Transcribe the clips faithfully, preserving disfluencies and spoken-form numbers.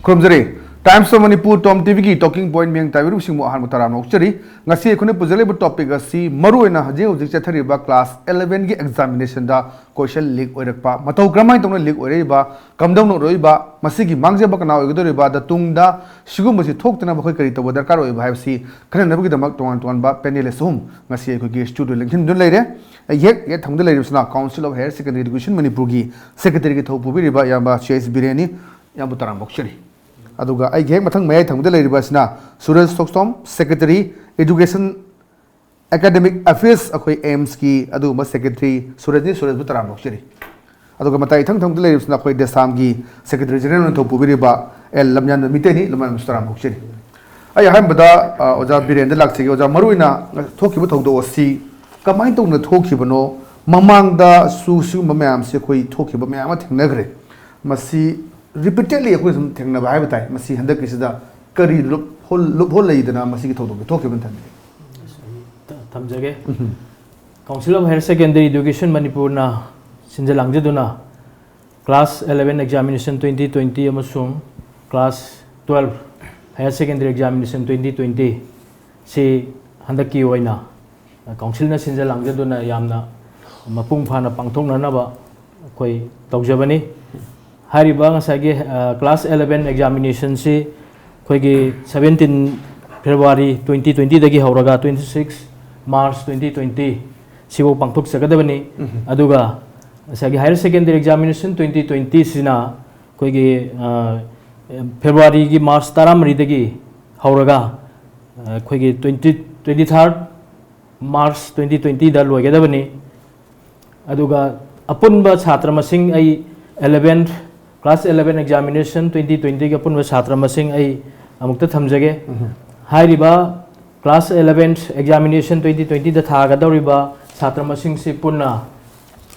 ꯈꯨꯔꯨꯝꯖꯔꯤ꯫ Times of Manipur, ꯇꯣꯝ ꯇꯤꯚꯤꯒꯤ talking point ꯃꯤꯌꯦꯡ ꯇꯥꯕꯤꯔꯤꯕꯁꯤꯡꯕꯨ ꯑꯍꯥꯟꯕ ꯇꯔꯥꯝꯅ ꯑꯣꯛꯆꯔꯤ꯫ ꯉꯁꯤ ꯑꯩꯈꯣꯏꯅ ꯄꯨꯖꯔꯤꯕ topic ꯑꯁꯤ ꯃꯔꯨꯑꯣꯏꯅ ꯍꯧꯖꯤꯛ ꯍꯧꯖꯤꯛ ꯆꯠꯊꯔꯤꯕ class elevenꯒꯤ examinationꯗ question leak ꯑꯣꯏꯔꯛꯄ, ꯃꯇꯧ ꯀꯔꯝꯍꯥꯏꯅ ꯇꯧꯅ leak ꯑꯣꯏꯔꯛꯏꯕ, ꯀꯝꯗꯧꯅ ꯑꯣꯏꯔꯛꯏꯕ, ꯃꯁꯤꯒꯤ ꯃꯥꯡꯖꯕ ꯀꯅꯥ ꯑꯣꯏꯒꯗꯧꯔꯤꯕ, ꯑꯗ ꯇꯨꯡꯗ ꯁꯤꯒꯨꯝꯕꯁꯤ ꯊꯣꯛꯇꯅꯕ ꯑꯩꯈꯣꯏ ꯀꯔꯤ ꯇꯧꯕ ꯗꯔꯀꯥꯔ ꯑꯣꯏꯕ ꯍꯥꯏꯕꯁꯤ ꯈꯟꯅꯅꯕꯒꯤꯗꯃꯛ ꯇꯣꯉꯥꯟ ꯇꯣꯉꯥꯟꯕ panelist ꯑꯍꯨꯝ ꯉꯁꯤ ꯑꯩꯈꯣꯏꯒꯤ studio ꯂꯦꯡꯁꯤꯟꯗꯨꯅ ꯂꯩꯔꯦ꯫ ꯑꯩ ꯍꯦꯛ ꯍꯦꯛ ꯊꯪꯕꯗ ꯂꯩꯔꯤꯕꯁꯤꯅ Council of Higher Secondary Education ꯃꯅꯤꯄꯨꯔꯒꯤ secretaryꯒꯤ ꯊꯧ ꯄꯨꯕꯤꯔꯤꯕ ꯏꯌꯥꯝꯕ ꯁꯤ ꯑꯦꯁ ꯕꯤꯔꯦꯟꯅꯤ꯫ ꯏꯌꯥꯝꯕ ꯇꯔꯥꯝ ꯑꯣꯛꯆꯔꯤ꯫ ꯑꯗꯨꯒ ꯑꯩꯒꯤ ꯍꯦꯛ ꯃꯊꯪ ꯃꯌꯥꯏ ꯊꯪꯕꯗ ꯂꯩꯔꯤꯕ ꯑꯁꯤꯅ ꯁꯨꯔꯖ ꯊꯣꯛꯆꯣꯝ, secretary, education, academic affairs, ꯑꯩꯈꯣꯏ ꯑꯦꯝꯁꯀꯤ ꯑꯗꯨꯒꯨꯝꯕ secretary ꯁꯨꯔꯖꯅꯤ꯫ ꯁꯨꯔꯖꯕꯨ ꯇꯔꯥꯝ ꯑꯣꯛꯆꯔꯤ꯫ ꯑꯗꯨꯒ ꯃꯇꯥꯏ ꯏꯊꯪ ꯊꯪꯕꯗ ꯂꯩꯔꯤꯕꯁꯤꯅ ꯑꯩꯈꯣꯏ ꯗꯦꯁꯥꯝꯒꯤ secretary general ꯑꯣꯏꯅ ꯊꯧ ꯄꯨꯕꯤꯔꯤꯕ ꯑꯦꯜ ꯂꯝꯌꯥꯟꯕ ꯃꯤꯇꯩꯅꯤ꯫ ꯂꯝꯌꯥꯟꯕꯁꯨ ꯇꯔꯥꯝ ꯑꯣꯛꯆꯔꯤ꯫ ꯑꯩ ꯑꯍꯥꯟꯕꯗ, ꯑ, ꯑꯣꯖꯥ ꯕꯤꯔꯦꯟꯗ ꯂꯥꯛꯆꯒꯦ꯫ ꯑꯣꯖꯥ, ꯃꯔꯨꯑꯣꯏꯅ ꯊꯣꯛꯈꯤꯕ ꯊꯧꯗꯣꯛ ꯑꯁꯤ ꯀꯃꯥꯏꯅ ꯇꯧꯅ ꯊꯣꯛꯈꯤꯕꯅꯣ? ꯃꯃꯥꯡꯗꯁꯨ ꯁꯤꯒꯨꯝꯕ ꯃꯌꯥꯝꯁꯦ ꯑꯩꯈꯣꯏ ꯊꯣꯛꯈꯤꯕ ꯃꯌꯥꯝ ꯑꯃ ꯊꯦꯡꯅꯈ꯭ꯔꯦ꯫ ꯃꯁꯤ repeatedly ꯑꯩꯈꯣꯏ ꯁꯨꯝ ꯊꯦꯡꯅꯕ ꯍꯥꯏꯕ ꯇꯥꯏ꯫ ꯃꯁꯤ ꯍꯟꯗꯛꯀꯤꯁꯤꯗ ꯀꯔꯤ loophole, loophole ꯂꯩꯗꯅ ꯃꯁꯤꯒꯤ ꯊꯧꯗꯣꯛꯁꯦ ꯊꯣꯛꯈꯤꯕꯅ ꯊꯝꯕꯤꯒꯦ? ꯑꯩ ꯊ-, ꯊꯝꯖꯒꯦ꯫ ꯎꯝ꯫ Council of Higher Secondary Education ꯃꯅꯤꯄꯨꯔꯅ ꯁꯤꯟꯖ ꯂꯥꯡꯖꯗꯨꯅ class eleven examination twenty twenty ꯑꯃꯁꯨꯡ class twelve higher secondary examination twenty twenty ꯁꯤ ꯍꯟꯗꯛꯀꯤ ꯑꯣꯏꯅ councilꯅ ꯁꯤꯟꯖ ꯂꯥꯡꯖꯗꯨꯅ ꯌꯥꯝꯅ ꯃꯄꯨꯡ ꯐꯥꯅ ꯄꯥꯡꯊꯣꯛꯅꯅꯕ ꯑꯩꯈꯣꯏ ꯇꯧꯖꯕꯅꯤ꯫ ꯍꯥꯏꯔꯤꯕ ꯉꯁꯥꯏꯒꯤ, ꯑ, class eleven examinationꯁꯤ ꯑꯩꯈꯣꯏꯒꯤ seventeen February twenty twentyꯗꯒꯤ ꯍꯧꯔꯒ twenty six March twenty twenty ꯁꯤꯐꯥꯎ ꯄꯥꯡꯊꯣꯛꯆꯒꯗꯕꯅꯤ꯫ ꯎꯝ꯫ ꯑꯗꯨꯒ ꯉꯁꯥꯏꯒꯤ higher secondary examination twenty twenty ꯁꯤꯅ ꯑꯩꯈꯣꯏꯒꯤ, ꯑ, Februaryꯒꯤ March ꯇꯔꯥꯃꯔꯤꯗꯒꯤ ꯍꯧꯔꯒ, ꯑ, ꯑꯩꯈꯣꯏꯒꯤ twenty, twenty third March twenty twentyꯗ ꯂꯣꯏꯒꯗꯕꯅꯤ꯫ ꯑꯗꯨꯒ ꯑꯄꯨꯟꯕ ꯁꯥꯇ꯭ꯔ ꯃꯁꯤꯡ ꯑꯩ eleven, class eleven examination twenty twentyꯒꯤ ꯑꯄꯨꯟꯕ ꯁꯥꯇ꯭ꯔ ꯃꯁꯤꯡ ꯑꯩ ꯑꯃꯨꯛꯇ ꯊꯝꯖꯒꯦ꯫ ꯎꯝ꯫ ꯍꯥꯏꯔꯤꯕ class eleven examination twenty twentyꯗ ꯊꯥꯒꯗꯧꯔꯤꯕ ꯁꯥꯇ꯭ꯔ ꯃꯁꯤꯡꯁꯤ ꯄꯨꯟꯅ,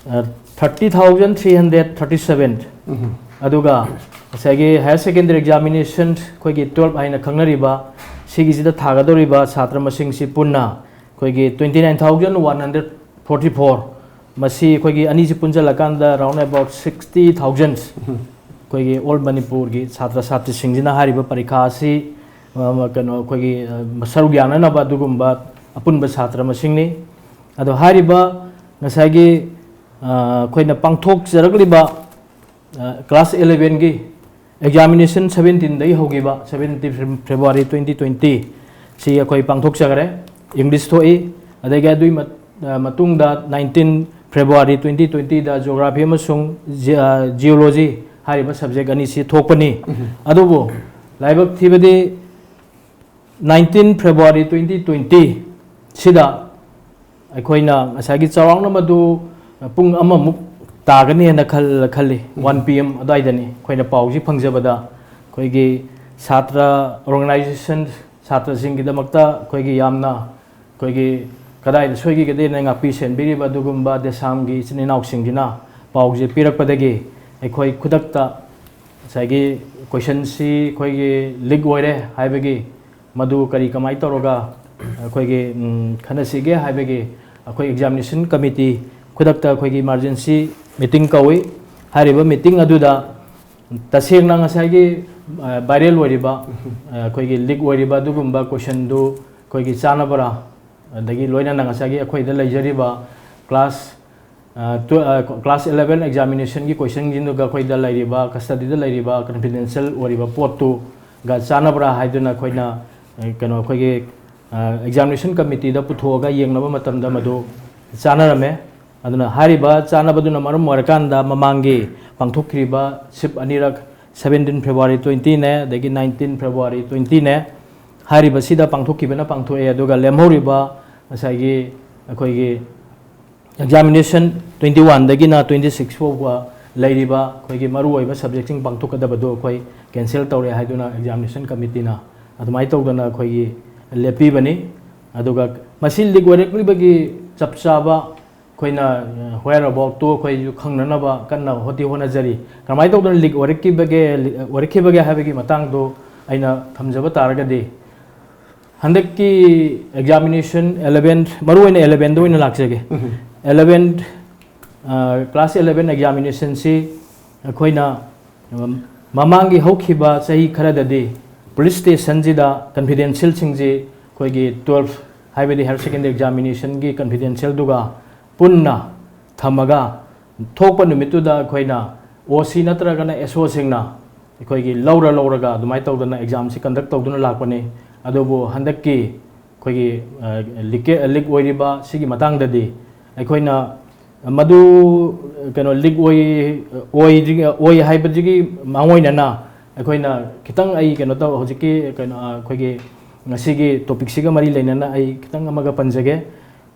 ꯑ, thirty thousand three hundred thirty seven꯫ ꯎꯝ꯫ ꯑꯗꯨꯒ ꯉꯁꯥꯏꯒꯤ higher secondary examination ꯑꯩꯈꯣꯏꯒꯤ twelve ꯍꯥꯏꯅ ꯈꯪꯅꯔꯤꯕ ꯁꯤꯒꯤꯁꯤꯗ ꯊꯥꯒꯗꯧꯔꯤꯕ ꯁꯥꯇ꯭ꯔ ꯃꯁꯤꯡꯁꯤ ꯄꯨꯟꯅ ꯑꯩꯈꯣꯏꯒꯤ twenty nine thousand one hundred forty four꯫ ꯃꯁꯤ ꯑꯩꯈꯣꯏꯒꯤ ꯑꯅꯤꯁꯤ ꯄꯨꯟꯁꯤꯜꯂꯀꯥꯟꯗ round about sixty thousand꯫ ꯎꯝ꯫ ꯑꯩꯈꯣꯏꯒꯤ ꯑꯣꯜ ꯃꯅꯤꯄꯨꯔꯒꯤ ꯁꯥꯇ꯭ꯔ ꯁꯥꯇ꯭ꯔꯤꯁꯤꯡꯁꯤꯅ ꯍꯥꯏꯔꯤꯕ ꯄꯔꯤꯈꯥ ꯑꯁꯤ, ꯑ, ꯀꯩꯅꯣ, ꯑꯩꯈꯣꯏꯒꯤ, ꯑ, ꯁꯔꯨꯛ ꯌꯥꯅꯅꯕ ꯑꯗꯨꯒꯨꯝꯕ ꯑꯄꯨꯟꯕ ꯁꯥꯇ꯭ꯔ ꯃꯁꯤꯡꯅꯤ꯫ ꯑꯗꯣ ꯍꯥꯏꯔꯤꯕ ꯉꯁꯥꯏꯒꯤ, ꯑ, ꯑꯩꯈꯣꯏꯅ ꯄꯥꯡꯊꯣꯛꯆꯔꯛꯂꯤꯕ, ꯑ, class elevenꯒꯤ examination seventeenꯗꯒꯤ ꯍꯧꯈꯤꯕ, seventeen February twenty twenty ꯁꯤ ꯑꯩꯈꯣꯏ ꯄꯥꯡꯊꯣꯛꯆꯈꯔꯦ꯫ English ꯊꯣꯛꯏ꯫ ꯑꯗꯒꯤ ꯑꯗꯨꯒꯤ ꯃꯠ-, ꯑ, ꯃꯇꯨꯡꯗ nineteen February twenty twentyꯗ Geography ꯑꯃꯁꯨꯡ Ge-, ꯑ, Geology ꯍꯥꯏꯔꯤꯕ subject ꯑꯅꯤꯁꯤ ꯊꯣꯛꯄꯅꯤ꯫ ꯑꯗꯨꯕꯨ ꯂꯥꯏꯕꯛ ꯊꯤꯕꯗꯤ nineteen February twenty twenty ꯁꯤꯗ ꯑꯩꯈꯣꯏꯅ ꯉꯁꯥꯏꯒꯤ ꯆꯥꯎꯔꯥꯛꯅ ꯃꯗꯨ ꯄꯨꯡ ꯑꯃꯃꯨꯛ ꯇꯥꯒꯅꯤ ꯍꯥꯏꯅ ꯈꯜ-, ꯈꯜꯂꯤ꯫ One P M ꯑꯗꯨꯋꯥꯏꯗꯅꯤ ꯑꯩꯈꯣꯏꯅ ꯄꯥꯎꯁꯤ ꯐꯪꯖꯕꯗ꯫ ꯑꯩꯈꯣꯏꯒꯤ ꯁꯥꯇ꯭ꯔ organization, ꯁꯥꯇ꯭ꯔꯁꯤꯡꯒꯤꯗꯃꯛꯇ ꯑꯩꯈꯣꯏꯒꯤ ꯌꯥꯝꯅ, ꯑꯩꯈꯣꯏꯒꯤ ꯀꯗꯥꯏꯗ ꯁꯣꯏꯈꯤꯒꯗꯦꯅ ꯉꯥꯛꯄꯤ ꯁꯦꯟꯕꯤꯔꯤꯕ ꯑꯗꯨꯒꯨꯝꯕ ꯗꯦꯁꯥꯝꯒꯤ ꯏꯆꯤꯟ ꯏꯅꯥꯎꯁꯤꯡꯁꯤꯅ ꯄꯥꯎꯁꯦ ꯄꯤꯔꯛꯄꯗꯒꯤ ꯑꯩꯈꯣꯏ ꯈꯨꯗꯛꯇ ꯉꯁꯥꯏꯒꯤ questionꯁꯤ ꯑꯩꯈꯣꯏꯒꯤ leak ꯑꯣꯏꯔꯦ ꯍꯥꯏꯕꯒꯤ, ꯃꯗꯨ ꯀꯔꯤ ꯀꯃꯥꯏꯅ ꯇꯧꯔꯒ ꯑꯩꯈꯣꯏꯒꯤ, ꯎꯝ, ꯈꯟꯅꯁꯤꯒꯦ ꯍꯥꯏꯕꯒꯤ ꯑꯩꯈꯣꯏ examination committee ꯈꯨꯗꯛꯇ ꯑꯩꯈꯣꯏꯒꯤ emergency meeting ꯀꯧꯏ꯫ ꯍꯥꯏꯔꯤꯕ meeting ꯑꯗꯨꯗ ꯇꯁꯦꯡꯅ ꯉꯁꯥꯏꯒꯤ, ꯑ, viral ꯑꯣꯏꯔꯤꯕ, ꯑ, ꯑꯩꯈꯣꯏꯒꯤ leak ꯑꯣꯏꯔꯤꯕ ꯑꯗꯨꯒꯨꯝꯕ questionꯗꯨ ꯑꯩꯈꯣꯏꯒꯤ ꯆꯥꯟꯅꯕ꯭ꯔꯥ, ꯑꯗꯒꯤ ꯂꯣꯏꯅꯅ ꯉꯁꯥꯏꯒꯤ ꯑꯩꯈꯣꯏꯗ ꯂꯩꯖꯔꯤꯕ class, ꯑ, tw-, ꯑ, class eleven examinationꯒꯤ questionꯁꯤꯡꯗꯨꯒ ꯑꯩꯈꯣꯏꯗ ꯂꯩꯔꯤꯕ, custodyꯗ ꯂꯩꯔꯤꯕ confidential ꯑꯣꯏꯔꯤꯕ ꯄꯣꯠꯇꯨꯒ ꯆꯥꯟꯅꯕ꯭ꯔꯥ ꯍꯥꯏꯗꯨꯅ ꯑꯩꯈꯣꯏꯅ, ꯑ, ꯀꯩꯅꯣ, ꯑꯩꯈꯣꯏꯒꯤ, ꯑ, examination committeeꯗ ꯄꯨꯊꯣꯛꯑꯒ ꯌꯦꯡꯅꯕ ꯃꯇꯝꯗ ꯃꯗꯨ ꯆꯥꯟꯅꯔꯝꯃꯦ꯫ ꯑꯗꯨꯅ ꯍꯥꯏꯔꯤꯕ ꯆꯥꯟꯅꯕꯗꯨꯅ ꯃꯔꯝ ꯑꯣꯏꯔꯀꯥꯟꯗ ꯃꯃꯥꯡꯒꯤ ꯄꯥꯡꯊꯣꯛꯈꯤꯕ ꯁꯤꯞ ꯑꯅꯤꯔꯛ, seventeen February twentyꯅꯦ, ꯑꯗꯒꯤ nineteen February twentyꯅꯦ, ꯍꯥꯏꯔꯤꯕꯁꯤꯗ ꯄꯥꯡꯊꯣꯛꯈꯤꯕꯅ ꯄꯥꯡꯊꯣꯛꯑꯦ꯫ ꯑꯗꯨꯒ ꯂꯦꯝꯍꯧꯔꯤꯕ ꯉꯁꯥꯏꯒꯤ ꯑꯩꯈꯣꯏꯒꯤ examination twenty oneꯗꯒꯤꯅ twenty six ꯐꯥꯎꯕ ꯂꯩꯔꯤꯕ ꯑꯩꯈꯣꯏꯒꯤ ꯃꯔꯨꯑꯣꯏꯕ subjectꯁꯤꯡ ꯄꯥꯡꯊꯣꯛꯀꯗꯕꯗꯨ ꯑꯩꯈꯣꯏ cancel ꯇꯧꯔꯦ ꯍꯥꯏꯗꯨꯅ examination committeeꯅ ꯑꯗꯨꯃꯥꯏꯅ ꯇꯧꯗꯅ ꯑꯩꯈꯣꯏꯒꯤ ꯂꯦꯞꯄꯤꯕꯅꯤ꯫ ꯑꯗꯨꯒ ꯃꯁꯤ leak ꯑꯣꯏꯔꯛꯂꯤꯕꯒꯤ ꯆꯞ ꯆꯥꯕ ꯑꯩꯈꯣꯏꯅ, ꯑ, whereaboutꯇꯨ ꯑꯩꯈꯣꯏꯁꯨ ꯈꯪꯅꯅꯕ ꯀꯟꯅ ꯍꯣꯠꯇꯤ ꯍꯣꯠꯅꯖꯔꯤ꯫ ꯀꯃꯥꯏꯅ ꯇꯧꯗꯅ leak ꯑꯣꯏꯔꯛꯈꯤꯕꯒꯦ, leak ꯑꯣꯏꯔꯛꯈꯤꯕꯒꯦ ꯍꯥꯏꯕꯒꯤ ꯃꯇꯥꯡꯗꯣ ꯑꯩꯅ ꯊꯝꯖꯕ ꯇꯥꯔꯒꯗꯤ, ꯍꯟꯗꯛꯀꯤ examination eleven, ꯃꯔꯨꯑꯣꯏꯅ elevenꯗ ꯑꯣꯏꯅ ꯂꯥꯛꯆꯒꯦ꯫ Eleven, ꯑ, class eleven examinationꯁꯤ ꯑꯩꯈꯣꯏꯅ ꯃꯃꯥꯡꯒꯤ ꯍꯧꯈꯤꯕ ꯆꯍꯤ ꯈꯔꯗꯗꯤ ꯄꯨꯂꯤꯁ ꯁ꯭ꯇꯦꯁꯟꯁꯤꯗ ꯀꯟꯐꯤꯗꯦꯟꯁꯤꯌꯦꯜꯁꯤꯡꯁꯤ ꯑꯩꯈꯣꯏꯒꯤ ꯇꯨꯋꯦꯜꯐ ꯍꯥꯏꯕꯗꯤ ꯍꯥꯌꯔ ꯁꯦꯀꯦꯟꯗꯔꯤ ꯑꯦꯛꯖꯥꯃꯤꯅꯦꯁꯟꯒꯤ ꯀꯟꯐꯤꯗꯦꯟꯁꯤꯌꯦꯜꯗꯨꯒ ꯄꯨꯟꯅ ꯊꯝꯃꯒ ꯊꯣꯛꯄ ꯅꯨꯃꯤꯠꯇꯨꯗ ꯑꯩꯈꯣꯏꯅ ꯑꯣ ꯁꯤ ꯅꯠꯇ꯭ꯔꯒꯅ ꯑꯦꯁ ꯑꯣꯁꯤꯡꯅ ꯑꯩꯈꯣꯏꯒꯤ ꯂꯧꯔ ꯂꯧꯔꯒ ꯑꯗꯨꯃꯥꯏꯅ ꯇꯧꯗꯅ ꯑꯦꯛꯖꯥꯝꯁꯤ ꯀꯟꯗꯛ ꯇꯧꯗꯨꯅ ꯂꯥꯛꯄꯅꯤ꯫ ꯑꯗꯨꯕꯨ ꯍꯟꯗꯛꯀꯤ ꯑꯩꯈꯣꯏꯒꯤ ꯂꯤꯛ ꯑꯣꯏꯔꯤꯕ ꯁꯤꯒꯤ ꯃꯇꯥꯡꯗꯗꯤ ꯑꯩꯈꯣꯏꯅ ꯃꯗꯨ ꯀꯩꯅꯣ ꯂꯤꯛ ꯑꯣꯏ ꯑꯣꯏꯗ꯭ꯔꯤ ꯑꯣꯏ ꯍꯥꯏꯕꯗꯨꯒꯤ ꯃꯥꯡꯑꯣꯏꯅꯅ ꯑꯩꯈꯣꯏꯅ ꯈꯤꯇꯪ ꯑꯩ ꯀꯩꯅꯣ ꯇꯧ ꯍꯧꯖꯤꯛꯀꯤ ꯀꯩꯅꯣ ꯑꯩꯈꯣꯏꯒꯤ ꯉꯁꯤꯒꯤ ꯇꯣꯄꯤꯛꯁꯤꯒ ꯃꯔꯤ ꯂꯩꯅꯅ ꯑꯩ ꯈꯤꯇꯪ ꯑꯃꯒ ꯄꯟꯖꯒꯦ꯫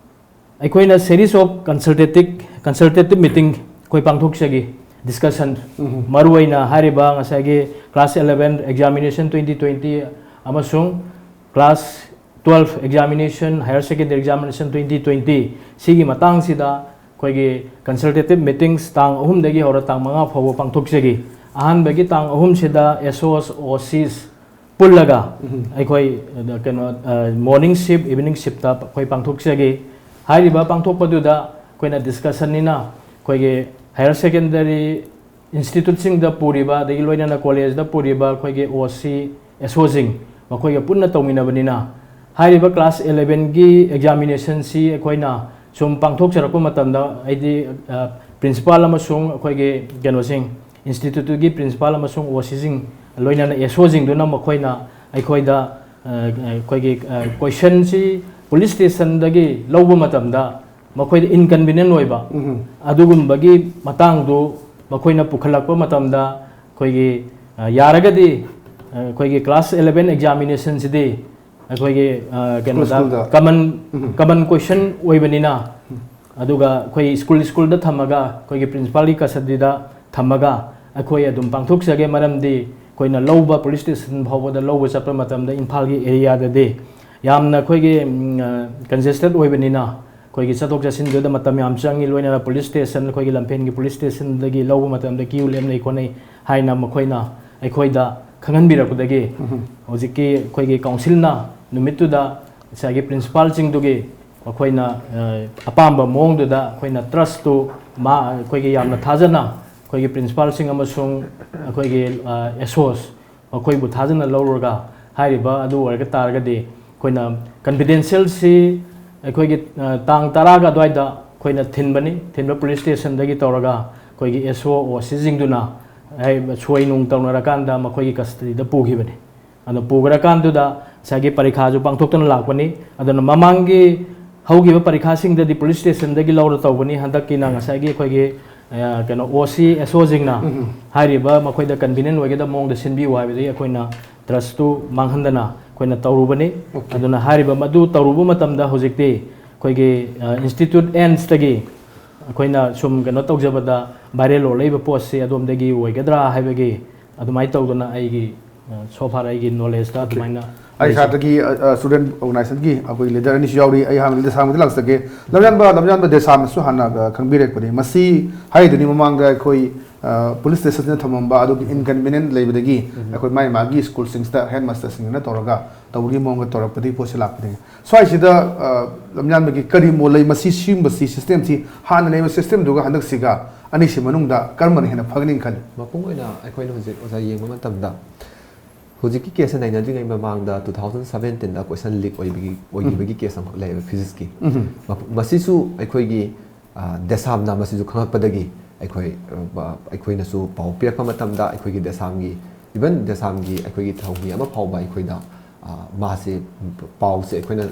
ꯑꯩꯈꯣꯏꯅ series of consultative consultative meeting ꯑꯩꯈꯣꯏ ꯄꯥꯡꯊꯣꯛꯆꯈꯤ꯫ ꯗꯤꯁꯀꯁꯟ ꯃꯔꯨꯑꯣꯏꯅ ꯍꯥꯏꯔꯤꯕ ꯉꯁꯥꯏꯒꯤ class eleven examination twenty twenty ꯑꯃꯁꯨꯡ class twelve examination higher secondary examination twenty twenty ꯁꯤꯒꯤ ꯃꯇꯥꯡꯁꯤꯗ ꯑꯩꯈꯣꯏꯒꯤ ꯀꯟꯁꯜꯇꯦꯇꯤꯞ ꯃꯤꯇꯤꯡꯁ ꯇꯥꯡ ꯑꯍꯨꯝꯗꯒꯤ ꯍꯧꯔ ꯇꯥꯡ ꯃꯉꯥ ꯐꯥꯎꯕ ꯄꯥꯡꯊꯣꯛꯆꯈꯤ꯫ ꯑꯍꯥꯟꯕꯒꯤ ꯇꯥꯡ ꯑꯍꯨꯝꯁꯤꯗ ꯑꯦꯁ ꯑꯣꯁ ꯑꯣ ꯁꯤꯁ ꯄꯨꯜꯂꯒ ꯑꯩꯈꯣꯏ ꯀꯩꯅꯣ ꯃꯣꯔꯅꯤꯡ ꯁꯤꯞ ꯏꯚꯤꯅꯤꯡ ꯁꯤꯞꯇ ꯑꯩꯈꯣꯏ ꯄꯥꯡꯊꯣꯛꯆꯈꯤ꯫ ꯍꯥꯏꯔꯤꯕ ꯄꯥꯡꯊꯣꯛꯄꯗꯨꯗ ꯑꯩꯈꯣꯏꯅ ꯗꯤꯁꯀꯁꯟꯅꯤꯅ ꯑꯩꯈꯣꯏꯒꯤ ꯍꯥꯌꯔ ꯁꯦꯀꯦꯟꯗꯔꯤ ꯏꯟꯁꯇꯤꯇ꯭ꯌꯨꯠꯁꯤꯡꯗ ꯄꯨꯔꯤꯕ ꯑꯗꯒꯤ ꯂꯣꯏꯅꯅ ꯀꯣꯂꯦꯖꯇ ꯄꯨꯔꯤꯕ ꯑꯩꯈꯣꯏꯒꯤ ꯑꯣ ꯁꯤ ꯑꯦꯁ ꯑꯣꯁꯤꯡ ꯃꯈꯣꯏꯒ ꯄꯨꯟꯅ ꯇꯧꯃꯤꯟꯅꯕꯅꯤꯅ ꯍꯥꯏꯔꯤꯕ ꯀ꯭ꯂꯥꯁ ꯑꯦꯂꯚꯦꯟꯒꯤ ꯑꯦꯛꯖꯥꯃꯤꯅꯦꯁꯟꯁꯤ ꯑꯩꯈꯣꯏꯅ ꯁꯨꯝ ꯄꯥꯡꯊꯣꯛꯆꯔꯛꯄ ꯃꯇꯝꯗ ꯍꯥꯏꯗꯤ ꯄ꯭ꯔꯤꯟꯁꯤꯄꯥꯜ ꯑꯃꯁꯨꯡ ꯑꯩꯈꯣꯏꯒꯤ ꯀꯩꯅꯣꯁꯤꯡ ꯏꯟꯁꯇꯤꯇ꯭ꯌꯨꯠꯇꯨꯒꯤ ꯄ꯭ꯔꯤꯟꯁꯤꯄꯥꯜ ꯑꯃꯁꯨꯡ ꯑꯣ ꯁꯤꯁꯤꯡ ꯂꯣꯏꯅꯅ ꯑꯦꯁ ꯑꯣꯁꯤꯡꯗꯨꯅ ꯃꯈꯣꯏꯅ ꯑꯩꯈꯣꯏꯗ ꯑꯩꯈꯣꯏꯒꯤ ꯀꯣꯏꯁꯟꯁꯤ ꯄꯨꯂꯤꯁ ꯁ꯭ꯇꯦꯁꯟꯗꯒꯤ ꯂꯧꯕ ꯃꯇꯝꯗ ꯃꯈꯣꯏꯗ ꯏꯟꯀꯟꯚꯤꯅꯤꯌꯦꯟ ꯑꯣꯏꯕ ꯑꯗꯨꯒꯨꯝꯕꯒꯤ ꯃꯇꯥꯡꯗꯨ ꯃꯈꯣꯏꯅ ꯄꯨꯈꯠꯂꯛꯄ ꯃꯇꯝꯗ ꯑꯩꯈꯣꯏꯒꯤ ꯌꯥꯔꯒꯗꯤ ꯑꯩꯈꯣꯏꯒꯤ ꯀ꯭ꯂꯥꯁ ꯑꯦꯂꯚꯦꯟ ꯑꯦꯛꯖꯥꯃꯤꯅꯦꯁꯟꯁꯤꯗꯤ ꯑꯩꯈꯣꯏꯒꯤ ꯀꯩꯅꯣꯗ ꯀꯃꯟ ꯀꯃꯟ ꯀꯣꯏꯁꯟ ꯑꯣꯏꯕꯅꯤꯅ ꯑꯗꯨꯒ ꯑꯩꯈꯣꯏ ꯁ꯭ꯀꯨꯜ ꯁ꯭ꯀꯨꯜꯗ ꯊꯝꯃꯒ ꯑꯩꯈꯣꯏꯒꯤ ꯄ꯭ꯔꯤꯟꯁꯤꯄꯥꯜꯒꯤ ꯀꯁꯇꯗꯤꯗ ꯊꯝꯃꯒ ꯑꯩꯈꯣꯏ ꯑꯗꯨꯝ ꯄꯥꯡꯊꯣꯛꯆꯒꯦ꯫ ꯃꯔꯝꯗꯤ ꯑꯩꯈꯣꯏꯅ ꯂꯧꯕ ꯄꯨꯂꯤꯁ ꯁ꯭ꯇꯦꯁꯟ ꯐꯥꯎꯕꯗ ꯂꯧꯕ ꯆꯠꯄ ꯃꯇꯝꯗ ꯏꯝꯐꯥꯜꯒꯤ ꯑꯦꯔꯤꯌꯥꯗꯗꯤ ꯌꯥꯝꯅ ꯑꯩꯈꯣꯏꯒꯤ ꯀꯟꯖꯦꯁꯇꯦꯠ ꯑꯣꯏꯕꯅꯤꯅ ꯑꯩꯈꯣꯏꯒꯤ ꯆꯠꯊꯣꯛ ꯆꯠꯁꯤꯟꯗꯨꯗ ꯃꯇꯝ ꯌꯥꯝ ꯆꯪꯉꯤ꯫ ꯂꯣꯏꯅꯅ ꯄꯨꯂꯤꯁ ꯁ꯭ꯇꯦꯁꯟ ꯑꯩꯈꯣꯏꯒꯤ ꯂꯝꯐꯦꯟꯒꯤ ꯄꯨꯂꯤꯁ ꯁ꯭ꯇꯦꯁꯟꯗꯒꯤ ꯂꯧꯕ ꯃꯇꯝꯗ ꯀ꯭ꯌꯨ ꯂꯦꯞꯅꯩ ꯈꯣꯠꯅꯩ ꯍꯥꯏꯅ ꯃꯈꯣꯏꯅ ꯑꯩꯈꯣꯏꯗ ꯈꯪꯍꯟꯕꯤꯔꯛꯄꯗꯒꯤ ꯍꯧꯖꯤꯛꯀꯤ ꯑꯩꯈꯣꯏꯒꯤ ꯀꯥꯎꯟꯁꯤꯜꯅ ꯅꯨꯃꯤꯠꯇꯨꯗ ꯉꯁꯥꯏꯒꯤ ꯄ꯭ꯔꯤꯟꯁꯤꯄꯥꯜꯁꯤꯡꯗꯨꯒꯤ ꯃꯈꯣꯏꯅ ꯑꯄꯥꯝꯕ ꯃꯑꯣꯡꯗꯨꯗ ꯑꯩꯈꯣꯏꯅ ꯇ꯭ꯔꯁꯇꯨ ꯃꯥ ꯑꯩꯈꯣꯏꯒꯤ ꯌꯥꯝꯅ ꯊꯥꯖꯅ ꯑꯩꯈꯣꯏꯒꯤ ꯄ꯭ꯔꯤꯟꯁꯤꯄꯥꯜꯁꯤꯡ ꯑꯃꯁꯨꯡ ꯑꯩꯈꯣꯏꯒꯤ ꯑꯦꯁ ꯑꯣꯁ ꯃꯈꯣꯏꯕꯨ ꯊꯥꯖꯅ ꯂꯧꯔꯒ ꯍꯥꯏꯔꯤꯕ ꯑꯗꯨ ꯑꯣꯏꯔꯒ ꯇꯥꯔꯒꯗꯤ ꯑꯩꯈꯣꯏꯅ ꯀꯟꯐꯤꯗꯦꯟꯁꯤꯌꯦꯜꯁꯤ ꯑꯩꯈꯣꯏꯒꯤ ꯇꯥꯡ ꯇꯔꯥꯒ ꯑꯗꯨꯋꯥꯏꯗ ꯑꯩꯈꯣꯏꯅ ꯊꯤꯟꯕꯅꯤ꯫ ꯊꯤꯟꯕ ꯄꯨꯂꯤꯁ ꯁ꯭ꯇꯦꯁꯟꯗꯒꯤ ꯇꯧꯔꯒ ꯑꯩꯈꯣꯏꯒꯤ ꯑꯦꯁ ꯑꯣ ꯑꯣ ꯁꯤꯁꯤꯡꯗꯨꯅ ꯁꯣꯏ ꯅꯨꯡ ꯇꯧꯅꯔꯀꯥꯟꯗ ꯃꯈꯣꯏꯒꯤ ꯀꯁꯇꯗꯤꯗ ꯄꯨꯈꯤꯕꯅꯤ꯫ ꯑꯗꯣ ꯄꯨꯈ꯭ꯔꯀꯥꯟꯗꯨꯗ ꯉꯁꯥꯏꯒꯤ ꯄꯔꯤꯈꯥꯁꯨ ꯄꯥꯡꯊꯣꯛꯇꯨꯅ ꯂꯥꯛꯄꯅꯤ꯫ ꯑꯗꯨꯅ ꯃꯃꯥꯡꯒꯤ ꯍꯧꯈꯤꯕ ꯄꯔꯤꯈꯥꯁꯤꯡꯗꯗꯤ ꯄꯨꯂꯤꯁ ꯁ꯭ꯇꯦꯁꯟꯗꯒꯤ ꯂꯧꯔ ꯇꯧꯕꯅꯤ꯫ ꯍꯟꯗꯛꯀꯤꯅ ꯉꯁꯥꯏꯒꯤ ꯑꯩꯈꯣꯏꯒꯤ ꯀꯩꯅꯣ ꯑꯣ ꯁꯤ ꯑꯦꯁ ꯑꯣꯁꯤꯡꯅ ꯍꯥꯏꯔꯤꯕ ꯃꯈꯣꯏꯗ ꯀꯟꯚꯤꯅꯤꯌꯦꯟ ꯑꯣꯏꯒꯗꯕ ꯃꯑꯣꯡꯗ ꯁꯤꯟꯕꯤꯌꯨ ꯍꯥꯏꯕꯗꯒꯤ ꯑꯩꯈꯣꯏꯅ ꯇ꯭ꯔꯁꯇꯨ ꯃꯥꯡꯍꯟꯗꯅ ꯑꯩꯈꯣꯏꯅ ꯇꯧꯔꯨꯕꯅꯤ꯫ ꯑꯗꯨꯅ ꯍꯥꯏꯔꯤꯕ ꯃꯗꯨ ꯇꯧꯔꯨꯕ ꯃꯇꯝꯗ ꯍꯧꯖꯤꯛꯇꯤ ꯑꯩꯈꯣꯏꯒꯤ ꯏꯟꯁꯇꯤꯇ꯭ꯌꯨꯠ ꯑꯦꯟꯁꯇꯒꯤ ꯑꯩꯈꯣꯏꯅ ꯁꯨꯝ ꯀꯩꯅꯣ ꯇꯧꯖꯕꯗ ꯚꯥꯏꯔꯦꯜ ꯑꯣꯜꯂꯛꯏꯕ ꯄꯣꯠꯁꯤ ꯑꯗꯣꯝꯗꯒꯤ ꯑꯣꯏꯒꯗ꯭ꯔꯥ ꯍꯥꯏꯕꯒꯤ ꯑꯗꯨꯃꯥꯏꯅ ꯇꯧꯗꯅ ꯑꯩꯒꯤ ꯁꯣ ꯐꯥꯔ ꯑꯩꯒꯤ ꯅꯣꯂꯦꯖꯇ ꯑꯗꯨꯃꯥꯏꯅ ꯑꯩ ꯂꯩꯖꯩ꯫ ꯁꯥꯇ꯭ꯔꯒꯤ ꯁ꯭ꯇꯨꯗꯦꯟ ꯑꯣꯔꯒꯅꯥꯏꯖꯦꯁꯟꯒꯤ ꯑꯩꯈꯣꯏ ꯂꯤꯗꯔ ꯑꯅꯤꯁꯨ ꯌꯥꯎꯔꯤ꯫ ꯑꯩ ꯍꯥꯟꯅ ꯂꯤꯗꯔ ꯁꯥꯡꯕꯗ ꯂꯥꯛꯆꯒꯦ꯫ ꯂꯝꯌꯥꯟꯕ ꯂꯝꯌꯥꯟꯕ ꯗꯦꯁꯥꯝꯅꯁꯨ ꯍꯥꯟꯅ ꯈꯪꯕꯤꯔꯛꯄꯅꯤ꯫ ꯃꯁꯤ ꯍꯥꯏꯗꯨꯅꯤ ꯃꯃꯥꯡꯗ ꯑꯩꯈꯣꯏ ꯄꯨꯂꯤꯁ ꯁ꯭ꯇꯦꯁꯟꯗ ꯊꯝꯃꯝꯕ ꯑꯗꯨꯒꯤ ꯏꯟꯀꯟꯚꯤꯅꯤꯌꯦꯟ ꯂꯩꯕꯗꯒꯤ ꯑꯩꯈꯣꯏ ꯃꯥꯏ ꯃꯥꯒꯤ ꯁ꯭ꯀꯨꯜꯁꯤꯡꯁꯤꯗ ꯍꯦꯗ ꯃꯥꯁꯇꯔꯁꯤꯡꯁꯤꯅ ꯇꯧꯔꯒ ꯇꯧꯕꯒꯤ ꯃꯑꯣꯡꯗ ꯇꯧꯔꯛꯄꯗꯒꯤ ꯄꯣꯠꯁꯤ ꯂꯥꯛꯄꯅꯤ꯫ ꯁ꯭ꯋꯥꯏꯁꯤꯗ ꯂꯝꯌꯥꯟꯕꯒꯤ ꯀꯔꯤ ꯃꯣꯠ ꯂꯩ? ꯃꯁꯤ ꯁꯤꯒꯨꯝꯕꯁꯤ ꯁꯤꯁꯇꯦꯝꯁꯤ ꯍꯥꯟꯅ ꯂꯩꯕ ꯁꯤꯁꯇꯦꯝꯗꯨꯒ ꯍꯟꯗꯛꯁꯤꯒ ꯑꯅꯤꯁꯤ ꯃꯅꯨꯡꯗ ꯀꯔꯝꯕꯅ ꯍꯦꯟꯅ ꯐꯒꯅꯤ ꯈꯜꯂꯤ? ꯃꯄꯨꯡ ꯑꯣꯏꯅ ꯑꯩꯈꯣꯏꯅ ꯍꯧꯖꯤꯛ ꯑꯣꯖꯥ ꯌꯦꯡꯕ ꯃꯇꯝꯗ ꯍꯧꯖꯤꯛꯀꯤ ꯀꯦꯁꯁꯦ ꯅꯩꯅꯗ꯭ꯔꯤꯉꯩ ꯃꯃꯥꯡꯗ ꯇꯨ ꯊꯥꯎꯖꯟ ꯁꯕꯦꯟꯇꯤꯟꯗ ꯀꯣꯏꯁꯟ ꯂꯤꯛ ꯑꯣꯏꯕꯒꯤ ꯑꯣꯏꯈꯤꯕꯒꯤ ꯀꯦꯁ ꯑꯃꯈꯛ ꯂꯩꯌꯦꯕ ꯐꯤꯖꯤꯛꯁꯀꯤ꯫ ꯃꯁꯤꯁꯨ ꯑꯩꯈꯣꯏꯒꯤ ꯗꯦꯁꯥꯝꯅ ꯃꯁꯤꯁꯨ ꯈꯪꯂꯛꯄꯗꯒꯤ ꯑꯩꯈꯣꯏ ꯑꯩꯈꯣꯏꯅꯁꯨ ꯄꯥꯎ ꯄꯤꯔꯛꯄ ꯃꯇꯝꯗ ꯑꯩꯈꯣꯏꯒꯤ ꯗꯦꯁꯥꯝꯒꯤ ꯏꯚꯟ ꯗꯦꯁꯥꯝꯒꯤ ꯑꯩꯈꯣꯏꯒꯤ ꯊꯧꯃꯤ ꯑꯃ ꯐꯥꯎꯕ ꯑꯩꯈꯣꯏꯗ ꯃꯥꯁꯦ ꯄꯥꯎꯁꯦ ꯑꯩꯈꯣꯏꯅ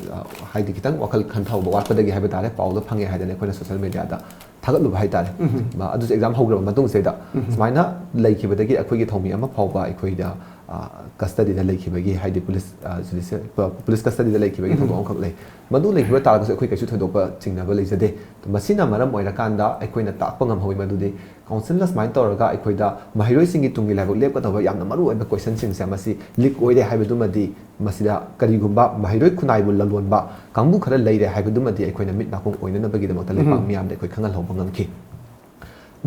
ꯍꯥꯏꯗꯤ ꯈꯤꯇꯪ ꯋꯥꯈꯜ ꯈꯟꯊꯍꯧꯕ ꯋꯥꯠꯄꯗꯒꯤ ꯍꯥꯏꯕ ꯇꯥꯔꯦ ꯄꯥꯎꯗꯣ ꯐꯪꯉꯦ ꯍꯥꯏꯗꯅ ꯑꯩꯈꯣꯏꯅ ꯁꯣꯁꯦꯜ ꯃꯦꯗꯤꯌꯥꯗ ꯊꯥꯒꯠꯂꯨꯕ ꯍꯥꯏꯇꯥꯔꯦ꯫ ꯑꯗꯨꯁꯨ ꯑꯦꯛꯖꯥꯝ ꯍꯧꯈ꯭ꯔꯕ ꯃꯇꯨꯡꯁꯤꯗ ꯁꯨꯃꯥꯏꯅ ꯂꯩꯈꯤꯕꯗꯒꯤ ꯑꯩꯈꯣꯏꯒꯤ ꯊꯧꯃꯤ ꯑꯃ ꯐꯥꯎꯕ ꯑꯩꯈꯣꯏꯗ ꯀꯁꯇꯗꯤꯗ ꯂꯩꯈꯤꯕꯒꯤ ꯍꯥꯏꯗꯤ ꯄꯨꯂꯤꯁ ꯖꯨꯗꯤꯁꯤꯌꯦꯜ ꯄꯨꯂꯤꯁ ꯀꯁꯇꯗꯤꯗ ꯂꯩꯈꯤꯕꯒꯤ ꯊꯧꯗꯣꯛ ꯑꯃꯈꯛ ꯂꯩ꯫ ꯃꯗꯨ ꯂꯩꯈꯤꯕ ꯇꯥꯔꯒꯁꯨ ꯑꯩꯈꯣꯏ ꯀꯩꯁꯨ ꯊꯣꯏꯗꯣꯛꯄ ꯆꯤꯡꯅꯕ ꯂꯩꯖꯗꯦ꯫ ꯃꯁꯤꯅ ꯃꯔꯝ ꯑꯣꯏꯔꯀꯥꯟꯗ ꯑꯩꯈꯣꯏꯅ ꯇꯥꯛꯄ ꯉꯝꯍꯧꯋꯤ ꯃꯗꯨꯗꯤ ꯀꯥꯎꯟꯁꯤꯜꯅ ꯁꯨꯃꯥꯏꯅ ꯇꯧꯔꯒ ꯑꯩꯈꯣꯏꯗ ꯃꯍꯩꯔꯣꯏꯁꯤꯡꯒꯤ ꯇꯨꯡꯒꯤ ꯂꯥꯏꯕꯛ ꯂꯦꯞꯀꯗꯕ ꯌꯥꯝꯅ ꯃꯔꯨꯑꯣꯏꯕ ꯀꯣꯏꯁꯟꯁꯤꯡꯁꯦ ꯃꯁꯤ ꯂꯤꯛ ꯑꯣꯏꯔꯦ ꯍꯥꯏꯕꯗꯨꯃꯗꯤ ꯃꯁꯤꯗ ꯀꯔꯤꯒꯨꯝꯕ ꯃꯍꯩꯔꯣꯏ ꯈꯨꯟꯅꯥꯏꯕꯨ ꯂꯂꯣꯟꯕ ꯀꯥꯡꯕꯨ ꯈꯔ ꯂꯩꯔꯦ ꯍꯥꯏꯕꯗꯨꯃꯗꯤ ꯑꯩꯈꯣꯏꯅ ꯃꯤꯠ ꯅꯥꯀꯣꯡ ꯑꯣꯏꯅꯅꯕꯒꯤꯗꯃꯛꯇ ꯂꯩꯕꯥꯛ ꯃꯤꯌꯥꯝꯗ ꯑꯩꯈꯣꯏ ꯈꯪꯍꯜꯍꯧꯕ ꯉꯝꯈꯤ꯫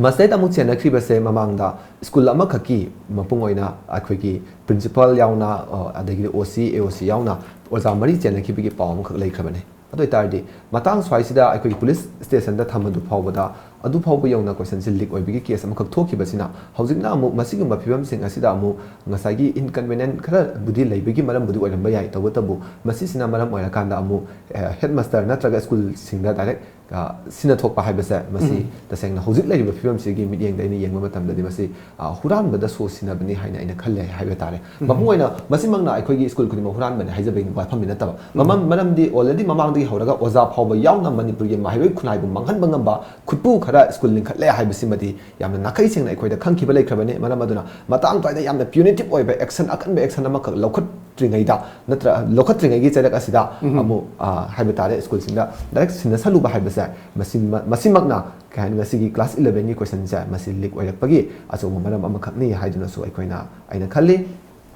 ꯃꯁꯤꯗꯩꯗ ꯑꯃꯨꯛ ꯆꯦꯟꯅꯈ꯭ꯔꯤꯕꯁꯦ ꯃꯃꯥꯡꯗ ꯁ꯭ꯀꯨꯜ ꯑꯃꯈꯛꯀꯤ ꯃꯄꯨꯡ ꯑꯣꯏꯅ ꯑꯩꯈꯣꯏꯒꯤ ꯄ꯭ꯔꯤꯟꯁꯤꯄꯥꯜ ꯌꯥꯎꯅ ꯑꯗꯒꯤꯗꯤ ꯑꯣ ꯁꯤ ꯑꯦ ꯑꯣ ꯁꯤ ꯌꯥꯎꯅ ꯑꯣꯖꯥ ꯃꯔꯤ ꯆꯦꯟꯅꯈꯤꯕꯒꯤ ꯄꯥꯎ ꯑꯃꯈꯛ ꯂꯩꯈ꯭ꯔꯕꯅꯤ꯫ ꯑꯗꯨ ꯑꯣꯏꯇꯥꯔꯗꯤ ꯃꯇꯥꯡ ꯁ꯭ꯋꯥꯏꯁꯤꯗ ꯑꯩꯈꯣꯏꯒꯤ ꯄꯨꯂꯤꯁ ꯁ꯭ꯇꯦꯁꯟꯗ ꯊꯝꯕꯗꯨ ꯐꯥꯎꯕꯗ, ꯑꯗꯨ ꯐꯥꯎꯕ ꯌꯧꯅ ꯀꯣꯏꯁꯟꯁꯤ ꯂꯤꯛ ꯑꯣꯏꯕꯒꯤ ꯀꯦꯁ ꯑꯃꯈꯛ ꯊꯣꯛꯈꯤꯕꯁꯤꯅ, ꯍꯧꯖꯤꯛꯅ ꯑꯃꯨꯛ ꯃꯁꯤꯒꯨꯝꯕ ꯐꯤꯕꯝꯁꯤꯡ ꯑꯁꯤꯗ ꯑꯃꯨꯛ ꯉꯁꯥꯏꯒꯤ ꯏꯟꯀꯟꯚꯤꯅꯤꯌꯦꯟ ꯈꯔꯕꯨꯗꯤ ꯂꯩꯕꯒꯤ ꯃꯔꯝꯕꯨꯗꯤ ꯑꯣꯏꯔꯝꯕ ꯌꯥꯏ꯫ ꯇꯧꯕꯇꯕꯨ ꯃꯁꯤꯁꯤꯅ ꯃꯔꯝ ꯑꯣꯏꯔꯀꯥꯟꯗ ꯑꯃꯨꯛ ꯍꯦꯗ ꯃꯥꯁꯇꯔ ꯅꯠꯇ꯭ꯔꯒ ꯁ꯭ꯀꯨꯜꯁꯤꯡꯗ ꯗꯥꯏꯔꯦꯛ ꯁꯤꯟꯅ ꯊꯣꯛꯄ ꯍꯥꯏꯕꯁꯦ, ꯃꯁꯤ ꯎꯝ꯫ ꯇꯁꯦꯡꯅ ꯍꯧꯖꯤꯛ ꯂꯩꯔꯤꯕ ꯐꯤꯕꯝꯁꯤꯒꯤ ꯃꯤꯠꯌꯦꯡꯗ ꯑꯩꯅ ꯌꯦꯡꯕ ꯃꯇꯝꯗꯗꯤ ꯃꯁꯤ, ꯑ, ꯍꯨꯔꯥꯟꯕꯗ ꯁꯣ ꯁꯤꯟꯅꯕꯅꯤ ꯍꯥꯏꯅ ꯑꯩꯅ ꯈꯜꯂꯦ ꯍꯥꯏꯕ ꯇꯥꯔꯦ꯫ ꯎꯝ꯫ ꯃꯄꯨꯡ ꯑꯣꯏꯅ ꯃꯁꯤꯃꯛꯅ ꯑꯩꯈꯣꯏꯒꯤ ꯁ꯭ꯀꯨꯜ ꯈꯨꯗꯤꯡꯃꯛ ꯍꯨꯔꯥꯟꯕꯅꯤ ꯍꯥꯏꯖꯕꯒꯤ ꯋꯥꯐꯝꯗꯤ ꯅꯠꯇꯕ, ꯎꯝ꯫ ꯃꯃꯝ-, ꯃꯔꯝꯗꯤ already ꯃꯃꯥꯡꯗꯒꯤ ꯍꯧꯔꯒ ꯑꯣꯖꯥ ꯐꯥꯎꯕ ꯌꯥꯎꯅ ꯃꯅꯤꯄꯨꯔꯒꯤ ꯃꯍꯩꯔꯣꯏ ꯈꯨꯟꯅꯥꯏꯕꯨ ꯃꯥꯡꯍꯟꯕ ꯉꯝꯕ ꯈꯨꯠꯄꯨ ꯈꯔ ꯁ꯭ꯀꯨꯜ ꯂꯤꯡꯈꯠꯂꯦ ꯍꯥꯏꯕꯁꯤꯃꯗꯤ ꯌꯥꯝꯅ ꯅꯥꯈꯩ ꯁꯦꯡꯅ ꯑꯩꯈꯣꯏꯗ ꯈꯪꯈꯤꯕ ꯂꯩꯈ꯭ꯔꯕꯅꯤ꯫ ꯃꯔꯝ ꯑꯗꯨꯅ ꯃꯇꯥꯡ ꯆꯥꯏꯗ ꯌꯥꯝꯅ ꯄ꯭ꯌꯨꯅꯤꯇꯤꯞ ꯑꯣꯏꯕ ꯑꯦꯛꯁꯟ, ꯑꯀꯟꯕ ꯑꯦꯛꯁꯟ ꯑꯃꯈꯛ ꯂꯧꯈꯠꯇ꯭ꯔꯤꯉꯩꯗ, ꯅꯠꯇ꯭ꯔ-, ꯂꯧꯈꯠꯇ꯭ꯔꯤꯉꯩꯒꯤ ꯆꯩꯔꯛ ꯑꯁꯤꯗ ꯎꯝ꯫ ꯑꯃꯨꯛ, ꯑ, ꯍꯥꯏꯕ ꯇꯥꯔꯦ, ꯁ꯭ꯀꯨꯜꯁꯤꯡꯗ ꯗꯥꯏꯔꯦꯛ ꯁꯤꯟꯅꯁꯜꯂꯨꯕ ꯍꯥꯏꯕꯁꯦ, ꯃꯁꯤ-, ꯃꯁꯤꯃꯛꯅ ꯀꯩ ꯍꯥꯏꯅꯤ, ꯉꯁꯤꯒꯤ ꯀ꯭ꯂꯥꯁ ꯏꯂꯚꯦꯟꯒꯤ ꯀꯣꯏꯁꯟꯁꯦ ꯃꯁꯤ ꯂꯤꯛ ꯑꯣꯏꯔꯛꯄꯒꯤ ꯑꯆꯧꯕ ꯃꯔꯝ ꯑꯃꯈꯛꯅꯤ ꯍꯥꯏꯗꯨꯅꯁꯨ ꯑꯩꯈꯣꯏꯅ, ꯑꯩꯅ ꯈꯜꯂꯤ꯫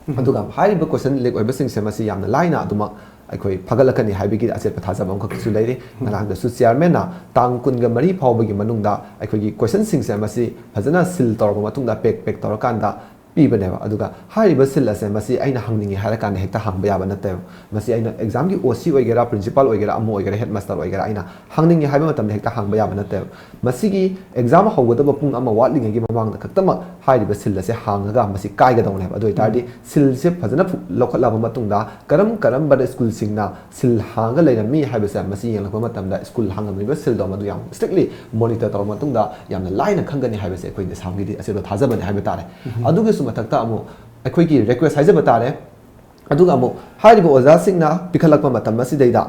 ꯎꯝ꯫ ꯑꯗꯨꯒ ꯍꯥꯏꯔꯤꯕ ꯀꯣꯏꯁꯟ ꯂꯤꯛ ꯑꯣꯏꯕꯁꯤꯡꯁꯦ ꯃꯁꯤ ꯌꯥꯝꯅ ꯂꯥꯏꯅ ꯑꯗꯨꯃꯛ ꯑꯩꯈꯣꯏ ꯐꯒꯠꯂꯛꯀꯅꯤ ꯍꯥꯏꯕꯒꯤ ꯑꯆꯦꯠꯄ ꯊꯥꯖꯕ ꯑꯃꯈꯛꯁꯨ ꯂꯩꯔꯤ꯫ ꯎꯝ꯫ ꯉꯔꯥꯡꯗꯁꯨ ꯆꯤꯌꯥꯔꯃꯦꯟꯅ ꯇꯥꯡ ꯀꯨꯟꯒ ꯃꯔꯤ ꯐꯥꯎꯕꯒꯤ ꯃꯅꯨꯡꯗ ꯑꯩꯈꯣꯏꯒꯤ ꯀꯣꯏꯁꯟꯁꯤꯡꯁꯦ ꯃꯁꯤ ꯐꯖꯅ ꯁꯤꯜ ꯇꯧꯔꯕ ꯃꯇꯨꯡꯗ, ꯄꯦꯛ ꯄꯦꯛ ꯇꯧꯔꯀꯥꯟꯗ ꯄꯤꯕꯅꯦꯕ꯫ ꯑꯗꯨꯒ ꯍꯥꯏꯔꯤꯕ ꯁꯤꯜ ꯑꯁꯦ ꯃꯁꯤ ꯑꯩꯅ ꯍꯪꯅꯤꯡꯉꯤ ꯍꯥꯏꯔꯀꯥꯟꯗ ꯍꯦꯛꯇ ꯍꯥꯡꯕ ꯌꯥꯕ ꯅꯠꯇꯦꯕ꯫ ꯃꯁꯤ ꯑꯩꯅ ꯑꯦꯛꯖꯥꯝꯒꯤ ꯑꯣ ꯁꯤ ꯑꯣꯏꯒꯦꯔꯥ, ꯄ꯭ꯔꯤꯟꯁꯤꯄꯥꯜ ꯑꯣꯏꯒꯦꯔꯥ, ꯑꯃ ꯑꯣꯏꯒꯦꯔꯥ, ꯍꯦꯗ ꯃꯥꯁꯇꯔ ꯑꯣꯏꯒꯦꯔꯥ, ꯑꯩꯅ ꯍꯪꯅꯤꯡꯉꯤ ꯍꯥꯏꯕ ꯃꯇꯝꯗ ꯍꯦꯛꯇ ꯍꯪꯕ ꯌꯥꯕ ꯅꯠꯇꯦꯕ꯫ ꯃꯁꯤꯒꯤ ꯑꯦꯛꯖꯥꯝ ꯍꯧꯒꯗꯕ ꯄꯨꯡ ꯑꯃ ꯋꯥꯠꯂꯤꯉꯩꯒꯤ ꯃꯃꯥꯡꯗ ꯈꯛꯇꯃꯛ ꯍꯥꯏꯔꯤꯕ ꯁꯤꯜ ꯑꯁꯦ ꯍꯥꯡꯉꯒ ꯃꯁꯤ ꯀꯥꯏꯒꯗꯧꯅꯦꯕ꯫ ꯑꯗꯨ ꯑꯣꯏꯇꯥꯔꯗꯤ ꯎꯝ꯫ ꯁꯤꯜꯁꯦ ꯐꯖꯅ ꯐꯨ-, ꯂꯧꯈꯠꯂꯕ ꯃꯇꯨꯡꯗ ꯀꯔꯝ ꯀꯔꯝꯕꯗ ꯁ꯭ꯀꯨꯜꯁꯤꯡꯅ ꯁꯤꯜ ꯍꯥꯡꯉꯒ ꯂꯩꯔꯝꯃꯤ ꯍꯥꯏꯕꯁꯦ ꯃꯁꯤ ꯌꯦꯡꯂꯛꯄ ꯃꯇꯝꯗ ꯁ꯭ꯀꯨꯜ ꯍꯥꯡꯉꯝꯃꯤꯕ ꯁꯤꯜꯗꯣ ꯃꯗꯨ ꯌꯥꯝ strictly monitor ꯇꯧꯔꯕ ꯃꯇꯨꯡꯗ ꯌꯥꯝꯅ ꯂꯥꯏꯅ ꯈꯪꯒꯅꯤ ꯍꯥꯏꯕꯁꯦ ꯑꯩꯈꯣꯏ ꯗꯦꯁꯥꯝꯒꯤꯗꯤ ꯑꯆꯦꯠꯄ ꯊꯥꯖꯕꯅꯤ ꯍꯥꯏꯕ ꯇꯥꯔꯦ꯫ ꯎꯝ꯫ ꯑꯗꯨꯒꯤꯁꯨ ꯃꯊꯛꯇ ꯑꯃꯨꯛ ꯑꯩꯈꯣꯏꯒꯤ request ꯍꯥꯏꯖꯕ ꯇꯥꯔꯦ꯫ ꯑꯗꯨꯒ ꯑꯃꯨꯛ ꯍꯥꯏꯔꯤꯕ ꯑꯣꯖꯥꯁꯤꯡꯅ ꯄꯤꯈꯠꯂꯛꯄ ꯃꯇꯝ ꯑꯁꯤꯗꯩꯗ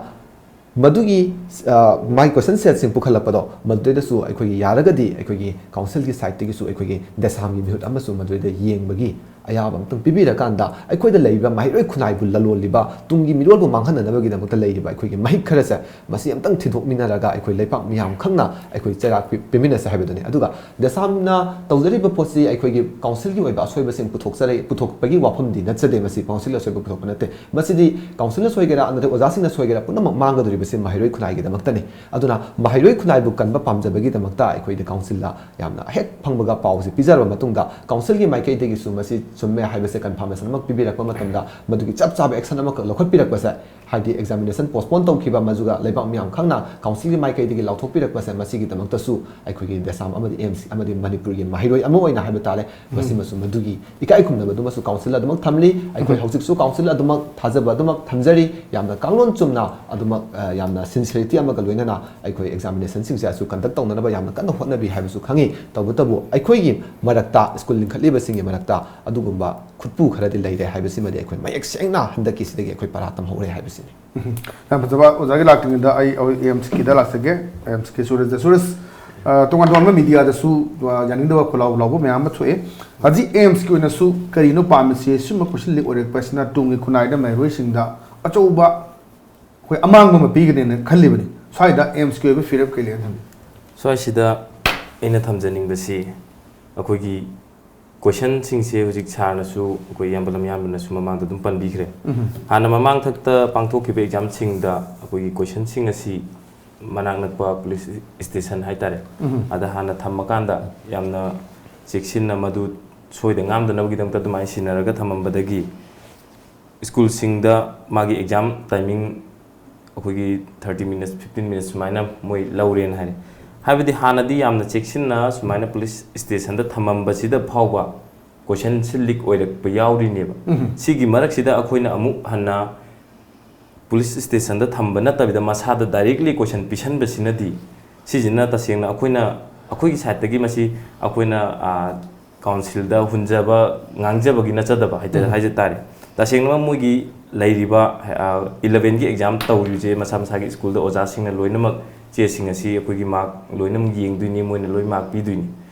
ꯃꯗꯨꯒꯤ, ꯑ, ꯃꯥꯒꯤ ꯀꯣꯏꯁꯟ ꯁꯦꯠꯁꯤꯡ ꯄꯨꯈꯠꯂꯛꯄꯗꯣ, ꯃꯗꯨꯗꯩꯗꯁꯨ ꯑꯩꯈꯣꯏꯒꯤ ꯌꯥꯔꯒꯗꯤ ꯑꯩꯈꯣꯏꯒꯤ ꯀꯥꯎꯟꯁꯤꯜꯒꯤ ꯁꯥꯏꯠꯇꯒꯤꯁꯨ ꯑꯩꯈꯣꯏꯒꯤ ꯗꯦꯁꯥꯝꯒꯤ ꯃꯤꯍꯨꯠ ꯑꯃꯁꯨ ꯃꯗꯨꯗꯩꯗ ꯌꯦꯡꯕꯒꯤ ꯑꯌꯥꯕ ꯑꯃꯇꯪ ꯄꯤꯕꯤꯔꯀꯥꯟꯗ, ꯑꯩꯈꯣꯏꯗ ꯂꯩꯔꯤꯕ ꯃꯍꯩꯔꯣꯏ ꯈꯨꯟꯅꯥꯏꯕꯨ ꯂꯂꯣꯜꯂꯤꯕ, ꯇꯨꯡꯒꯤ ꯃꯤꯔꯣꯜꯕꯨ ꯃꯥꯡꯍꯟꯅꯅꯕꯒꯤꯗꯃꯛꯇ ꯂꯩꯔꯤꯕ ꯑꯩꯈꯣꯏꯒꯤ ꯃꯍꯤꯛ ꯈꯔꯁꯦ, ꯃꯁꯤ ꯑꯃꯇꯪ ꯊꯤꯗꯣꯛꯃꯤꯟꯅꯔꯒ ꯑꯩꯈꯣꯏ ꯂꯩꯄꯥꯛ ꯃꯤꯌꯥꯝ ꯈꯪꯅ ꯑꯩꯈꯣꯏ ꯆꯩꯔꯥꯛ ꯄꯤ-, ꯄꯤꯃꯤꯟꯅꯁꯦ ꯍꯥꯏꯕꯗꯨꯅꯤ꯫ ꯑꯗꯨꯒ ꯗꯦꯁꯥꯝꯅ ꯇꯧꯖꯔꯤꯕ ꯄꯣꯠꯁꯤ ꯑꯩꯈꯣꯏꯒꯤ ꯀꯥꯎꯟꯁꯤꯜꯒꯤ ꯑꯣꯏꯕ ꯑꯁꯣꯏꯕꯁꯤꯡ ꯄꯨꯊꯣꯛꯆꯔ-, ꯄꯨꯊꯣꯛꯄꯒꯤ ꯋꯥꯐꯝꯗꯤ ꯅꯠꯆꯗꯦ, ꯃꯁꯤ ꯀꯥꯎꯟꯁꯤꯜ ꯑꯁꯣꯏꯕ ꯄꯨꯊꯣꯛꯄ ꯅꯠꯇꯦ꯫ ꯃꯁꯤꯗꯤ ꯀꯥꯎꯟꯁꯤꯜꯅ ꯁꯣꯏꯒꯦꯔꯥ, ꯅꯠꯇ꯭ꯔꯒ ꯑꯣꯖꯥꯁꯤꯡꯅ ꯁꯣꯏꯒꯦꯔꯥ, ꯄꯨꯝꯅꯃꯛ ꯃꯥꯡꯒꯗꯧꯔꯤꯕꯁꯤ ꯃꯍꯩꯔꯣꯏ ꯈꯨꯟꯅꯥꯏꯒꯤꯗꯃꯛꯇꯅꯤ꯫ ꯑꯗꯨꯅ ꯃꯍꯩꯔꯣꯏ ꯈꯨꯟꯅꯥꯏꯕꯨ ꯀꯟꯕ ꯄꯥꯝꯖꯕꯒꯤꯗꯃꯛꯇ ꯑꯩꯈꯣꯏꯗ ꯀꯥꯎꯟꯁꯤꯜꯗ ꯌꯥꯝꯅ ꯍꯦꯛ ꯐꯪꯕꯒ ꯄꯥꯎꯁꯤ ꯄꯤꯖꯔꯕ ꯃꯇꯨꯡꯗ, ꯀꯥꯎꯟꯁꯤꯜꯒꯤ ꯃꯥꯏꯀꯩꯗꯒꯤꯁꯨ ꯃꯁꯤ ꯆꯨꯝꯃꯦ ꯍꯥꯏꯕꯁꯦ ꯀꯟꯐꯥꯔꯃꯦꯁꯟ ꯑꯃ ꯄꯤꯕꯤꯔꯛꯄ ꯃꯇꯝꯗ ꯃꯗꯨꯒꯤ ꯆꯞ ꯆꯥꯕ ꯑꯦꯛꯁꯟ ꯑꯃꯈꯛ ꯂꯧꯈꯠꯄꯤꯔꯛꯄꯁꯦ, ꯍꯥꯏꯗꯤ ꯑꯦꯛꯖꯥꯃꯤꯅꯦꯁꯟ ꯄꯣꯁꯄꯣꯟ ꯇꯧꯈꯤꯕ, ꯃꯗꯨꯒ ꯂꯩꯕꯥꯛ ꯃꯤꯌꯥꯝ ꯈꯪꯅ ꯀꯥꯎꯟꯁꯤꯜꯒꯤ ꯃꯥꯏꯀꯩꯗꯒꯤ ꯂꯥꯎꯊꯣꯛꯄꯤꯔꯛꯄꯁꯦ, ꯃꯁꯤꯒꯤꯗꯃꯛꯇꯁꯨ ꯑꯩꯈꯣꯏꯒꯤ ꯗꯦꯁꯥꯝ ꯑꯃꯗꯤ ꯑꯦꯝꯁ ꯑꯃꯗꯤ ꯃꯅꯤꯄꯨꯔꯒꯤ ꯃꯍꯩꯔꯣꯏ ꯑꯃ ꯑꯣꯏꯅ ꯍꯥꯏꯕ ꯇꯥꯔꯦ, ꯃꯁꯤꯃꯁꯨ ꯃꯗꯨꯒꯤ ꯏꯀꯥꯏ ꯈꯨꯝꯅꯕꯗꯨꯃꯁꯨ ꯀꯥꯎꯟꯁꯤꯜ ꯑꯗꯨꯃꯛ ꯊꯝꯂꯤ꯫ ꯑꯩꯈꯣꯏ ꯍꯧꯖꯤꯛꯁꯨ ꯀꯥꯎꯟꯁꯤꯜ ꯑꯗꯨꯃꯛ ꯊꯥꯖꯕ ꯑꯗꯨꯃꯛ ꯊꯝꯖꯔꯤ꯫ ꯌꯥꯝꯅ ꯀꯥꯡꯂꯣꯟ ꯆꯨꯝꯅ ꯑꯗꯨꯃꯛ, ꯑ, ꯌꯥꯝꯅ ꯁꯤꯟꯁꯤꯌꯔꯤꯇꯤ ꯑꯃꯒ ꯂꯣꯏꯅꯅ ꯑꯩꯈꯣꯏ ꯑꯦꯛꯖꯥꯃꯤꯅꯦꯁꯟꯁꯤꯡꯁꯦ ꯑꯁꯨ ꯀꯟꯗꯛ ꯇꯧꯅꯅꯕ ꯌꯥꯝꯅ ꯀꯟꯅ ꯍꯣꯠꯅꯕꯤ ꯍꯥꯏꯕꯁꯨ ꯈꯪꯉꯤ꯫ ꯇꯧꯕꯇꯕꯨ ꯑꯩꯈꯣꯏꯒꯤ ꯃꯔꯛꯇ, ꯁ꯭ꯀꯨꯜ ꯂꯤꯡꯈꯠꯂꯤꯕꯁꯤꯡꯒꯤ ꯃꯔꯛꯇ ꯑꯗꯨꯒꯨꯝꯕ ꯈꯨꯠꯄꯨ ꯈꯔꯗꯤ ꯂꯩꯔꯦ ꯍꯥꯏꯕꯁꯤꯃꯗꯤ ꯑꯩꯈꯣꯏ ꯃꯌꯦꯛ ꯁꯦꯡꯅ ꯍꯟꯗꯛꯀꯤꯁꯤꯗꯒꯤ ꯑꯩꯈꯣꯏ ꯄꯔꯥ ꯇꯝꯍꯧꯔꯦ ꯍꯥꯏꯕꯁꯤꯅꯤ꯫ ꯎꯝ꯫ ꯌꯥꯝ ꯐꯖꯕ꯫ ꯑꯣꯖꯥꯒꯤ ꯂꯥꯛꯇ꯭ꯔꯤꯉꯩꯗ ꯑꯩ ꯑꯦꯝꯁꯀꯤꯗ ꯂꯥꯛꯆꯒꯦ꯫ ꯑꯦꯝꯁꯀꯤ ꯁꯨꯔꯖꯗ꯫ ꯁꯨꯔꯖ, ꯑ, ꯇꯣꯉꯥꯟ ꯇꯣꯉꯥꯟꯕ ꯃꯤꯗꯤꯌꯥꯗꯁꯨ, ꯑ, ꯌꯥꯅꯤꯡꯗꯕ ꯈꯣꯜꯂꯥꯎ ꯂꯥꯎꯕ ꯃꯌꯥꯝ ꯑꯃ ꯊꯣꯛꯑꯦ꯫ ꯍꯧꯖꯤꯛ ꯑꯦꯝꯁꯀꯤ ꯑꯣꯏꯅꯁꯨ ꯀꯔꯤꯅꯣ ꯄꯥꯝꯃꯤꯁꯦ? ꯁꯨꯝꯕ ꯀꯣꯏꯁꯟ ꯂꯤꯛ ꯑꯣꯏꯔꯛꯄ ꯑꯁꯤꯅ ꯇꯨꯡꯒꯤ ꯈꯨꯟꯅꯥꯏꯗ ꯃꯍꯩꯔꯣꯏꯁꯤꯡꯗ ꯑꯆꯧꯕ ꯑꯩꯈꯣꯏ ꯑꯃꯥꯡꯕ ꯑꯃ ꯄꯤꯒꯅꯦꯅ ꯈꯜꯂꯤꯕꯅꯤ꯫ ꯁ꯭ꯋꯥꯏꯗ ꯑꯦꯝꯁꯀꯤ ꯑꯣꯏꯕ ꯐꯤꯔꯦꯞ ꯀꯩ ꯂꯩ ꯊꯝꯕꯤ? ꯁ꯭ꯋꯥꯏꯁꯤꯗ ꯑꯩꯅ ꯊꯝꯖꯅꯤꯡꯕꯁꯤ, ꯑꯩꯈꯣꯏꯒꯤ ꯀꯣꯏꯁꯟꯁꯤꯡꯁꯦ ꯍꯧꯖꯤꯛ ꯁꯥꯔꯅꯁꯨ, ꯑꯩꯈꯣꯏ ꯏꯌꯥꯝꯕ ꯂꯝꯌꯥꯟꯕꯅꯁꯨ ꯃꯃꯥꯡꯗ ꯑꯗꯨꯝ ꯄꯟꯕꯤꯈ꯭ꯔꯦ꯫ ꯎꯝ꯫ ꯍꯥꯟꯅ ꯃꯃꯥꯡ ꯊꯛꯇ ꯄꯥꯡꯊꯣꯛꯈꯤꯕ ꯑꯦꯛꯖꯥꯝꯁꯤꯡꯗ ꯑꯩꯈꯣꯏꯒꯤ ꯀꯣꯏꯁꯟꯁꯤꯡ ꯑꯁꯤ ꯃꯅꯥꯛ ꯅꯛꯄ ꯄꯨꯂꯤꯁ ꯏꯁꯇꯦꯁꯟ ꯍꯥꯏꯇꯥꯔꯦ, ꯎꯝ꯫ ꯑꯗ ꯍꯥꯟꯅ ꯊꯝꯃꯀꯥꯟꯗ ꯌꯥꯝꯅ ꯆꯦꯛꯁꯤꯟꯅ ꯃꯗꯨ ꯁꯣꯏꯗ ꯉꯥꯝꯗꯅꯕꯒꯤꯗꯃꯛꯇ ꯑꯗꯨꯃꯥꯏꯅ ꯁꯤꯟꯅꯔꯒ ꯊꯝꯃꯝꯕꯗꯒꯤ ꯁ꯭ꯀꯨꯜꯁꯤꯡꯗ ꯃꯥꯒꯤ ꯑꯦꯛꯖꯥꯝ ꯇꯥꯏꯃꯤꯡ ꯑꯩꯈꯣꯏꯒꯤ ꯊꯥꯔꯇꯤ ꯃꯤꯅꯠꯁ, ꯐꯤꯐꯇꯤꯟ ꯃꯤꯅꯠꯁ ꯁꯨꯃꯥꯏꯅ ꯃꯣꯏ ꯂꯧꯔꯦꯅ ꯍꯥꯏꯔꯦ꯫ ꯍꯥꯏꯕꯗꯤ ꯍꯥꯟꯅꯗꯤ ꯌꯥꯝꯅ ꯆꯦꯛꯁꯤꯟꯅ ꯁꯨꯃꯥꯏꯅ ꯄꯨꯂꯤꯁ ꯏꯁꯇꯦꯁꯟꯗ ꯊꯝꯃꯝꯕꯁꯤꯗ ꯐꯥꯎꯕ ꯀꯣꯏꯁꯟꯁꯤ ꯂꯤꯛ ꯑꯣꯏꯔꯛꯄ ꯌꯥꯎꯔꯤꯅꯦꯕ꯫ ꯎꯝ꯫ ꯁꯤꯒꯤ ꯃꯔꯛꯁꯤꯗ ꯑꯩꯈꯣꯏꯅ ꯑꯃꯨꯛ ꯍꯟꯅ ꯄꯨꯂꯤꯁ ꯏꯁꯇꯦꯁꯟꯗ ꯊꯝꯕ ꯅꯠꯇꯕꯤꯗ ꯃꯁꯥꯗ ꯗꯥꯏꯔꯦꯛꯂꯤ ꯀꯣꯏꯁꯟ ꯄꯤꯁꯟꯕꯁꯤꯅꯗꯤ, ꯁꯤꯁꯤꯅ ꯇꯁꯦꯡꯅ ꯑꯩꯈꯣꯏꯅ, ꯑꯩꯈꯣꯏꯒꯤ ꯁꯥꯏꯠꯇꯒꯤ ꯃꯁꯤ ꯑꯩꯈꯣꯏꯅ, ꯑꯥ, ꯀꯥꯎꯟꯁꯤꯜꯗ ꯍꯨꯟꯖꯕ, ꯉꯥꯡꯖꯕꯒꯤ ꯅꯠꯆꯗꯕ ꯍꯥꯏꯇꯥꯔꯦ, ꯎꯝ꯫ ꯍꯥꯏꯖ ꯇꯥꯔꯦ꯫ ꯇꯁꯦꯡꯅ ꯃꯣꯏꯒꯤ ꯂꯩꯔꯤꯕ, ꯑꯥ, ꯏꯂꯚꯦꯟꯒꯤ ꯑꯦꯛꯖꯥꯝ ꯇꯧꯔꯤꯕꯁꯦ ꯃꯁꯥ ꯃꯁꯥꯒꯤ ꯁ꯭ꯀꯨꯜꯗ ꯑꯣꯖꯥꯁꯤꯡꯅ ꯂꯣꯏꯅꯃꯛ ꯆꯦꯁꯤꯡ ꯑꯁꯤ ꯑꯩꯈꯣꯏꯒꯤ ꯃꯥꯔꯛ ꯂꯣꯏꯅꯃꯛ ꯌꯦꯡꯗꯣꯏꯅꯤ, ꯃꯣꯏꯅ ꯂꯣꯏ ꯃꯥꯔꯛ ꯄꯤꯗꯣꯏꯅꯤ꯫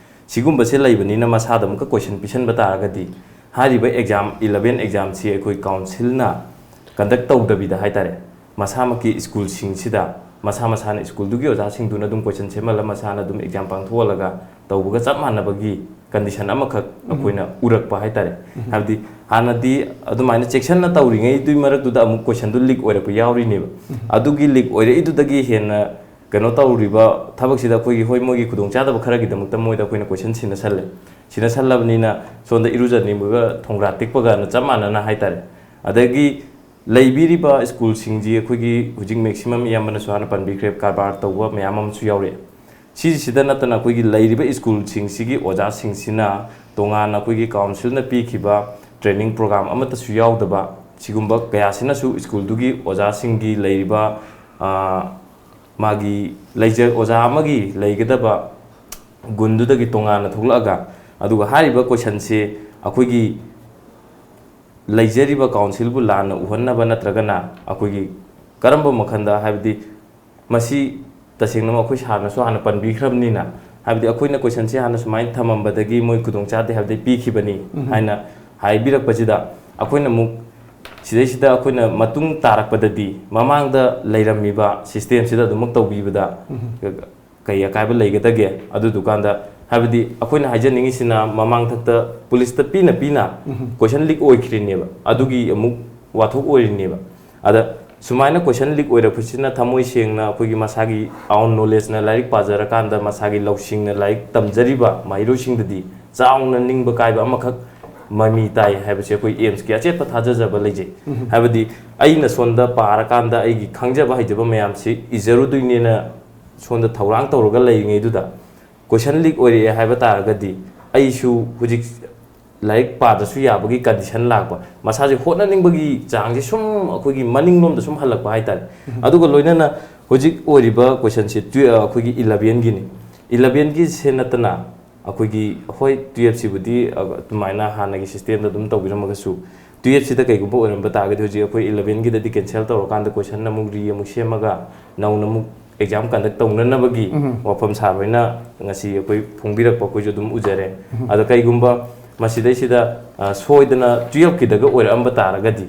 ꯁꯤꯒꯨꯝꯕꯁꯦ ꯂꯩꯕꯅꯤꯅ ꯃꯁꯥꯗ ꯑꯃꯨꯛꯀ ꯀꯣꯏꯁꯟ ꯄꯤꯁꯟꯕ ꯇꯥꯔꯒꯗꯤ ꯍꯥꯏꯔꯤꯕ ꯑꯦꯛꯖꯥꯝ, ꯏꯂꯚꯦꯟ ꯑꯦꯛꯖꯥꯝꯁꯤ ꯑꯩꯈꯣꯏ ꯀꯥꯎꯟꯁꯤꯜꯅ ꯀꯟꯗꯛ ꯇꯧꯗꯕꯤꯗ ꯍꯥꯏꯇꯥꯔꯦ, ꯃꯁꯥꯃꯛꯀꯤ ꯁ꯭ꯀꯨꯜꯁꯤꯡꯁꯤꯗ ꯃꯁꯥ ꯃꯁꯥꯅ ꯁ꯭ꯀꯨꯜꯗꯨꯒꯤ ꯑꯣꯖꯥꯁꯤꯡꯗꯨꯅ ꯑꯗꯨꯝ ꯀꯣꯏꯁꯟ ꯁꯦꯝꯍꯜꯂ ꯃꯁꯥꯅ ꯑꯗꯨꯝ ꯑꯦꯛꯖꯥꯝ ꯄꯥꯡꯊꯣꯛꯍꯜꯂꯒ ꯇꯧꯕꯒ ꯆꯞ ꯃꯥꯟꯅꯕꯒꯤ ꯀꯟꯗꯤꯁꯟ ꯑꯃꯈꯛ ꯎꯝ꯫ ꯑꯩꯈꯣꯏꯅ ꯎꯔꯛꯄ ꯍꯥꯏꯇꯥꯔꯦ꯫ ꯎꯝ꯫ ꯍꯥꯏꯕꯗꯤ ꯍꯥꯟꯅꯗꯤ ꯑꯗꯨꯃꯥꯏꯅ ꯆꯦꯛꯁꯤꯟꯅ ꯇꯧꯔꯤꯉꯩꯗꯨꯒꯤ ꯃꯔꯛꯇꯨꯗ ꯑꯃꯨꯛ ꯀꯣꯏꯁꯟꯗꯨ ꯂꯤꯛ ꯑꯣꯏꯔꯛꯄ ꯌꯥꯎꯔꯤꯅꯦꯕ꯫ ꯎꯝ꯫ ꯑꯗꯨꯒꯤ ꯂꯤꯛ ꯑꯣꯏꯔꯛꯏꯗꯨꯗꯒꯤ ꯍꯦꯟꯅ ꯀꯩꯅꯣ ꯇꯧꯔꯤꯕ ꯊꯕꯛꯁꯤꯗ ꯑꯩꯈꯣꯏꯒꯤ, ꯍꯣꯏ, ꯃꯣꯏꯒꯤ ꯈꯨꯗꯣꯡꯆꯥꯗꯕ ꯈꯔꯒꯤꯗꯃꯛꯇ ꯃꯣꯏꯗ ꯑꯩꯈꯣꯏꯅ ꯀꯣꯏꯁꯟ ꯁꯤꯟꯅꯁꯜꯂꯦ꯫ ꯁꯤꯅ ꯁꯜꯂꯕꯅꯤꯅ ꯁꯣꯝꯗ ꯏꯔꯨꯖꯅꯤꯡꯕꯒ ꯊꯣꯡꯒ꯭ꯔꯥ ꯇꯤꯛꯄꯒꯅ ꯆꯞ ꯃꯥꯟꯅꯅ ꯍꯥꯏꯇꯥꯔꯦ꯫ ꯑꯗꯒꯤ ꯂꯩꯕꯤꯔꯤꯕ ꯁ꯭ꯀꯨꯜꯁꯤꯡꯁꯤ ꯑꯩꯈꯣꯏꯒꯤ ꯍꯧꯖꯤꯛ ꯃꯦꯛꯁꯤꯃꯝ ꯏꯌꯥꯝꯕꯅꯁꯨ ꯍꯥꯟꯅ ꯄꯟꯕꯤꯈ꯭ꯔꯦ, ꯀꯔꯕꯥꯔ ꯇꯧꯕ ꯃꯌꯥꯝ ꯑꯃꯁꯨ ꯌꯥꯎꯔꯛꯑꯦ꯫ ꯁꯤꯁꯤꯗ ꯅꯠꯇꯅ ꯑꯩꯈꯣꯏꯒꯤ ꯂꯩꯔꯤꯕ ꯁ꯭ꯀꯨꯜꯁꯤꯡꯁꯤꯒꯤ ꯑꯣꯖꯥꯁꯤꯡꯁꯤꯅ ꯇꯣꯉꯥꯟꯅ ꯑꯩꯈꯣꯏꯒꯤ ꯀꯥꯎꯟꯁꯤꯜꯅ ꯄꯤꯈꯤꯕ ꯇ꯭ꯔꯦꯅꯤꯡ ꯄ꯭ꯔꯣꯒ꯭ꯔꯥꯝ ꯑꯃꯠꯇꯁꯨ ꯌꯥꯎꯗꯕ, ꯁꯤꯒꯨꯝꯕ ꯀꯌꯥꯁꯤꯅꯁꯨ ꯁ꯭ꯀꯨꯜꯗꯨꯒꯤ ꯑꯣꯖꯥꯁꯤꯡꯒꯤ ꯂꯩꯔꯤꯕ, ꯑ, ꯃꯥꯒꯤ ꯂꯩꯖ-, ꯑꯣꯖꯥ ꯑꯃꯒꯤ ꯂꯩꯒꯗꯕ ꯒꯨꯟꯗꯨꯗꯒꯤ ꯇꯣꯉꯥꯟꯅ ꯊꯣꯛꯂꯛꯑꯒ, ꯑꯗꯨꯒ ꯍꯥꯏꯔꯤꯕ ꯀꯣꯏꯁꯟꯁꯤ ꯑꯩꯈꯣꯏꯒꯤ ꯂꯩꯖꯔꯤꯕ ꯀꯥꯎꯟꯁꯤꯜꯕꯨ ꯂꯥꯟꯅ ꯎꯍꯟꯅꯕ ꯅꯠꯇ꯭ꯔꯒꯅ ꯑꯩꯈꯣꯏꯒꯤ ꯀꯔꯝꯕ ꯃꯈꯜꯗ, ꯍꯥꯏꯕꯗꯤ ꯃꯁꯤ ꯇꯁꯦꯡꯅꯃꯛ ꯑꯩꯈꯣꯏ ꯁꯥꯔꯅꯁꯨ ꯍꯥꯟꯅ ꯄꯟꯕꯤꯈ꯭ꯔꯕꯅꯤꯅ, ꯍꯥꯏꯕꯗꯤ ꯑꯩꯈꯣꯏꯅ ꯀꯣꯏꯁꯟꯁꯤ ꯍꯥꯟꯅ ꯁꯨꯃꯥꯏꯅ ꯊꯝꯃꯝꯕꯗꯒꯤ ꯃꯣꯏ ꯈꯨꯗꯣꯡꯆꯥꯗꯦ ꯍꯥꯏꯕꯗꯤ ꯄꯤꯈꯤꯕꯅꯤ ꯎꯝ꯫ ꯍꯥꯏꯅ ꯍꯥꯏꯕꯤꯔꯛꯄꯁꯤꯗ, ꯑꯩꯈꯣꯏꯅ ꯑꯃꯨꯛ ꯁꯤꯗꯩꯁꯤꯗ ꯑꯩꯈꯣꯏꯅ ꯃꯇꯨꯡ ꯇꯥꯔꯛꯄꯗꯗꯤ ꯃꯃꯥꯡꯗ ꯂꯩꯔꯝꯃꯤꯕ ꯁꯤꯁꯇꯦꯝꯁꯤꯗ ꯑꯗꯨꯃꯛ ꯇꯧꯕꯤꯕꯗ ꯎꯝ꯫ ꯀꯩ ꯑꯀꯥꯏꯕ ꯂꯩꯒꯗꯒꯦ? ꯑꯗꯨꯗꯨꯀꯥꯟꯗ, ꯍꯥꯏꯕꯗꯤ ꯑꯩꯈꯣꯏꯅ ꯍꯥꯏꯖꯅꯤꯡꯉꯤꯁꯤꯅ ꯃꯃꯥꯡꯊꯛꯇ ꯄꯨꯂꯤꯁꯇ ꯄꯤꯅ ꯄꯤꯅ ꯎꯝ꯫ ꯀꯣꯏꯁꯟ ꯂꯤꯛ ꯑꯣꯏꯈ꯭ꯔꯤꯅꯦꯕ, ꯑꯗꯨꯒꯤ ꯑꯃꯨꯛ ꯋꯥꯊꯣꯛ ꯑꯣꯏꯔꯤꯅꯦꯕ꯫ ꯑꯗ ꯁꯨꯃꯥꯏꯅ ꯀꯣꯏꯁꯟ ꯂꯤꯛ ꯑꯣꯏꯔꯛꯄꯁꯤꯅ ꯊꯃꯣꯏ ꯁꯦꯡꯅ ꯑꯩꯈꯣꯏꯒꯤ ꯃꯁꯥꯒꯤ ꯑꯥꯎꯟ ꯅꯣꯂꯦꯖꯅ ꯂꯥꯏꯔꯤꯛ ꯄꯥꯖꯔꯀꯥꯟꯗ ꯃꯁꯥꯒꯤ ꯂꯧꯁꯤꯡꯅ ꯂꯥꯏꯔꯤꯛ ꯇꯝꯖꯔꯤꯕ ꯃꯍꯩꯔꯣꯏꯁꯤꯡꯗꯗꯤ ꯆꯥꯎꯅ ꯅꯤꯡꯕ ꯀꯥꯏꯕ ꯑꯃꯈꯛ ꯃꯃꯤ ꯇꯥꯏ ꯍꯥꯏꯕꯁꯦ ꯑꯩꯈꯣꯏ ꯑꯦꯝꯁꯀꯤ ꯑꯆꯦꯠꯄ ꯊꯥꯖꯖꯕ ꯂꯩꯖꯩ꯫ ꯎꯝ꯫ ꯍꯥꯏꯕꯗꯤ ꯑꯩꯅ ꯁꯣꯝꯗ ꯄꯥꯔꯀꯥꯟꯗ ꯑꯩꯒꯤ ꯈꯪꯖꯕ ꯍꯩꯖꯕ ꯃꯌꯥꯝꯁꯤ ꯏꯖꯔꯨꯗꯣꯏꯅꯦꯅ ꯁꯣꯝꯗ ꯊꯧꯔꯥꯡ ꯇꯧꯔꯒ ꯂꯩꯔꯤꯉꯩꯗꯨꯗ ꯀꯣꯏꯁꯟ ꯂꯤꯛ ꯑꯣꯏꯔꯛꯑꯦ ꯍꯥꯏꯕ ꯇꯥꯔꯒꯗꯤ ꯑꯩꯁꯨ ꯍꯧꯖꯤꯛ ꯂꯥꯏꯔꯤꯛ ꯄꯥꯗ꯭ꯔꯁꯨ ꯌꯥꯕꯒꯤ ꯀꯟꯗꯤꯁꯟ ꯂꯥꯛꯄ, ꯃꯁꯥꯁꯦ ꯍꯣꯠꯅꯅꯤꯡꯕꯒꯤ ꯆꯥꯡꯁꯦ ꯁꯨꯝ ꯑꯩꯈꯣꯏꯒꯤ ꯃꯅꯤꯡꯂꯣꯝꯗ ꯁꯨꯝ ꯍꯜꯂꯛꯄ ꯍꯥꯏꯇꯥꯔꯦ꯫ ꯎꯝ꯫ ꯑꯗꯨꯒ ꯂꯣꯏꯅꯅ ꯍꯧꯖꯤꯛ ꯑꯣꯏꯔꯤꯕ ꯀꯣꯏꯁꯟꯁꯦ ꯇꯨ-, ꯑꯩꯈꯣꯏꯒꯤ ꯏꯂꯚꯦꯟꯒꯤꯅꯤ꯫ ꯏꯂꯚꯦꯟꯒꯤꯁꯦ ꯅꯠꯇꯅ ꯑꯩꯈꯣꯏꯒꯤ, ꯍꯣꯏ, ꯇꯨꯌꯦꯜꯞꯁꯤꯕꯨꯗꯤ ꯑꯗꯨꯃꯥꯏꯅ ꯍꯥꯟꯅꯒꯤ ꯁꯤꯁꯇꯦꯝꯗ ꯑꯗꯨꯝ ꯇꯧꯕꯤꯔꯝꯃꯒꯁꯨ, ꯇꯨꯌꯦꯜꯞꯁꯤꯗ ꯀꯩꯒꯨꯝꯕ ꯑꯣꯏꯔꯝꯕ ꯇꯥꯔꯒꯗꯤ ꯍꯧꯖꯤꯛ ꯑꯩꯈꯣꯏ ꯏꯂꯚꯦꯟꯒꯤꯗꯗꯤ ꯀꯦꯟꯁꯦꯜ ꯇꯧꯔꯀꯥꯟꯗ ꯀꯣꯏꯁꯟ ꯑꯃꯨꯛ ꯔꯤ ꯑꯃꯨꯛ ꯁꯦꯝꯃꯒ ꯅꯧꯅ ꯑꯃꯨꯛ ꯑꯦꯛꯖꯥꯝ ꯀꯟꯗꯛ ꯇꯧꯅꯅꯕꯒꯤ ꯎꯝ꯫ ꯋꯥꯐꯝ ꯁꯥꯔ ꯍꯣꯏꯅ ꯉꯁꯤ ꯑꯩꯈꯣꯏ ꯐꯣꯡꯕꯤꯔꯛꯄ ꯑꯩꯈꯣꯏꯁꯨ ꯑꯗꯨꯝ ꯎꯖꯔꯦ꯫ ꯎꯝ꯫ ꯑꯗ ꯀꯩꯒꯨꯝꯕ ꯃꯁꯤꯗꯩꯁꯤꯗ, ꯑ, ꯁꯣꯏꯗꯅ ꯇꯨꯌꯦꯜꯞꯀꯤꯗꯒ ꯑꯣꯏꯔꯛꯑꯝꯕ ꯇꯥꯔꯒꯗꯤ,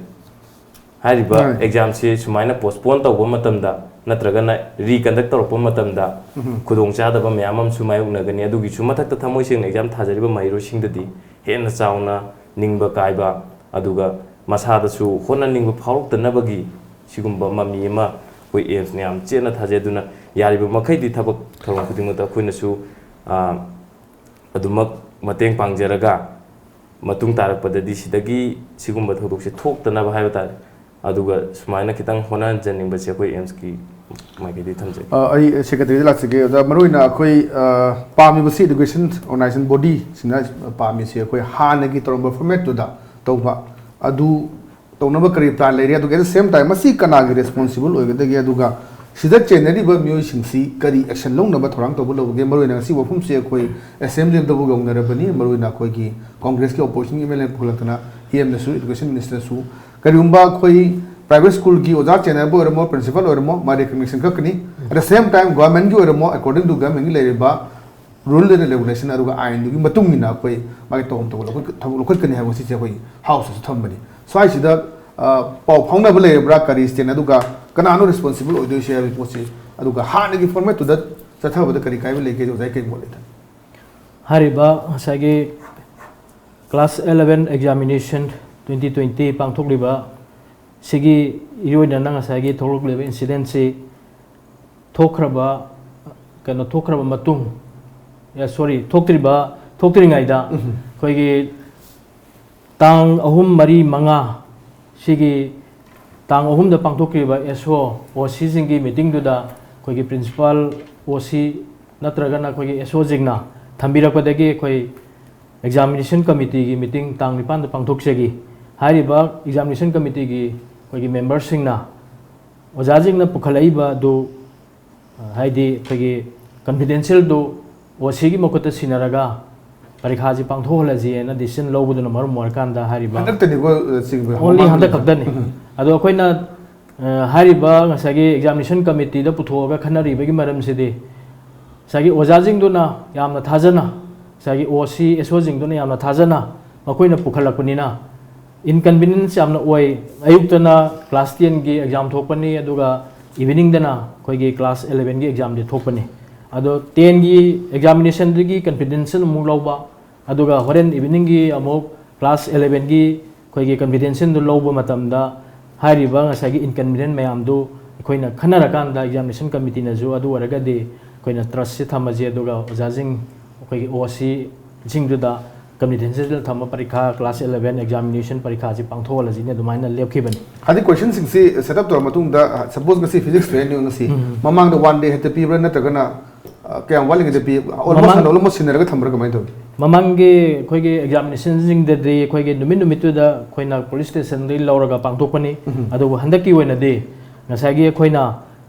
ꯍꯥꯏꯔꯤꯕ ꯍꯣꯏ꯫ ꯑꯦꯛꯖꯥꯝꯁꯤ ꯁꯨꯃꯥꯏꯅ ꯄꯣꯁꯄꯣꯟ ꯇꯧꯕ ꯃꯇꯝꯗ ꯅꯠꯇ꯭ꯔꯒꯅ ꯔꯤꯀꯟꯗꯛ ꯇꯧꯔꯛꯄ ꯃꯇꯝꯗ ꯎꯝ꯫ ꯈꯨꯗꯣꯡꯆꯥꯗꯕ ꯃꯌꯥꯝ ꯑꯃꯁꯨ ꯃꯥꯌꯣꯛꯅꯒꯅꯤ꯫ ꯑꯗꯨꯒꯤꯁꯨ ꯃꯊꯛꯇ ꯊꯃꯣꯏ ꯁꯦꯡꯅ ꯑꯦꯛꯖꯥꯝ ꯊꯥꯖꯔꯤꯕ ꯃꯍꯩꯔꯣꯏꯁꯤꯡꯗꯗꯤ ꯍꯦꯟꯅ ꯆꯥꯎꯅ ꯅꯤꯡꯕ ꯀꯥꯏꯕ, ꯑꯗꯨꯒ ꯃꯁꯥꯗꯁꯨ ꯍꯣꯠꯅꯅꯤꯡꯕ ꯐꯥꯎꯔꯛꯇꯅꯕꯒꯤ ꯁꯤꯒꯨꯝꯕ ꯃꯃꯤ ꯑꯃ ꯑꯩꯈꯣꯏ ꯑꯦꯝꯁꯅ ꯌꯥꯝ ꯆꯦꯠꯅ ꯊꯥꯖꯩ꯫ ꯑꯗꯨꯅ ꯌꯥꯔꯤꯕ ꯃꯈꯩꯗꯤ ꯊꯕꯛ ꯊꯧꯔꯝ ꯈꯨꯗꯤꯡꯃꯛꯇ ꯑꯩꯈꯣꯏꯅꯁꯨ, ꯑ, ꯑꯗꯨꯃꯛ ꯃꯇꯦꯡ ꯄꯥꯡꯖꯔꯒ ꯃꯇꯨꯡ ꯇꯥꯔꯛꯄꯗꯗꯤ ꯁꯤꯗꯒꯤ ꯁꯤꯒꯨꯝꯕ ꯊꯧꯗꯣꯛꯁꯦ ꯊꯣꯛꯇꯅꯕ ꯍꯥꯏꯕ ꯇꯥꯔꯦ꯫ ꯑꯗꯨꯒ ꯁꯨꯃꯥꯏꯅ ꯈꯤꯇꯪ ꯍꯣꯠꯅꯍꯟꯖꯅꯤꯡꯕꯁꯦ ꯑꯩꯈꯣꯏ ꯑꯦꯝꯁꯀꯤ ꯃꯥꯏꯀꯩꯗꯒꯤ ꯊꯝꯖꯒꯦ꯫ ꯑ, ꯑꯩ ꯁꯦꯀ꯭ꯔꯦꯇꯔꯤꯗ ꯂꯥꯛꯆꯒꯦ꯫ ꯑꯣꯖꯥ, ꯃꯔꯨꯑꯣꯏꯅ ꯑꯩꯈꯣꯏ, ꯑ, ꯄꯥꯝꯃꯤꯕꯁꯤ education organization bodyꯁꯤꯡꯅ ꯄꯥꯝꯃꯤꯁꯤ ꯑꯩꯈꯣꯏ ꯍꯥꯟꯅꯒꯤ ꯇꯧꯔꯝꯕ formatꯇꯨꯗ ꯇꯧꯕ꯫ ꯑꯗꯨ ꯇꯧꯅꯕ ꯀꯔꯤ plan ꯂꯩꯔꯤ? ꯑꯗꯨꯒ at the same time ꯃꯁꯤ ꯀꯅꯥꯒꯤ responsible ꯑꯣꯏꯒꯗꯒꯦ? ꯑꯗꯨꯒ ꯁꯤꯗ ꯆꯦꯟꯅꯔꯤꯕ ꯃꯤꯑꯣꯏꯁꯤꯡꯁꯤ ꯀꯔꯤ action ꯂꯧꯅꯕ ꯊꯧꯔꯥꯡ ꯇꯧꯕ ꯂꯧꯕꯒꯦ? ꯃꯔꯨꯑꯣꯏꯅ ꯉꯁꯤ ꯋꯥꯐꯝꯁꯤ ꯑꯩꯈꯣꯏ assemblyꯗꯕꯨ ꯌꯧꯅꯔꯕꯅꯤ꯫ ꯃꯔꯨꯑꯣꯏꯅ ꯑꯩꯈꯣꯏꯒꯤ Congressꯀꯤ opposition MLAꯅ ꯄꯨꯈꯠꯂꯛꯇꯅ EMꯗꯁꯨ, education ministerꯁꯨ, ꯀꯔꯤꯒꯨꯝꯕ ꯑꯩꯈꯣꯏ private schoolꯒꯤ ꯑꯣꯖꯥ ꯆꯦꯟꯅꯕ ꯑꯣꯏꯔꯝꯃꯣ, principal ꯑꯣꯏꯔꯝꯃꯣ, ꯃꯥ recognition ꯀꯛꯀꯅꯤ꯫ At the same time governmentꯀꯤ ꯑꯣꯏꯔꯝꯃꯣ, according to governmentꯀꯤ ꯂꯩꯔꯤꯕ rule and regulation ꯑꯗꯨꯒ ꯑꯥꯏꯟꯗꯨꯒꯤ ꯃꯇꯨꯡ ꯏꯟꯅ ꯑꯩꯈꯣꯏ ꯃꯥꯒꯤ ꯇꯧꯐꯝ ꯊꯣꯛꯄ ꯂꯧꯈꯠ-, ꯊꯕꯛ ꯂꯧꯈꯠꯀꯅꯤ ꯍꯥꯏꯕ ꯉꯁꯤꯁꯦ ꯑꯩꯈꯣꯏ Houseꯇꯁꯨ ꯊꯝꯕꯅꯤ꯫ ꯁ꯭ꯋꯥꯏꯁꯤꯗ, ꯑ, ꯄꯥꯎ ꯐꯥꯎꯅꯕ ꯂꯩꯔꯕ꯭ꯔꯥ? ꯀꯔꯤ stand? ꯑꯗꯨꯒ ꯀꯅꯥꯅꯣ responsible ꯑꯣꯏꯗꯣꯏꯁꯦ ꯍꯥꯏꯕꯒꯤ ꯄꯣꯠꯁꯤ? ꯑꯗꯨꯒ ꯍꯥꯟꯅꯒꯤ formatꯇꯨꯗ ꯆꯠꯊꯕꯗ ꯀꯔꯤ ꯀꯥꯏꯕ ꯂꯩꯒꯦ? ꯑꯣꯖꯥ, ꯀꯔꯤ ꯃꯣꯠ ꯂꯩ? ꯍꯥꯏꯔꯤꯕ ꯉꯁꯥꯏꯒꯤ class eleven examination twenty twenty ꯄꯥꯡꯊꯣꯛꯂꯤꯕ ꯁꯤꯒꯤ ꯏꯔꯣꯏꯅꯅ ꯉꯁꯥꯏꯒꯤ ꯊꯣꯛꯂꯛꯂꯤꯕ incidentꯁꯤ ꯊꯣꯛꯈ꯭ꯔꯕ, ꯀꯩꯅꯣ, ꯊꯣꯛꯈ꯭ꯔꯕ ꯃꯇꯨꯡ, ꯑꯦ, sorry, ꯊꯣꯛꯇ꯭ꯔꯤꯕ, ꯊꯣꯛꯇ꯭ꯔꯤꯉꯩꯗ ꯎꯝ꯫ ꯑꯩꯈꯣꯏꯒꯤ ꯇꯥꯡ ꯑꯍꯨꯝ, ꯃꯔꯤ, ꯃꯉꯥ ꯁꯤꯒꯤ ꯇꯥꯡ ꯑꯍꯨꯝꯗ ꯄꯥꯡꯊꯣꯛꯈꯤꯕ SO, OCꯁꯤꯡꯒꯤ meetingꯗꯨꯗ ꯑꯩꯈꯣꯏꯒꯤ principal, OC ꯅꯠꯇ꯭ꯔꯒꯅ ꯑꯩꯈꯣꯏꯒꯤ SOꯁꯤꯡꯅ ꯊꯝꯕꯤꯔꯛꯄꯗꯒꯤ ꯑꯩꯈꯣꯏ examination committeeꯒꯤ meeting ꯇꯥꯡ ꯅꯤꯄꯥꯟꯗ ꯄꯥꯡꯊꯣꯛꯆꯈꯤ꯫ ꯍꯥꯏꯔꯤꯕ examination committeeꯒꯤ ꯑꯩꯈꯣꯏꯒꯤ memberꯁꯤꯡꯅ ꯑꯣꯖꯥꯁꯤꯡꯅ ꯄꯨꯈꯠꯂꯛꯏꯕ ꯑꯗꯨ, ꯍꯥꯏꯗꯤ ꯑꯩꯈꯣꯏꯒꯤ confidentialꯗꯨ OCꯒꯤ ꯃꯈꯨꯠꯇ ꯁꯤꯟꯅꯔꯒ ꯄꯔꯤꯈꯥꯁꯤ ꯄꯥꯡꯊꯣꯛꯍꯜꯂꯁꯤꯅ decision ꯂꯧꯕꯗꯨꯅ ꯃꯔꯝ ꯑꯣꯏꯔꯀꯥꯟꯗ ꯍꯥꯏꯔꯤꯕ ꯍꯟꯗꯛꯇꯅꯤꯀꯣ, ꯑ, ꯆꯤꯡꯕ only ꯃꯃꯥꯡ ꯍꯟꯗꯛ ꯆꯍꯤ꯫ ꯈꯛꯇꯅꯤ꯫ ꯎꯝ꯫ ꯑꯗꯣ ꯑꯩꯈꯣꯏꯅ, ꯑ, ꯍꯥꯏꯔꯤꯕ ꯉꯁꯥꯏꯒꯤ examination committeeꯗ ꯄꯨꯊꯣꯛꯑꯒ ꯈꯟꯅꯔꯤꯕꯒꯤ ꯃꯔꯝꯁꯤꯗꯤ ꯉꯁꯥꯏꯒꯤ ꯑꯣꯖꯥꯁꯤꯡꯗꯨꯅ ꯌꯥꯝꯅ ꯊꯥꯖꯅ, ꯉꯁꯥꯏꯒꯤ OC, SOꯁꯤꯡꯗꯨꯅ ꯌꯥꯝꯅ ꯊꯥꯖꯅ ꯃꯈꯣꯏꯅ ꯄꯨꯈꯠꯂꯛꯄꯅꯤꯅ inconvenience ꯌꯥꯝꯅ ꯑꯣꯏ꯫ ꯑꯌꯨꯛꯇꯅ class tenꯒꯤ exam ꯊꯣꯛꯄꯅꯤ, ꯑꯗꯨꯒ eveningꯗꯅ ꯑꯩꯈꯣꯏꯒꯤ class elevenꯒꯤ examꯗꯤ ꯊꯣꯛꯄꯅꯤ꯫ ꯑꯗꯣ tenꯒꯤ examinationꯗꯒꯤ confidential ꯑꯃꯨꯛ ꯂꯧꯕ, ꯑꯗꯨꯒ ꯍꯣꯔꯦꯟ eveningꯒꯤ ꯑꯃꯨꯛ class elevenꯒꯤ ꯑꯩꯈꯣꯏꯒꯤ confidentialꯗꯨ ꯂꯧꯕ ꯃꯇꯝꯗ ꯍꯥꯏꯔꯤꯕ ꯉꯁꯥꯏꯒꯤ inconvenient ꯃꯌꯥꯝꯗꯨ ꯑꯩꯈꯣꯏꯅ ꯈꯟꯅꯔꯀꯥꯟꯗ examination committeeꯅꯁꯨ ꯑꯗꯨ ꯑꯣꯏꯔꯒꯗꯤ ꯑꯩꯈꯣꯏꯅ trustꯁꯤ ꯊꯝꯃꯁꯤ, ꯑꯗꯨꯒ ꯑꯣꯖꯥꯁꯤꯡ ꯑꯩꯈꯣꯏꯒꯤ OC, ꯁꯤꯡꯗꯨꯗ ꯀꯟꯐꯤꯗꯦꯟꯁꯤꯌꯦꯜ ꯊꯝꯕ ꯄꯔꯤꯈꯥ, ꯀ꯭ꯂꯥꯁ eleven examination ꯄꯔꯤꯈꯥꯁꯤ ꯄꯥꯡꯊꯣꯛꯍꯜꯂꯁꯤꯅ ꯑꯗꯨꯃꯥꯏꯅ ꯂꯦꯞꯈꯤꯕꯅꯤ꯫ ꯍꯥꯏꯗꯤ ꯀꯣꯏꯁꯟꯁꯤꯡꯁꯤ ꯁꯦꯠ ꯑꯞ ꯇꯧꯔ ꯃꯇꯨꯡꯗ, ꯁꯄꯣꯁ ꯉꯁꯤ ꯐꯤꯖꯤꯛꯁ ꯐꯦꯌꯔꯅꯤ, ꯉꯁꯤ ꯃꯃꯥꯡꯗ ꯋꯥꯟ ꯗꯦ ꯍꯦꯛꯇ ꯄꯤꯕ꯭ꯔꯥ, ꯅꯠꯇ꯭ꯔꯒꯅ ꯑ, ꯀꯌꯥꯝ ꯋꯥꯠꯂꯤꯉꯩꯗ ꯄꯤ? ꯑꯣꯜꯃꯣꯁ ꯃꯃꯥꯡ- ꯍꯟꯗꯣꯛꯂꯝꯃ ꯁꯤꯟꯅꯔꯒ ꯊꯝꯕ꯭ꯔꯥ, ꯀꯃꯥꯏꯅ ꯇꯧꯏ? ꯃꯃꯥꯡꯒꯤ ꯑꯩꯈꯣꯏꯒꯤ ꯑꯦꯛꯖꯥꯃꯤꯅꯦꯁꯟꯁꯤꯡꯗꯗꯤ ꯑꯩꯈꯣꯏꯒꯤ ꯅꯨꯃꯤꯠ ꯅꯨꯃꯤꯠꯇꯨꯗ ꯑꯩꯈꯣꯏꯅ ꯄꯨꯂꯤꯁ ꯁ꯭ꯇꯦꯁꯟꯗꯒꯤ ꯂꯧꯔꯒ ꯄꯥꯡꯊꯣꯛꯄꯅꯤ꯫ ꯑꯗꯨꯕꯨ ꯍꯟꯗꯛꯀꯤ ꯑꯣꯏꯅꯗꯤ ꯉꯁꯥꯏꯒꯤ ꯑꯩꯈꯣꯏꯅ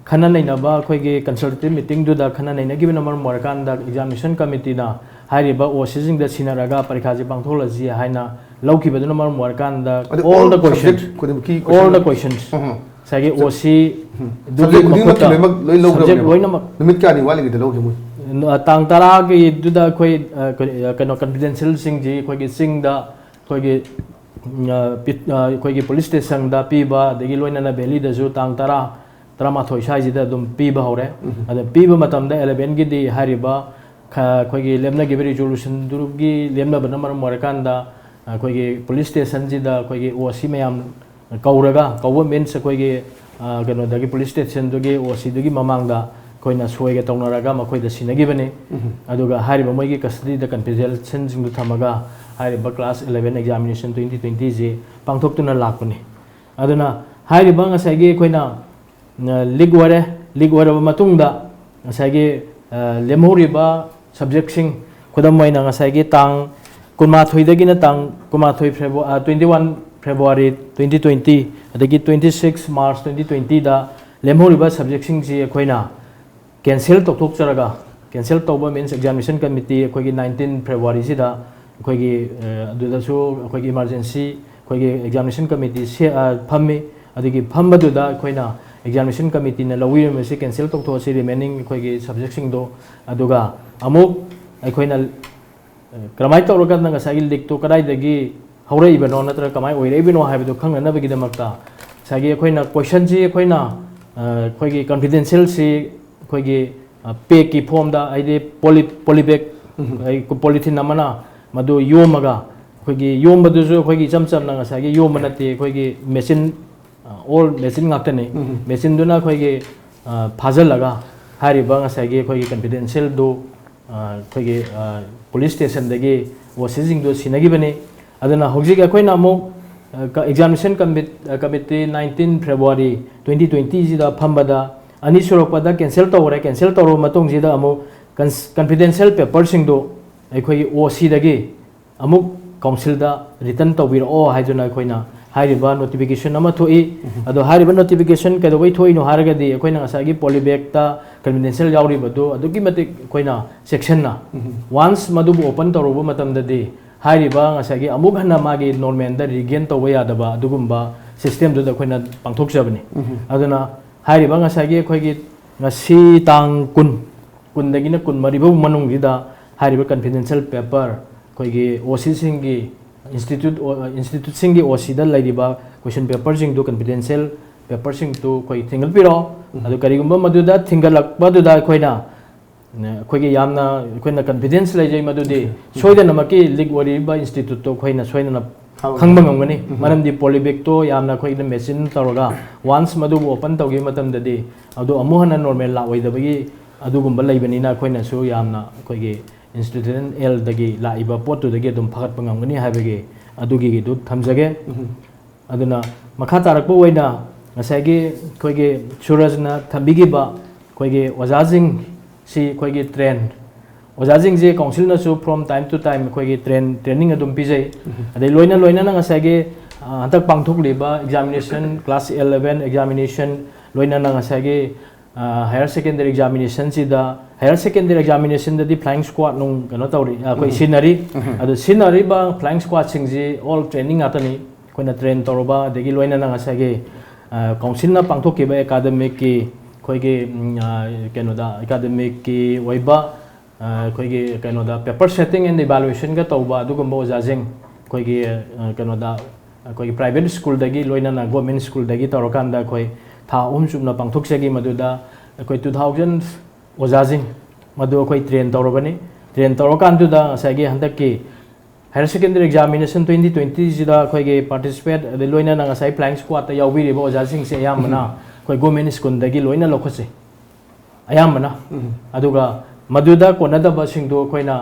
ꯈꯟꯅ ꯅꯩꯅꯕ, ꯑꯩꯈꯣꯏꯒꯤ ꯀꯟꯁꯜꯇꯦꯇꯤꯚ ꯃꯤꯇꯤꯡꯗꯨꯗ ꯈꯟꯅ ꯅꯩꯅꯈꯤꯕꯅ ꯃꯔꯝ ꯑꯣꯏꯔꯀꯥꯟꯗ ꯑꯦꯛꯖꯥꯃꯤꯅꯦꯁꯟ ꯀꯃꯤꯇꯤꯅ ꯍꯥꯏꯔꯤꯕ ꯑꯣ ꯁꯤꯁꯤꯡꯗ ꯁꯤꯟꯅꯔꯒ ꯄꯔꯤꯈꯥꯁꯤ ꯄꯥꯡꯊꯣꯛꯍꯜꯂꯁꯤ ꯍꯥꯏꯅ ꯂꯧꯈꯤꯕꯗꯨꯅ ꯃꯔꯝ ꯑꯣꯏꯔꯀꯥꯟꯗ ꯑꯗꯨ all all the question, subject ꯈꯨꯗꯤꯡꯃꯛꯀꯤ all the question- questions, ꯎꯝ. ꯉꯁꯥꯏꯒꯤ ꯑꯣ ꯁꯤ Subject ꯈꯨꯗꯤꯡꯃꯛꯀꯤ ꯂꯣꯏꯅꯃꯛ ꯂꯣꯏ ꯂꯧꯈ꯭ꯔꯕꯅꯦꯕ? ꯂꯣꯏꯅꯃꯛ꯫ ꯅꯨꯃꯤꯠ ꯀꯌꯥꯅꯤ ꯋꯥꯠꯂꯤꯉꯩꯗ ꯂꯧꯈꯤ ꯃꯣꯏ? ꯇꯥꯡ ꯇꯔꯥꯒꯤꯗꯨꯗ ꯑꯩꯈꯣꯏ ꯑ, ꯀꯔꯤ, ꯑ, ꯀꯩꯅꯣ, ꯀꯟꯐꯤꯗꯦꯟꯁꯤꯌꯦꯜꯁꯤꯡꯁꯤ ꯑꯩꯈꯣꯏꯒꯤ ꯆꯤꯡꯗ ꯑꯩꯈꯣꯏꯒꯤ ꯎꯝ, ꯑ, ꯄꯤ-, ꯑ, ꯑꯩꯈꯣꯏꯒꯤ ꯄꯨꯂꯤꯁ ꯁ꯭ꯇꯦꯁꯟꯗ ꯄꯤꯕ, ꯑꯗꯒꯤ ꯂꯣꯏꯅꯅ ꯚꯦꯂꯤꯗꯁꯨ ꯇꯥꯡ ꯇꯔꯥ, ꯇꯔꯥꯃꯥꯊꯣꯏ ꯁ꯭ꯋꯥꯏꯁꯤꯗ ꯑꯗꯨꯝ ꯄꯤꯕ ꯍꯧꯔꯦ꯫ ꯑꯗ ꯄꯤꯕ ꯃꯇꯝꯗ elevenꯒꯤꯗꯤ ꯍꯥꯏꯔꯤꯕ ꯈ-, ꯑꯩꯈꯣꯏꯒꯤ ꯂꯦꯞꯅꯈꯤꯕ ꯔꯤꯖꯣꯂꯨꯁꯟꯗꯨꯒꯤ ꯂꯦꯞꯅꯕꯅ ꯃꯔꯝ ꯑꯣꯏꯔꯀꯥꯟꯗ ꯑꯩꯈꯣꯏꯒꯤ ꯄꯨꯂꯤꯁ ꯁ꯭ꯇꯦꯁꯟꯁꯤꯗ ꯑꯩꯈꯣꯏꯒꯤ ꯑꯣ ꯁꯤ ꯃꯌꯥꯝ ꯀꯧꯔꯒ, ꯀꯧꯕ ꯃꯤꯟꯁ ꯑꯩꯈꯣꯏꯒꯤ, ꯑ, ꯀꯩꯅꯣꯗꯒꯤ, ꯄꯨꯂꯤꯁ ꯁ꯭ꯇꯦꯁꯟꯗꯨꯒꯤ ꯑꯣ ꯁꯤꯗꯨꯒꯤ ꯃꯃꯥꯡꯗ ꯑꯩꯈꯣꯏꯅ ꯁꯣꯏꯒ ꯇꯧꯅꯔꯒ ꯃꯈꯣꯏꯗ ꯁꯤꯟꯅꯈꯤꯕꯅꯤ꯫ ꯑꯗꯨꯒ ꯍꯥꯏꯔꯤꯕ ꯃꯣꯏꯒꯤ ꯀꯁꯇꯗꯤꯗ ꯀꯟꯐꯤꯗꯦꯟꯁꯤꯌꯦꯜꯁꯤꯡꯗꯨ ꯊꯝꯃꯒ ꯍꯥꯏꯔꯤꯕ ꯀ꯭ꯂꯥꯁ eleven examination twenty twentyꯁꯤ ꯄꯥꯡꯊꯣꯛꯇꯨꯅ ꯂꯥꯛꯄꯅꯤ꯫ ꯑꯗꯨꯅ ꯍꯥꯏꯔꯤꯕ ꯉꯁꯥꯏꯒꯤ ꯑꯩꯈꯣꯏꯅ, ꯑ, ꯂꯤꯛ ꯑꯣꯏꯔꯦ, ꯂꯤꯛ ꯑꯣꯏꯔꯕ ꯃꯇꯨꯡꯗ ꯉꯁꯥꯏꯒꯤ, ꯑ, ꯂꯦꯝꯍꯧꯔꯤꯕ ꯁꯕꯖꯦꯛꯁꯤꯡ, ꯈꯨꯗꯝ ꯑꯣꯏꯅ ꯉꯁꯥꯏꯒꯤ ꯇꯥꯡ ꯀꯨꯟꯃꯥꯊꯣꯏꯗꯒꯤꯅ ꯇꯥꯡ ꯀꯨꯟꯃꯥꯊꯣꯏ ꯐꯦꯕ꯭ꯔꯨ-, ꯑ, twenty one February twenty twenty, ꯑꯗꯒꯤ twenty six March twenty twentyꯗ ꯂꯦꯝꯍꯧꯔꯤꯕ ꯁꯕꯖꯦꯛꯁꯤꯡꯁꯤ ꯑꯩꯈꯣꯏꯅ ꯀꯦꯟꯁꯦꯜ ꯇꯧꯊꯣꯛꯆꯔꯒ, ꯀꯦꯟꯁꯦꯜ ꯇꯧꯕ ꯃꯤꯟꯁ ꯑꯦꯛꯖꯥꯃꯤꯅꯦꯁꯟ ꯀꯃꯤꯇꯤ ꯑꯩꯈꯣꯏꯒꯤ nineteen Februaryꯁꯤꯗ ꯑꯩꯈꯣꯏꯒꯤ, ꯑ, ꯑꯗꯨꯗꯁꯨ ꯑꯩꯈꯣꯏꯒꯤ ꯏꯃꯥꯔꯖꯦꯟꯁꯤ ꯑꯩꯈꯣꯏꯒꯤ ꯑꯦꯛꯖꯥꯃꯤꯅꯦꯁꯟ ꯀꯃꯤꯇꯤ ꯁꯦ-, ꯑ, ꯐꯝꯃꯤ꯫ ꯑꯗꯨꯒꯤ ꯐꯝꯕꯗꯨꯗ ꯑꯩꯈꯣꯏꯅ ꯑꯦꯛꯖꯥꯃꯤꯅꯦꯁꯟ ꯀꯃꯤꯇꯤꯅ ꯂꯧꯕꯤꯔꯝꯃꯤꯁꯤ ꯀꯦꯟꯁꯦꯜ ꯇꯧꯊꯣꯛꯑꯁꯤ ꯔꯤꯃꯦꯅꯤꯡ ꯑꯩꯈꯣꯏꯒꯤ ꯁꯕꯖꯦꯛꯁꯤꯡꯗꯣ꯫ ꯑꯗꯨꯒ ꯑꯃꯨꯛ ꯑꯩꯈꯣꯏꯅ ꯀꯔꯝꯍꯥꯏꯅ ꯇꯧꯔꯀꯥꯟꯗ ꯉꯁꯥꯏꯒꯤ ꯂꯤꯛꯇꯣ ꯀꯗꯥꯏꯗꯒꯤ ꯍꯧꯔꯛꯏꯕꯅꯣ ꯅꯠꯇ꯭ꯔꯒ ꯀꯃꯥꯏꯅ ꯑꯣꯏꯔꯛꯏꯕꯅꯣ ꯍꯥꯏꯕꯗꯨ ꯈꯪꯅꯅꯕꯒꯤꯗꯃꯛꯇ ꯉꯁꯥꯏꯒꯤ ꯑꯩꯈꯣꯏꯅ ꯀꯣꯏꯁꯟꯁꯤ ꯑꯩꯈꯣꯏꯅ, ꯑ, ꯑꯩꯈꯣꯏꯒꯤ ꯀꯟꯐꯤꯗꯦꯟꯁꯤꯌꯦꯜꯁꯤ ꯑꯩꯈꯣꯏꯒꯤ, ꯑ, ꯄꯦꯛꯀꯤ ꯐꯣꯝꯗ, ꯍꯥꯏꯗꯤ ꯄꯣꯂꯤ-, ꯄꯣꯂꯤꯕꯦꯛ, ꯑꯩ ꯄꯣꯂꯤꯊꯤꯟ ꯑꯃꯅ ꯃꯗꯨ ꯌꯣꯝꯃꯒ, ꯑꯩꯈꯣꯏꯒꯤ ꯌꯣꯝꯕꯗꯨꯁꯨ ꯑꯩꯈꯣꯏꯒꯤ ꯏꯆꯝ ꯆꯝꯅ ꯉꯁꯥꯏꯒꯤ ꯌꯣꯝꯕ ꯅꯠꯇꯦ, ꯑꯩꯈꯣꯏꯒꯤ ꯃꯦꯆꯤꯟ, ꯑ, ꯑꯣꯜ ꯃꯦꯆꯤꯟ ꯉꯥꯛꯇꯅꯤ꯫ ꯃꯦꯆꯤꯟꯗꯨꯅ ꯑꯩꯈꯣꯏꯒꯤ, ꯑ, ꯐꯥꯖꯤꯜꯂꯒ ꯍꯥꯏꯔꯤꯕ ꯉꯁꯥꯏꯒꯤ ꯑꯩꯈꯣꯏꯒꯤ ꯀꯟꯐꯤꯗꯦꯟꯁꯤꯌꯦꯜꯗꯨ, ꯑꯩꯈꯣꯏꯒꯤ ꯄꯨꯂꯤꯁ ꯁ꯭ꯇꯦꯁꯟꯗꯒꯤ ꯑꯣ ꯁꯤꯁꯤꯡꯗꯣ ꯁꯤꯟꯅꯈꯤꯕꯅꯤ꯫ ꯑꯗꯨꯅ ꯍꯧꯖꯤꯛ ꯑꯩꯈꯣꯏꯅ ꯑꯃꯨꯛ examination committee nineteen February twenty ꯇ꯭ꯋꯦꯟꯇꯤꯁꯤꯗ ꯐꯝꯕꯗ, ꯑꯅꯤ ꯁꯨꯔꯛꯄꯗ ꯀꯦꯟꯁꯦꯜ ꯇꯧꯈ꯭ꯔꯦ꯫ ꯀꯦꯟꯁꯦꯜ ꯇꯧꯔꯕ ꯃꯇꯨꯡꯁꯤꯗ ꯑꯃꯨꯛ ꯀꯟꯐꯤꯗꯦꯟꯁꯤꯌꯦꯜ ꯄꯦꯄꯔꯁꯤꯡꯗꯨ ꯑꯩꯈꯣꯏꯒꯤ ꯑꯣ ꯁꯤꯗꯒꯤ ꯑꯃꯨꯛ ꯀꯥꯎꯟꯁꯤꯜꯗ ꯔꯤꯇꯟ ꯇꯧꯕꯤꯔꯛꯑꯣ ꯍꯥꯏꯗꯨꯅ ꯑꯩꯈꯣꯏꯅ ꯍꯥꯏꯔꯤꯕ ꯅꯣꯇꯤꯐꯤꯀꯦꯁꯟ ꯑꯃ ꯊꯣꯛꯏ꯫ ꯑꯗꯣ ꯍꯥꯏꯔꯤꯕ ꯅꯣꯇꯤꯐꯤꯀꯦꯁꯟ ꯀꯩꯗꯧꯕꯩ ꯊꯣꯛꯏꯅꯣ ꯍꯥꯏꯔꯒꯗꯤ, ꯑꯩꯈꯣꯏꯅ ꯉꯁꯥꯏꯒꯤ ꯄꯣꯂꯤꯕꯦꯛꯇ ꯀꯟꯐꯤꯗꯦꯟꯁꯤꯌꯦꯜ ꯌꯥꯎꯔꯤꯕꯗꯨ ꯑꯗꯨꯛꯀꯤ ꯃꯇꯤꯛ ꯑꯩꯈꯣꯏꯅ ꯆꯦꯛꯁꯤꯟꯅ, ꯋꯥꯟꯁ ꯃꯗꯨꯕꯨ ꯑꯣꯄꯟ ꯇꯧꯔꯨꯕ ꯃꯇꯝꯗꯗꯤ, ꯍꯥꯏꯔꯤꯕ ꯉꯁꯥꯏꯒꯤ ꯑꯃꯨꯛ ꯍꯟꯅ ꯃꯥꯒꯤ ꯅꯣꯔꯃꯦꯜꯗ ꯔꯤꯒꯦꯟ ꯇꯧꯕ ꯌꯥꯗꯕ ꯑꯗꯨꯒꯨꯝꯕ ꯁꯤꯁꯇꯦꯝꯗꯨꯗ ꯑꯩꯈꯣꯏꯅ ꯄꯥꯡꯊꯣꯛꯆꯕꯅꯤ꯫ ꯑꯗꯨꯅ ꯍꯥꯏꯔꯤꯕ ꯉꯁꯥꯏꯒꯤ ꯑꯩꯈꯣꯏꯒꯤ ꯉꯁꯤ ꯇꯥꯡ ꯀꯨꯟ, ꯀꯨꯟꯗꯒꯤꯅ ꯀꯨꯟꯃꯔꯤ ꯐꯥꯎ ꯃꯅꯨꯡꯁꯤꯗ ꯍꯥꯏꯔꯤꯕ ꯀꯟꯐꯤꯗꯦꯟꯁꯤꯌꯦꯜ ꯄꯦꯄꯔ, ꯑꯩꯈꯣꯏꯒꯤ ꯑꯣ ꯁꯤꯁꯤꯡꯒꯤ ꯏꯟꯁꯇꯤꯇ꯭ꯌꯨꯠ, ꯏꯟꯁꯇꯤꯇ꯭ꯌꯨꯠꯁꯤꯡꯒꯤ ꯑꯣ ꯁꯤꯗ ꯂꯩꯔꯤꯕ ꯀꯣꯏꯁꯟ ꯄꯦꯄꯔꯁꯤꯡꯗꯨ, ꯀꯟꯐꯤꯗꯦꯟꯁꯤꯌꯦꯜ ꯄꯦꯄꯔꯁꯤꯡꯗꯨ ꯑꯩꯈꯣꯏ ꯊꯤꯡꯒꯠꯄꯤꯔꯣ꯫ ꯑꯗꯨ ꯀꯔꯤꯒꯨꯝꯕ ꯃꯗꯨꯗ ꯊꯤꯡꯒꯠꯂꯛꯄꯗꯨꯗ ꯑꯩꯈꯣꯏꯅ, ꯑꯩꯈꯣꯏꯒꯤ ꯌꯥꯝꯅ, ꯑꯩꯈꯣꯏꯅ ꯀꯟꯐꯤꯗꯦꯟꯁ ꯂꯩꯖꯩ ꯃꯗꯨꯗꯤ ꯁꯣꯏꯗꯅꯃꯛꯀꯤ ꯂꯤꯛ ꯑꯣꯏꯔꯤꯕ ꯏꯟꯁꯇꯤꯇ꯭ꯌꯨꯠꯇꯣ ꯑꯩꯈꯣꯏꯅ ꯁꯣꯏꯗꯅ ꯈꯪꯕ ꯉꯝꯒꯅꯤ꯫ ꯃꯔꯝꯗꯤ ꯄꯣꯂꯤꯕꯦꯛꯇꯣ ꯌꯥꯝꯅ ꯑꯩꯈꯣꯏꯅ ꯃꯦꯆꯤꯟ ꯇꯧꯔꯒ ꯋꯥꯟꯁ ꯃꯗꯨꯕꯨ ꯑꯣꯄꯟ ꯇꯧꯈꯤꯕ ꯃꯇꯝꯗꯗꯤ ꯑꯗꯨ ꯑꯃꯨꯛ ꯍꯟꯅ ꯅꯣꯔꯃꯦꯜ ꯂꯥꯛꯑꯣꯏꯗꯕꯒꯤ ꯑꯗꯨꯒꯨꯝꯕ ꯂꯩꯕꯅꯤꯅ, ꯑꯩꯈꯣꯏꯅꯁꯨ ꯌꯥꯝꯅ ꯑꯩꯈꯣꯏꯒꯤ ꯏꯟꯁꯇꯤꯇ꯭ꯌꯨꯁꯟ ꯑꯦꯜꯗꯒꯤ ꯂꯥꯛꯏꯕ ꯄꯣꯠꯇꯨꯗꯒꯤ ꯑꯗꯨꯝ ꯐꯒꯠꯄ ꯉꯝꯒꯅꯤ ꯍꯥꯏꯕꯒꯤ ꯑꯗꯨꯒꯤꯗꯨ ꯊꯝꯖꯒꯦ꯫ ꯑꯗꯨꯅ ꯃꯈꯥ ꯇꯥꯔꯛꯄ ꯑꯣꯏꯅ ꯉꯁꯥꯏꯒꯤ ꯑꯩꯈꯣꯏꯒꯤ ꯁꯨꯔꯖꯅ ꯊꯝꯕꯤꯈꯤꯕ ꯑꯩꯈꯣꯏꯒꯤ ꯑꯣꯖꯥꯁꯤꯡꯁꯤ ꯑꯩꯈꯣꯏꯒꯤ ꯇ꯭ꯔꯦꯟ, ꯑꯣꯖꯥꯁꯤꯡꯁꯦ ꯀꯥꯎꯟꯁꯤꯜꯅꯁꯨ from time to time ꯑꯩꯈꯣꯏꯒꯤ ꯇ꯭ꯔꯦꯟ, ꯇ꯭ꯔꯦꯅꯤꯡ ꯑꯗꯨꯝ ꯄꯤꯖꯩ꯫ ꯑꯗꯩ ꯂꯣꯏꯅ ꯂꯣꯏꯅꯅ ꯉꯁꯥꯏꯒꯤ, ꯑ, ꯍꯟꯗꯛ ꯄꯥꯡꯊꯣꯛꯂꯤꯕ ꯑꯦꯛꯖꯥꯃꯤꯅꯦꯁꯟ, ꯀ꯭ꯂꯥꯁ ꯑꯦꯂꯚꯦꯟ ꯑꯦꯛꯖꯥꯃꯤꯅꯦꯁꯟ, ꯂꯣꯏꯅꯅ ꯉꯁꯥꯏꯒꯤ, ꯑ, ꯍꯥꯌꯔ ꯁꯦꯀꯦꯟꯗꯔꯤ ꯑꯦꯛꯖꯥꯃꯤꯅꯦꯁꯟꯁꯤꯗ, ꯍꯥꯌꯔ ꯁꯦꯀꯦꯟꯗꯔꯤ ꯑꯦꯛꯖꯥꯃꯤꯅꯦꯁꯟꯗꯗꯤ ꯐ꯭ꯂꯥꯏꯌꯤꯡ ꯁ꯭ꯀ꯭ꯋꯥꯗ ꯅꯨꯡ ꯀꯩꯅꯣ ꯇꯧꯔꯤ, ꯑꯩꯈꯣꯏ ꯁꯤꯖꯤꯟꯅꯔꯤ꯫ ꯑꯗꯣ ꯁꯤꯖꯤꯟꯅꯔꯤꯕ ꯐ꯭ꯂꯥꯏꯌꯤꯡ ꯁ꯭ꯀ꯭ꯋꯥꯗꯁꯤꯡꯁꯤ ꯑꯣꯜ ꯇ꯭ꯔꯦꯅꯤꯡ ꯉꯥꯛꯇꯅꯤ꯫ ꯑꯩꯈꯣꯏꯅ ꯇ꯭ꯔꯦꯟ ꯇꯧꯔꯕ, ꯑꯗꯒꯤ ꯂꯣꯏꯅꯅ ꯉꯁꯥꯏꯒꯤ, ꯑ, ꯀꯥꯎꯟꯁꯤꯜꯅ ꯄꯥꯡꯊꯣꯛꯈꯤꯕ ꯑꯦꯀꯥꯗꯃꯤꯛꯀꯤ ꯑꯩꯈꯣꯏꯒꯤ, ꯎꯝ, ꯑ, ꯀꯩꯅꯣꯗ, ꯑꯦꯀꯥꯗꯃꯤꯛꯀꯤ ꯑꯣꯏꯕ, ꯑ, ꯑꯩꯈꯣꯏꯒꯤ ꯀꯩꯅꯣꯗ paper setting and evaluationꯒ ꯇꯧꯕ ꯑꯗꯨꯒꯨꯝꯕ ꯑꯣꯖꯥꯁꯤꯡ ꯑꯩꯈꯣꯏꯒꯤ, ꯑ, ꯀꯩꯅꯣꯗ, ꯑꯩꯈꯣꯏꯒꯤ ꯄ꯭ꯔꯥꯏꯚꯦꯠ ꯁ꯭ꯀꯨꯜꯗꯒꯤ ꯂꯣꯏꯅꯅ ꯒꯣꯔꯃꯦꯟ ꯁ꯭ꯀꯨꯜꯗꯒꯤ ꯇꯧꯔꯀꯥꯟꯗ ꯑꯩꯈꯣꯏ ꯊꯥ ꯑꯍꯨꯝ ꯆꯨꯞꯅ ꯄꯥꯡꯊꯣꯛꯆꯈꯤ꯫ ꯃꯗꯨꯗ ꯑꯩꯈꯣꯏ two thousand ꯑꯣꯖꯥꯁꯤꯡ ꯃꯗꯨ ꯑꯩꯈꯣꯏ ꯇ꯭ꯔꯦꯟ ꯇꯧꯔꯕꯅꯤ꯫ ꯇ꯭ꯔꯦꯟ ꯇꯧꯔꯀꯥꯟꯗꯨꯗ ꯉꯁꯥꯏꯒꯤ ꯍꯟꯗꯛꯀꯤ ꯍꯥꯌꯔ ꯁꯦꯀꯦꯟꯗꯔꯤ ꯑꯦꯛꯖꯥꯃꯤꯅꯦꯁꯟ twenty twentyꯁꯤꯗ ꯑꯩꯈꯣꯏꯒꯤ ꯄꯥꯔꯇꯤꯁꯤꯄꯦꯠ, ꯑꯗꯩ ꯂꯣꯏꯅꯅ ꯉꯁꯥꯏ ꯐ꯭ꯂꯥꯏꯌꯤꯡ ꯁ꯭ꯀ꯭ꯋꯥꯗꯇ ꯌꯥꯎꯕꯤꯔꯤꯕ ꯑꯣꯖꯥꯁꯤꯡꯁꯦ ꯑꯌꯥꯝꯕꯅ ꯑꯩꯈꯣꯏ ꯒꯣꯔꯃꯦꯟ ꯁ꯭ꯀꯨꯜꯗꯒꯤ ꯂꯣꯏꯅ ꯂꯧꯈꯠꯆꯩ ꯑꯌꯥꯝꯕꯅ꯫ ꯑꯗꯨꯒ ꯃꯗꯨꯗ ꯀꯣꯟꯅꯗꯕꯁꯤꯡꯗꯨ ꯑꯩꯈꯣꯏꯅ,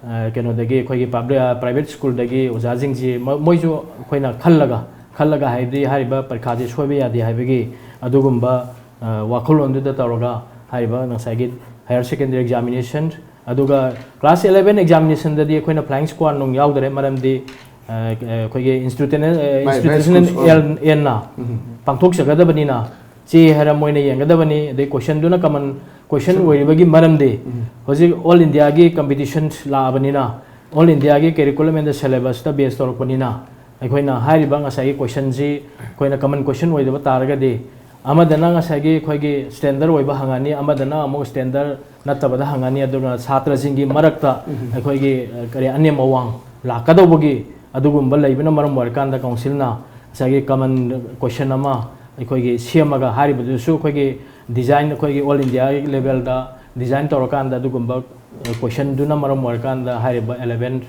ꯑ, ꯀꯩꯅꯣꯗꯒꯤ, ꯑꯩꯈꯣꯏꯒꯤ ꯄꯕ꯭ꯂꯤꯛ, ꯑ, ꯄ꯭ꯔꯥꯏꯚꯦꯠ ꯁ꯭ꯀꯨꯜꯗꯒꯤ ꯑꯣꯖꯥꯁꯤꯡꯁꯤ ꯃ-, ꯃꯣꯏꯁꯨ ꯑꯩꯈꯣꯏꯅ ꯈꯜꯂꯒ, ꯈꯜꯂꯒ ꯍꯥꯏꯕꯗꯤ ꯍꯥꯏꯔꯤꯕ ꯄꯔꯤꯈꯥꯁꯦ ꯁꯣꯏꯕ ꯌꯥꯗꯦ ꯍꯥꯏꯕꯒꯤ ꯑꯗꯨꯒꯨꯝꯕ, ꯑ, ꯋꯥꯈꯜꯂꯣꯟꯗꯨꯗ ꯇꯧꯔꯒ ꯍꯥꯏꯔꯤꯕ ꯉꯁꯥꯏꯒꯤ higher secondary examination, ꯑꯗꯨꯒ class eleven examinationꯗꯗꯤ ꯑꯩꯈꯣꯏꯅ flying squad ꯅꯨꯡ ꯌꯥꯎꯗꯔꯦ, ꯃꯔꯝꯗꯤ, ꯑ, ꯑꯩꯈꯣꯏꯒꯤ institutional, ꯑ, ꯃꯥꯏ, ꯃꯥꯏ institutional ꯁ꯭ꯀꯨꯜ, ꯑ, ꯑꯦꯟ-, ꯑꯦꯟꯅ ꯎꯝ꯫ ꯄꯥꯡꯊꯣꯛꯆꯒꯗꯕꯅꯤꯅ꯫ ꯆꯦ ꯍꯥꯏꯔ ꯃꯣꯏꯅ ꯌꯦꯡꯒꯗꯕꯅꯤ, ꯑꯗꯩ questionꯗꯨꯅ common question ꯁꯨꯝ ꯑꯣꯏꯔꯤꯕꯒꯤ ꯃꯔꯝꯗꯤ ꯎꯝ꯫ ꯍꯧꯖꯤꯛ all Indiaꯒꯤ competition ꯂꯥꯛꯑꯕꯅꯤꯅ, all Indiaꯒꯤ curriculum and syllabusꯇ base ꯇꯧꯔꯛꯄꯅꯤꯅ, ꯑꯩꯈꯣꯏꯅ ꯍꯥꯏꯔꯤꯕ ꯉꯁꯥꯏꯒꯤ questionꯁꯤ ꯑꯩꯈꯣꯏꯅ common question ꯑꯣꯏꯗꯕ ꯇꯥꯔꯒꯗꯤ, ꯑꯃꯗꯅ ꯉꯁꯥꯏꯒꯤ ꯑꯩꯈꯣꯏꯒꯤ standard ꯑꯣꯏꯕ ꯍꯪꯉꯅꯤ, ꯑꯃꯗꯅ ꯑꯃꯨꯛ standard ꯅꯠꯇꯕꯗ ꯍꯪꯉꯅꯤ, ꯑꯗꯨꯅ ꯁꯥꯇ꯭ꯔꯁꯤꯡꯒꯤ ꯃꯔꯛꯇ ꯎꯝ꯫ ꯑꯩꯈꯣꯏꯒꯤ, ꯑ, ꯀꯔꯤ, ꯑꯅꯦꯝ ꯑꯋꯥꯡ ꯂꯥꯛꯀꯗꯧꯕꯒꯤ ꯑꯗꯨꯒꯨꯝꯕ ꯂꯩꯕꯅ ꯃꯔꯝ ꯑꯣꯏꯔꯀꯥꯟꯗ councilꯅ ꯉꯁꯥꯏꯒꯤ common question ꯑꯃ ꯑꯩꯈꯣꯏꯒꯤ ꯁꯦꯝꯃꯒ, ꯍꯥꯏꯔꯤꯕꯗꯨꯁꯨ ꯑꯩꯈꯣꯏꯒꯤ design, ꯑꯩꯈꯣꯏꯒꯤ all India levelꯗ design ꯇꯧꯔꯀꯥꯟꯗ ꯑꯗꯨꯒꯨꯝꯕ, ꯑ, questionꯗꯨꯅ ꯃꯔꯝ ꯑꯣꯏꯔꯀꯥꯟꯗ ꯍꯥꯏꯔꯤꯕ eleven,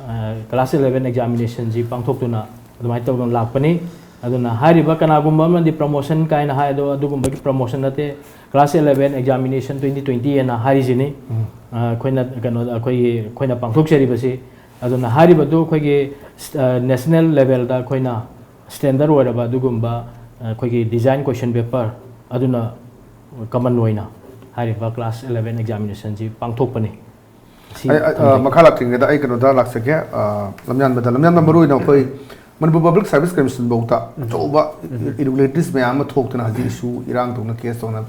ꯑ, class eleven examinationꯁꯤ ꯄꯥꯡꯊꯣꯛꯇꯨꯅ ꯑꯗꯨꯃꯥꯏꯅ ꯇꯧꯗꯨꯅ ꯂꯥꯛꯄꯅꯤ꯫ ꯑꯗꯨꯅ ꯍꯥꯏꯔꯤꯕ ꯀꯅꯥꯒꯨꯝꯕ ꯑꯃꯗꯤ promotion ꯀꯥꯏꯅ ꯍꯥꯏ, ꯑꯗꯣ ꯑꯗꯨꯒꯨꯝꯕꯒꯤ promotion ꯅꯠꯇꯦ, class eleven examination twenty twenty ꯍꯥꯏꯅ ꯍꯥꯏꯔꯤꯁꯤꯅꯤ꯫ ꯎꯝ꯫ ꯑ, ꯑꯩꯈꯣꯏꯅ ꯀꯩꯅꯣ, ꯑꯩꯈꯣꯏꯒꯤ, ꯑꯩꯈꯣꯏꯅ ꯄꯥꯡꯊꯣꯛꯆꯔꯤꯕꯁꯤ꯫ ꯑꯗꯨꯅ ꯍꯥꯏꯔꯤꯕꯗꯨ ꯑꯩꯈꯣꯏꯒꯤ, ꯑ, national levelꯗ ꯑꯩꯈꯣꯏꯅ standard ꯑꯣꯏꯔꯕ ꯑꯗꯨꯒꯨꯝꯕ, ꯑ, ꯑꯩꯈꯣꯏꯒꯤ design question paper ꯑꯗꯨꯅ common ꯑꯣꯏꯅ ꯍꯥꯏꯔꯤꯕ class eleven examinationꯁꯤ ꯄꯥꯡꯊꯣꯛꯄꯅꯤ꯫ ꯁꯤ ꯑꯩ, ꯑꯩ, ꯑ, ꯊꯝꯖꯒꯦ꯫ ꯃꯈꯥ ꯂꯥꯛꯇ꯭ꯔꯤꯉꯩꯗ ꯑꯩ ꯀꯩꯅꯣꯗ ꯂꯥꯛꯆꯒꯦ, ꯑ, ꯂꯝꯌꯥꯟꯕꯗ, ꯂꯝꯌꯥꯟꯕ ꯃꯔꯨ ꯑꯣꯏꯅ ꯑꯩꯈꯣꯏ ꯃꯅꯤꯄꯨꯔ Public Service Commissionꯐꯥꯎꯗ ꯎꯝ꯫ ꯑꯆꯧꯕ ꯎꯝ꯫ Irregularities ꯃꯌꯥꯝ ꯑꯃ ꯊꯣꯛꯇꯅ ꯍꯧꯖꯤꯛ issue ꯏꯔꯥꯡ ꯇꯧꯅ case ꯇꯧꯅ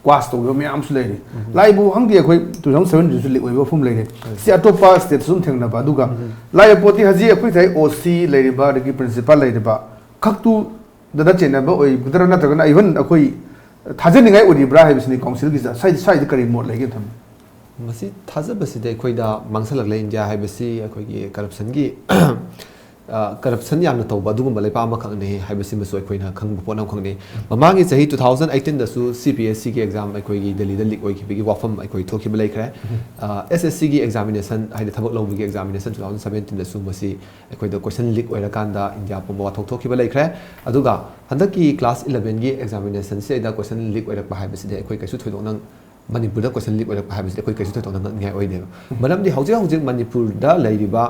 quash ꯇꯧꯈꯤꯕ ꯃꯌꯥꯝ ꯑꯃꯁꯨ ꯂꯩꯔꯤ꯫ ꯎꯝ꯫ ꯂꯥꯛꯏꯕꯨ ꯈꯪꯗꯦ, ꯑꯩꯈꯣꯏ two thousand sevenꯗꯁꯨ leak ꯑꯣꯏꯕ ꯋꯥꯐꯝ ꯂꯩꯔꯦ꯫ ꯎꯝ꯫ ꯁꯤ ꯑꯇꯣꯞꯄ stateꯁꯨ ꯑꯗꯨꯝ ꯊꯦꯡꯅꯕ, ꯑꯗꯨꯒ ꯎꯝ꯫ ꯂꯥꯛꯏꯕ ꯄꯣꯠꯇꯤ ꯍꯧꯖꯤꯛ ꯑꯩꯈꯣꯏ ꯉꯁꯥꯏ OC ꯂꯩꯔꯤꯕ, ꯑꯗꯒꯤ principal ꯂꯩꯔꯤꯕ ꯈꯛꯇꯨꯗ ꯆꯦꯟꯅꯕ ꯑꯣꯏꯒꯗ꯭ꯔꯥ, ꯅꯠꯇ꯭ꯔꯒꯅ even ꯑꯩꯈꯣꯏ ꯊꯥꯖꯅꯤꯡꯉꯥꯏ ꯑꯣꯏꯔꯤꯕ꯭ꯔꯥ ꯍꯥꯏꯕꯁꯤꯅꯤ꯫ Councilꯒꯤꯁꯤꯗ ꯁ꯭ꯋꯥꯏꯗ, ꯁ꯭ꯋꯥꯏꯗ ꯀꯔꯤ ꯃꯣꯠ ꯂꯩꯒꯦ ꯊꯝꯕꯤꯌꯨ꯫ ꯃꯁꯤ ꯊꯥꯖꯕꯁꯤꯗꯤ ꯑꯩꯈꯣꯏꯗ ꯃꯥꯡꯁꯜꯂꯛꯂꯦ꯫ ꯏꯟꯗꯤꯌꯥ ꯍꯥꯏꯕꯁꯤ ꯑꯩꯈꯣꯏꯒꯤ corruptionꯒꯤ, ꯑ, corruption ꯌꯥꯝꯅ ꯇꯧꯕ ꯑꯗꯨꯒꯨꯝꯕ ꯂꯩꯕꯥꯛ ꯑꯃꯈꯛꯅꯤ ꯍꯥꯏꯕꯁꯤꯃꯁꯨ ꯑꯩꯈꯣꯏꯅ ꯈꯪꯕ ꯄꯣꯠ ꯑꯃꯈꯛꯅꯤ꯫ ꯃꯃꯥꯡꯒꯤ ꯆꯍꯤ two thousand eighteenꯗꯁꯨ CPSCꯒꯤ exam ꯑꯩꯈꯣꯏꯒꯤ ꯗꯦꯜꯂꯤꯗ leak ꯑꯣꯏꯈꯤꯕꯒꯤ ꯋꯥꯐꯝ ꯑꯩꯈꯣꯏ ꯊꯣꯛꯈꯤꯕ ꯂꯩꯈ꯭ꯔꯦ꯫ ꯎꯝ꯫ ꯑ, SSCꯒꯤ examination, ꯍꯥꯏꯗꯤ ꯊꯕꯛ ꯂꯧꯕꯒꯤ examination two thousand seventeenꯗꯁꯨ ꯃꯁꯤ ꯑꯩꯈꯣꯏꯗ question leak ꯑꯣꯏꯔꯀꯥꯟꯗ ꯏꯟꯗꯤꯌꯥ ꯄꯨꯝꯕ ꯋꯥꯊꯣꯛ ꯊꯣꯛꯈꯤꯕ ꯂꯩꯈ꯭ꯔꯦ꯫ ꯑꯗꯨꯒ ꯍꯟꯗꯛꯀꯤ class elevenꯒꯤ examinationꯁꯤꯗ question leak ꯑꯣꯏꯔꯛꯄ ꯍꯥꯏꯕꯁꯤꯗꯤ ꯑꯩꯈꯣꯏ ꯀꯩꯁꯨ ꯊꯣꯏꯗꯣꯛꯅ ꯃꯅꯤꯄꯨꯔꯗ ꯀꯣꯏꯁꯟ ꯂꯤꯛ ꯑꯣꯏꯔꯛꯄ ꯍꯥꯏꯕꯁꯤꯗꯤ ꯑꯩꯈꯣꯏ ꯀꯩꯁꯨ ꯊꯣꯏꯗꯣꯛꯅ ꯉꯛꯅꯤꯡꯉꯥꯏ ꯑꯣꯏꯗꯦꯕ꯫ ꯃꯔꯝꯗꯤ ꯍꯧꯖꯤꯛ ꯍꯧꯖꯤꯛ ꯃꯅꯤꯄꯨꯔꯗ ꯂꯩꯔꯤꯕ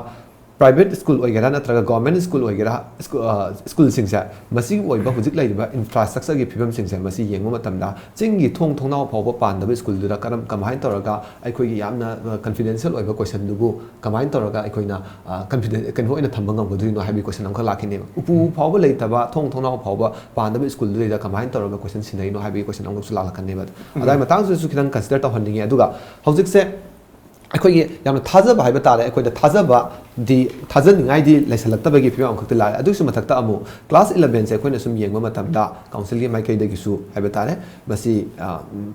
ꯄ꯭ꯔꯥꯏꯚꯦꯠ ꯁ꯭ꯀꯨꯜ ꯑꯣꯏꯒꯦꯔꯥ ꯅꯠꯇ꯭ꯔꯒ ꯒꯣꯔꯃꯦꯟ ꯁ꯭ꯀꯨꯜ ꯑꯣꯏꯒꯦꯔꯥ, ꯁ꯭ꯀꯨ-, ꯑ, ꯁ꯭ꯀꯨꯜꯁꯤꯡꯁꯦ, ꯃꯁꯤꯒꯤ ꯑꯣꯏꯕ ꯍꯧꯖꯤꯛ ꯂꯩꯔꯤꯕ ꯏꯟꯐ꯭ꯔꯥꯁ꯭ꯇ꯭ꯔꯛꯆꯔꯒꯤ ꯐꯤꯕꯝꯁꯤꯡꯁꯦ, ꯃꯁꯤ ꯌꯦꯡꯕ ꯃꯇꯝꯗ ꯆꯤꯡꯒꯤ ꯊꯣꯡ ꯊꯣꯡꯅꯥꯎ ꯐꯥꯎꯕ ꯄꯥꯟꯗꯕ ꯁ꯭ꯀꯨꯜꯗꯨꯗ ꯀꯔꯝ, ꯀꯃꯥꯏꯅ ꯇꯧꯔꯒ ꯑꯩꯈꯣꯏꯒꯤ ꯌꯥꯝꯅ, ꯑ, ꯀꯟꯐꯤꯗꯦꯟꯁꯤꯌꯦꯜ ꯑꯣꯏꯕ ꯀꯣꯏꯁꯟꯗꯨꯕꯨ ꯀꯃꯥꯏꯅ ꯇꯧꯔꯒ ꯑꯩꯈꯣꯏꯅ, ꯑ, ꯀꯟꯐꯤꯗꯦꯟ-, ꯀꯩꯅꯣ ꯑꯣꯏꯅ ꯊꯝꯕ ꯉꯝꯒꯗꯣꯏꯅꯣ ꯍꯥꯏꯕꯒꯤ ꯀꯣꯏꯁꯟ ꯑꯃꯈꯛ ꯂꯥꯛꯈꯤꯅꯦꯕ꯫ ꯎꯄꯨ ꯐꯥꯎꯕ ꯂꯩꯇꯕ, ꯊꯣꯡ ꯊꯣꯡꯅꯥꯎ ꯐꯥꯎꯕ ꯄꯥꯟꯗꯕ ꯁ꯭ꯀꯨꯜꯗꯨꯗꯩꯗ ꯀꯃꯥꯏꯅ ꯇꯧꯔꯒ ꯀꯣꯏꯁꯟ ꯁꯤꯟꯅꯔꯤꯅꯣ ꯍꯥꯏꯕꯒꯤ ꯀꯣꯏꯁꯟ ꯑꯃꯈꯛꯁꯨ ꯂꯥꯛꯂꯛꯀꯅꯦꯕ꯫ ꯑꯗꯨꯒꯤ ꯃꯇꯥꯡꯁꯤꯗꯁꯨ ꯈꯤꯇꯪ ꯀꯟꯁꯤꯗꯔ ꯇꯧꯍꯟꯅꯤꯡꯉꯦ꯫ ꯑꯗꯨꯒ ꯍꯧꯖꯤꯛꯁꯦ ꯑꯩꯈꯣꯏꯒꯤ ꯌꯥꯝꯅ ꯊꯥꯖꯕ ꯍꯥꯏꯕ ꯇꯥꯔꯦ, ꯑꯩꯈꯣꯏꯗ ꯊꯥꯖꯕꯗꯤ, ꯊꯥꯖꯅꯤꯡꯉꯥꯏꯗꯤ ꯂꯩꯁꯜꯂꯛꯇꯕꯒꯤ ꯐꯤꯕꯝ ꯑꯃꯈꯛꯇꯤ ꯂꯥꯛꯑꯦ꯫ ꯑꯗꯨꯒꯤꯁꯨ ꯃꯊꯛꯇ ꯑꯃꯨꯛ ꯀ꯭ꯂꯥꯁ ꯏꯂꯚꯦꯟꯁꯦ ꯑꯩꯈꯣꯏꯅ ꯁꯨꯝ ꯌꯦꯡꯕ ꯃꯇꯝꯗ ꯀꯥꯎꯟꯁꯤꯜꯒꯤ ꯃꯥꯏꯀꯩꯗꯒꯤꯁꯨ ꯍꯥꯏꯕ ꯇꯥꯔꯦ, ꯃꯁꯤ, ꯑ, ꯎꯝ,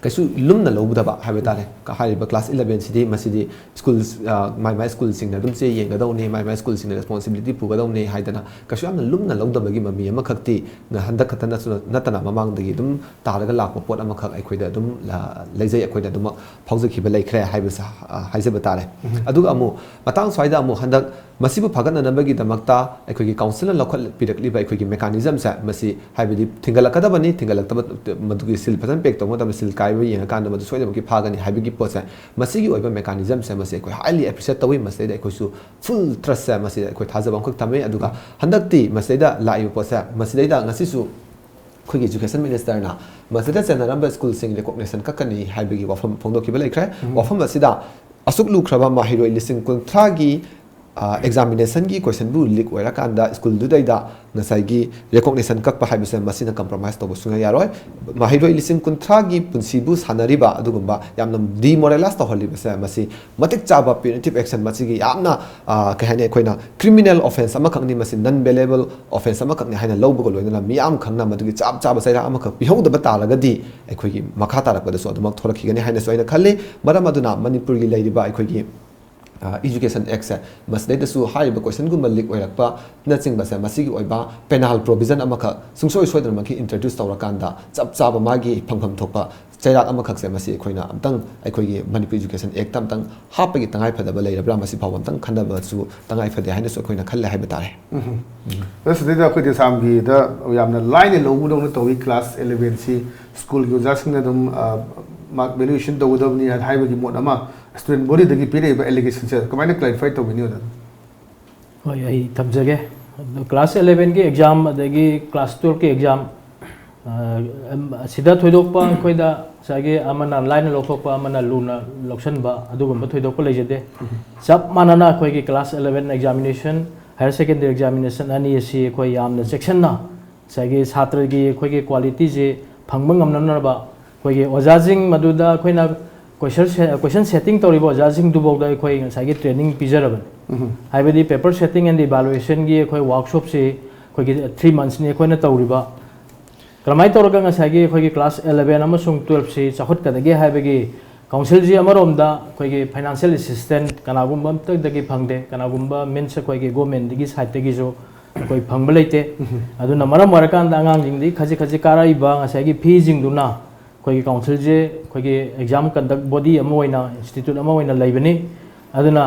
ꯀꯩꯁꯨ ꯂꯨꯝꯅ ꯂꯧꯗꯕ ꯍꯥꯏꯕ ꯇꯥꯔꯦ꯫ ꯀ-, ꯍꯥꯏꯔꯤꯕ ꯀ꯭ꯂꯥꯁ ꯏꯂꯚꯦꯟꯁꯤꯗꯤ ꯃꯁꯤꯗꯤ ꯁ꯭ꯀꯨꯜ, ꯑ, ꯃꯥꯏ ꯃꯥꯏ ꯁ꯭ꯀꯨꯜꯁꯤꯡꯅ ꯑꯗꯨꯝ ꯆꯦ ꯌꯦꯡꯒꯗꯧꯅꯤ, ꯃꯥꯏ ꯃꯥꯏ ꯁ꯭ꯀꯨꯜꯁꯤꯡꯅ ꯔꯦꯁꯄꯣꯟꯁꯤꯕꯤꯂꯤꯇꯤ ꯄꯨꯒꯗꯧꯅꯤ ꯍꯥꯏꯗꯅ ꯀꯩꯁꯨ ꯌꯥꯝꯅ ꯂꯨꯝꯅ ꯂꯧꯗꯕꯒꯤ ꯃꯃꯤ ꯑꯃꯈꯛꯇꯤ ꯉ-, ꯍꯟꯗꯛ ꯈꯛꯇ ꯅꯠꯇꯅ, ꯅꯠꯇꯅ ꯃꯃꯥꯡꯗꯒꯤ ꯑꯗꯨꯝ ꯇꯥꯔꯒ ꯂꯥꯛꯄ ꯄꯣꯠ ꯑꯃꯈꯛ ꯑꯩꯈꯣꯏꯗ ꯑꯗꯨꯝ ꯂ-, ꯂꯩꯖꯩ, ꯑꯩꯈꯣꯏꯗ ꯑꯗꯨꯃꯛ ꯐꯥꯎꯖꯈꯤꯕ ꯂꯩꯈ꯭ꯔꯦ ꯍꯥꯏꯕꯁꯦ, ꯑ, ꯍꯥꯏꯖꯕ ꯇꯥꯔꯦ꯫ ꯑꯗꯨꯒ ꯑꯃꯨꯛ ꯃꯇꯥꯡ ꯁ꯭ꯋꯥꯏꯗ ꯑꯃꯨꯛ ꯍꯟꯗꯛ ꯃꯁꯤꯕꯨ ꯐꯒꯠꯅꯅꯕꯒꯤꯗꯃꯛꯇ ꯑꯩꯈꯣꯏꯒꯤ ꯀꯥꯎꯟꯁꯤꯜꯅ ꯂꯧꯈꯠꯄꯤꯔꯛꯂꯤꯕ ꯑꯩꯈꯣꯏꯒꯤ ꯃꯦꯀꯥꯅꯤꯖꯝꯁꯦ, ꯃꯁꯤ ꯍꯥꯏꯕꯗꯤ ꯊꯤꯡꯒꯠꯂꯛꯀꯗꯕꯅꯤ, ꯊꯤꯡꯒꯠꯂꯛꯇꯕ, ꯃꯗꯨꯒꯤ ꯁꯤꯜ ꯐꯖꯅ ꯄꯦꯛ ꯇꯧꯕ ꯃꯇꯝꯗ ꯁꯤꯜ ꯀꯥꯏꯕ ꯌꯦꯡꯉꯀꯥꯟꯗ ꯃꯗꯨ ꯁꯣꯏꯗꯅꯃꯛꯀꯤ ꯐꯥꯒꯅꯤ ꯍꯥꯏꯕꯒꯤ ꯄꯣꯠꯁꯦ, ꯃꯁꯤꯒꯤ ꯑꯣꯏꯕ ꯃꯦꯀꯥꯅꯤꯖꯝꯁꯦ ꯃꯁꯤ ꯑꯩꯈꯣꯏ highly appreciate ꯇꯧꯏ꯫ ꯃꯁꯤꯗꯩꯗ ꯑꯩꯈꯣꯏꯁꯨ ꯐꯨꯜ ꯇ꯭ꯔꯁꯁꯦ ꯃꯁꯤꯗ ꯑꯩꯈꯣꯏ ꯊꯥꯖꯕ ꯑꯃꯈꯛ ꯊꯝꯃꯤ꯫ ꯑꯗꯨꯒ ꯍꯟꯗꯛꯇꯤ ꯃꯁꯤꯗꯩꯗ ꯂꯥꯛꯏꯕ ꯄꯣꯠꯁꯦ, ꯃꯁꯤꯗꯩꯗ ꯉꯁꯤꯁꯨ ꯑꯩꯈꯣꯏꯒꯤ ꯏꯖꯨꯀꯦꯁꯟ ꯃꯤꯅꯤꯁꯇꯔꯅ ꯃꯁꯤꯗ ꯆꯦꯟꯅꯔꯝꯕ ꯁ꯭ꯀꯨꯜꯁꯤꯡ ꯔꯤꯀꯣꯛꯅꯤꯁꯟ ꯀꯛꯀꯅꯤ ꯍꯥꯏꯕꯒꯤ ꯋꯥꯐꯝ ꯐꯣꯡꯗꯣꯛꯈꯤꯕ ꯂꯩꯈ꯭ꯔꯦ꯫ ꯋꯥꯐꯝ ꯑꯁꯤꯗ ꯑꯁꯨꯛ ꯂꯨꯈ꯭ꯔꯕ ꯃꯍꯩꯔꯣꯏ ꯂꯤꯁꯤꯡ ꯀꯨꯟꯊ꯭ꯔꯥꯒꯤ, ꯑ, ꯑꯦꯛꯖꯥꯃꯤꯅꯦꯁꯟꯒꯤ ꯀꯣꯏꯁꯟꯕꯨ ꯂꯤꯛ ꯑꯣꯏꯔꯀꯥꯟꯗ ꯁ꯭ꯀꯨꯜꯗꯨꯗꯩꯗ ꯉꯁꯥꯏꯒꯤ ꯔꯤꯀꯣꯛꯅꯤꯁꯟ ꯀꯛꯄ ꯍꯥꯏꯕꯁꯦ ꯃꯁꯤꯅ ꯀꯝꯄ꯭ꯔꯣꯃꯥꯏꯁ ꯇꯧꯕ ꯁꯨꯡꯌꯥ ꯌꯥꯔꯣꯏ꯫ ꯃꯍꯩꯔꯣꯏ ꯂꯤꯁꯤꯡ ꯀꯨꯟꯊ꯭ꯔꯥꯒꯤ ꯄꯨꯟꯁꯤꯕꯨ ꯁꯥꯟꯅꯔꯤꯕ ꯑꯗꯨꯒꯨꯝꯕ ꯌꯥꯝꯅ ꯗꯤꯃꯣꯔꯦꯂꯥꯏꯁ ꯇꯧꯍꯜꯂꯤꯕꯁꯦ ꯃꯁꯤ ꯃꯇꯤꯛ ꯆꯥꯕ ꯄ꯭ꯌꯨꯅꯤꯇꯤꯚ ꯑꯦꯛꯁꯟ, ꯃꯁꯤꯒꯤ ꯌꯥꯝꯅ, ꯑ, ꯀꯩ ꯍꯥꯏꯅꯤ, ꯑꯩꯈꯣꯏꯅ ꯀ꯭ꯔꯤꯃꯤꯅꯦꯜ ꯑꯣꯐꯦꯟꯁ ꯑꯃꯈꯛꯅꯤ, ꯃꯁꯤ ꯅꯟ ꯕꯦꯂꯦꯕꯜ ꯑꯣꯐꯦꯟꯁ ꯑꯃꯈꯛꯅꯤ ꯍꯥꯏꯅ ꯂꯧꯕꯒ ꯂꯣꯏꯅꯅ ꯃꯤꯌꯥꯝ ꯈꯪꯅ ꯃꯗꯨꯒꯤ ꯆꯞ ꯆꯥꯕ ꯆꯩꯔꯥꯛ ꯑꯃꯈꯛ ꯄꯤꯍꯧꯗꯕ ꯇꯥꯔꯒꯗꯤ ꯑꯩꯈꯣꯏꯒꯤ ꯃꯈꯥ ꯇꯥꯔꯛꯄꯗꯁꯨ ꯑꯗꯨꯃꯛ ꯊꯣꯛꯂꯛꯈꯤꯒꯅꯤ ꯍꯥꯏꯅꯁꯨ ꯑꯩꯅ ꯈꯜꯂꯤ꯫ ꯃꯔꯝ ꯑꯗꯨꯅ ꯃꯅꯤꯄꯨꯔꯒꯤ ꯂꯩꯔꯤꯕ ꯑꯩꯈꯣꯏꯒꯤ, ꯑ, ꯏꯖꯨꯀꯦꯁꯟ ꯑꯦꯛꯁꯦ, ꯃꯁꯤꯗꯩꯗꯁꯨ ꯍꯥꯏꯔꯤꯕ ꯀꯣꯏꯁꯟꯒꯨꯝꯕ ꯂꯤꯛ ꯑꯣꯏꯔꯛꯄꯅꯆꯤꯡꯕꯁꯦ ꯃꯁꯤꯒꯤ ꯑꯣꯏꯕ ꯄꯦꯅꯥꯜ ꯄ꯭ꯔꯣꯚꯤꯖꯟ ꯑꯃꯈꯛ ꯁꯨꯡꯁꯣꯏ ꯁꯣꯏꯗꯅꯃꯛꯀꯤ ꯏꯟꯇ꯭ꯔꯣꯗ꯭ꯌꯨꯁ ꯇꯧꯔꯀꯥꯟꯗ ꯆꯞ ꯆꯥꯕ ꯃꯥꯒꯤ ꯐꯪꯐꯝ ꯊꯣꯛꯄ ꯆꯩꯔꯥꯛ ꯑꯃꯈꯛꯁꯦ ꯃꯁꯤ ꯑꯩꯈꯣꯏꯅ ꯑꯝꯇꯪ ꯑꯩꯈꯣꯏꯒꯤ ꯃꯅꯤꯄꯨꯔ ꯏꯖꯨꯀꯦꯁꯟ ꯑꯦꯛꯇ ꯑꯝꯇꯪ ꯍꯥꯞꯄꯒꯤ ꯇꯉꯥꯏ ꯐꯗꯕ ꯂꯩꯔꯕ꯭ꯔꯥ, ꯃꯁꯤ ꯐꯥꯎꯕ ꯑꯝꯇꯪ ꯈꯟꯅꯕꯁꯨ ꯇꯉꯥꯏ ꯐꯗꯦ ꯍꯥꯏꯅꯁꯨ ꯑꯩꯈꯣꯏꯅ ꯈꯜꯂꯦ ꯍꯥꯏꯕ ꯇꯥꯔꯦ꯫ ꯑꯗꯣ ꯁꯤꯗꯩꯗ ꯑꯩꯈꯣꯏꯗꯤ ꯑꯁꯥꯝꯒꯤꯗ ꯌꯥꯝꯅ ꯂꯥꯏꯅ ꯂꯧꯕꯗꯧꯅ ꯇꯧꯏ꯫ ꯀ꯭ꯂꯥꯁ ꯏꯂꯚꯦꯟꯁꯤ ꯁ꯭ꯀꯨꯜꯒꯤ ꯑꯣꯖꯥꯁꯤꯡꯅ ꯑꯗꯨꯝ, ꯑ, ꯃꯥꯔꯛ ꯚꯦꯂꯨꯑꯦꯁꯟ ꯇꯧꯒꯗꯕꯅꯤ ꯍꯥꯏꯕꯒꯤ ꯃꯣꯠ ꯑꯃ ꯁ꯭ꯇꯨꯗꯦꯟ ꯕꯣꯗꯤꯗꯒꯤ ꯄꯤꯔꯛꯏꯕ ꯑꯦꯂꯤꯒꯦꯁꯟꯁꯦ ꯀꯃꯥꯏꯅ ꯀ꯭ꯂꯦꯔꯤꯐꯥꯏ ꯇꯧꯕꯤꯅꯤ, ꯑꯣꯖꯥ? ꯍꯣꯏ, ꯑꯩ ꯊꯝꯖꯒꯦ꯫ ꯀ꯭ꯂꯥꯁ ꯑꯦꯂꯦꯚꯦꯟꯒꯤ ꯑꯦꯛꯖꯥꯝ ꯑꯗꯒꯤ ꯀ꯭ꯂꯥꯁ ꯇꯨꯌꯦꯜꯐꯀꯤ ꯑꯦꯛꯖꯥꯝ, ꯑ, ꯑꯁꯤꯗ ꯊꯣꯏꯗꯣꯛꯄ ꯑꯩꯈꯣꯏꯗ ꯉꯁꯥꯏꯒꯤ ꯑꯃꯅ ꯂꯥꯏꯅ ꯂꯧꯊꯣꯛꯄ, ꯑꯃꯅ ꯂꯨꯅ ꯂꯧꯁꯤꯟꯕ, ꯑꯗꯨꯒꯨꯝꯕ ꯊꯣꯏꯗꯣꯛꯄ ꯂꯩꯖꯗꯦ꯫ ꯆꯞ ꯃꯥꯟꯅꯅ ꯑꯩꯈꯣꯏꯒꯤ class eleven examination, higher secondary examination ꯑꯅꯤ ꯑꯁꯤ ꯑꯩꯈꯣꯏ ꯌꯥꯝꯅ ꯆꯦꯛꯁꯤꯟꯅ ꯉꯁꯥꯏꯒꯤ ꯁꯥꯇ꯭ꯔꯒꯤ ꯑꯩꯈꯣꯏꯒꯤ ꯀ꯭ꯋꯥꯂꯤꯇꯤꯁꯦ ꯐꯪꯕ ꯉꯝꯅꯅꯕ ꯑꯩꯈꯣꯏꯒꯤ ꯑꯣꯖꯥꯁꯤꯡ ꯃꯗꯨꯗ ꯑꯩꯈꯣꯏꯅ ꯀꯣꯏꯁꯟ ꯁꯦ-, ꯀꯣꯏꯁꯟ ꯁꯦꯇꯤꯡ ꯇꯧꯔꯤꯕ ꯑꯣꯖꯥꯁꯤꯡꯗꯨꯐꯥꯎꯗ ꯑꯩꯈꯣꯏ ꯉꯁꯥꯏꯒꯤ ꯇ꯭ꯔꯦꯅꯤꯡ ꯄꯤꯖꯔꯕꯅꯤ꯫ ꯍꯥꯏꯕꯗꯤ paper setting and evaluationꯒꯤ ꯑꯩꯈꯣꯏ ꯋꯥꯔꯛꯁꯣꯞꯁꯤ ꯑꯩꯈꯣꯏꯒꯤ ꯊ꯭ꯔꯤ ꯃꯟꯊꯁꯅꯤ ꯑꯩꯈꯣꯏꯅ ꯇꯧꯔꯤꯕ꯫ ꯀꯔꯝꯍꯥꯏꯅ ꯇꯧꯔꯒ ꯉꯁꯥꯏꯒꯤ ꯑꯩꯈꯣꯏꯒꯤ ꯀ꯭ꯂꯥꯁ ꯑꯦꯂꯦꯚꯦꯟ ꯑꯃꯁꯨꯡ ꯇꯨꯌꯦꯜꯐꯁꯤ ꯆꯥꯎꯈꯠꯀꯗꯒꯦ ꯍꯥꯏꯕꯒꯤ ꯀꯥꯎꯟꯁꯤꯜꯁꯤ ꯑꯃꯔꯣꯝꯗ ꯑꯩꯈꯣꯏꯒꯤ ꯐꯥꯏꯅꯥꯟꯁꯤꯌꯦꯜ ꯑꯦꯁꯤꯁꯇꯦꯟꯁ ꯀꯅꯥꯒꯨꯝꯕ ꯑꯃꯠꯇꯗꯒꯤ ꯐꯪꯗꯦ, ꯀꯅꯥꯒꯨꯝꯕ ꯃꯤꯟꯁ ꯑꯩꯈꯣꯏꯒꯤ ꯒꯣꯔꯃꯦꯟꯗꯒꯤ ꯁꯥꯏꯠꯇꯒꯤꯁꯨ ꯑꯩꯈꯣꯏ ꯐꯪꯕ ꯂꯩꯇꯦ꯫ ꯑꯗꯨꯅ ꯃꯔꯝ ꯑꯣꯏꯔꯀꯥꯟꯗ ꯑꯉꯥꯡꯁꯤꯡꯗꯒꯤ ꯈꯖꯤꯛ ꯈꯖꯤꯛ ꯀꯥꯔꯛꯏꯕ ꯉꯁꯥꯏꯒꯤ ꯐꯤꯁꯤꯡꯗꯨꯅ ꯑꯩꯈꯣꯏꯒꯤ ꯀꯥꯎꯟꯁꯤꯜꯁꯦ ꯑꯩꯈꯣꯏꯒꯤ ꯑꯦꯛꯖꯥꯝ ꯀꯟꯗꯛ ꯕꯣꯗꯤ ꯑꯃ ꯑꯣꯏꯅ, ꯏꯟꯁꯇꯤꯇ꯭ꯌꯨꯠ ꯑꯃ ꯑꯣꯏꯅ ꯂꯩꯕꯅꯤ꯫ ꯑꯗꯨꯅ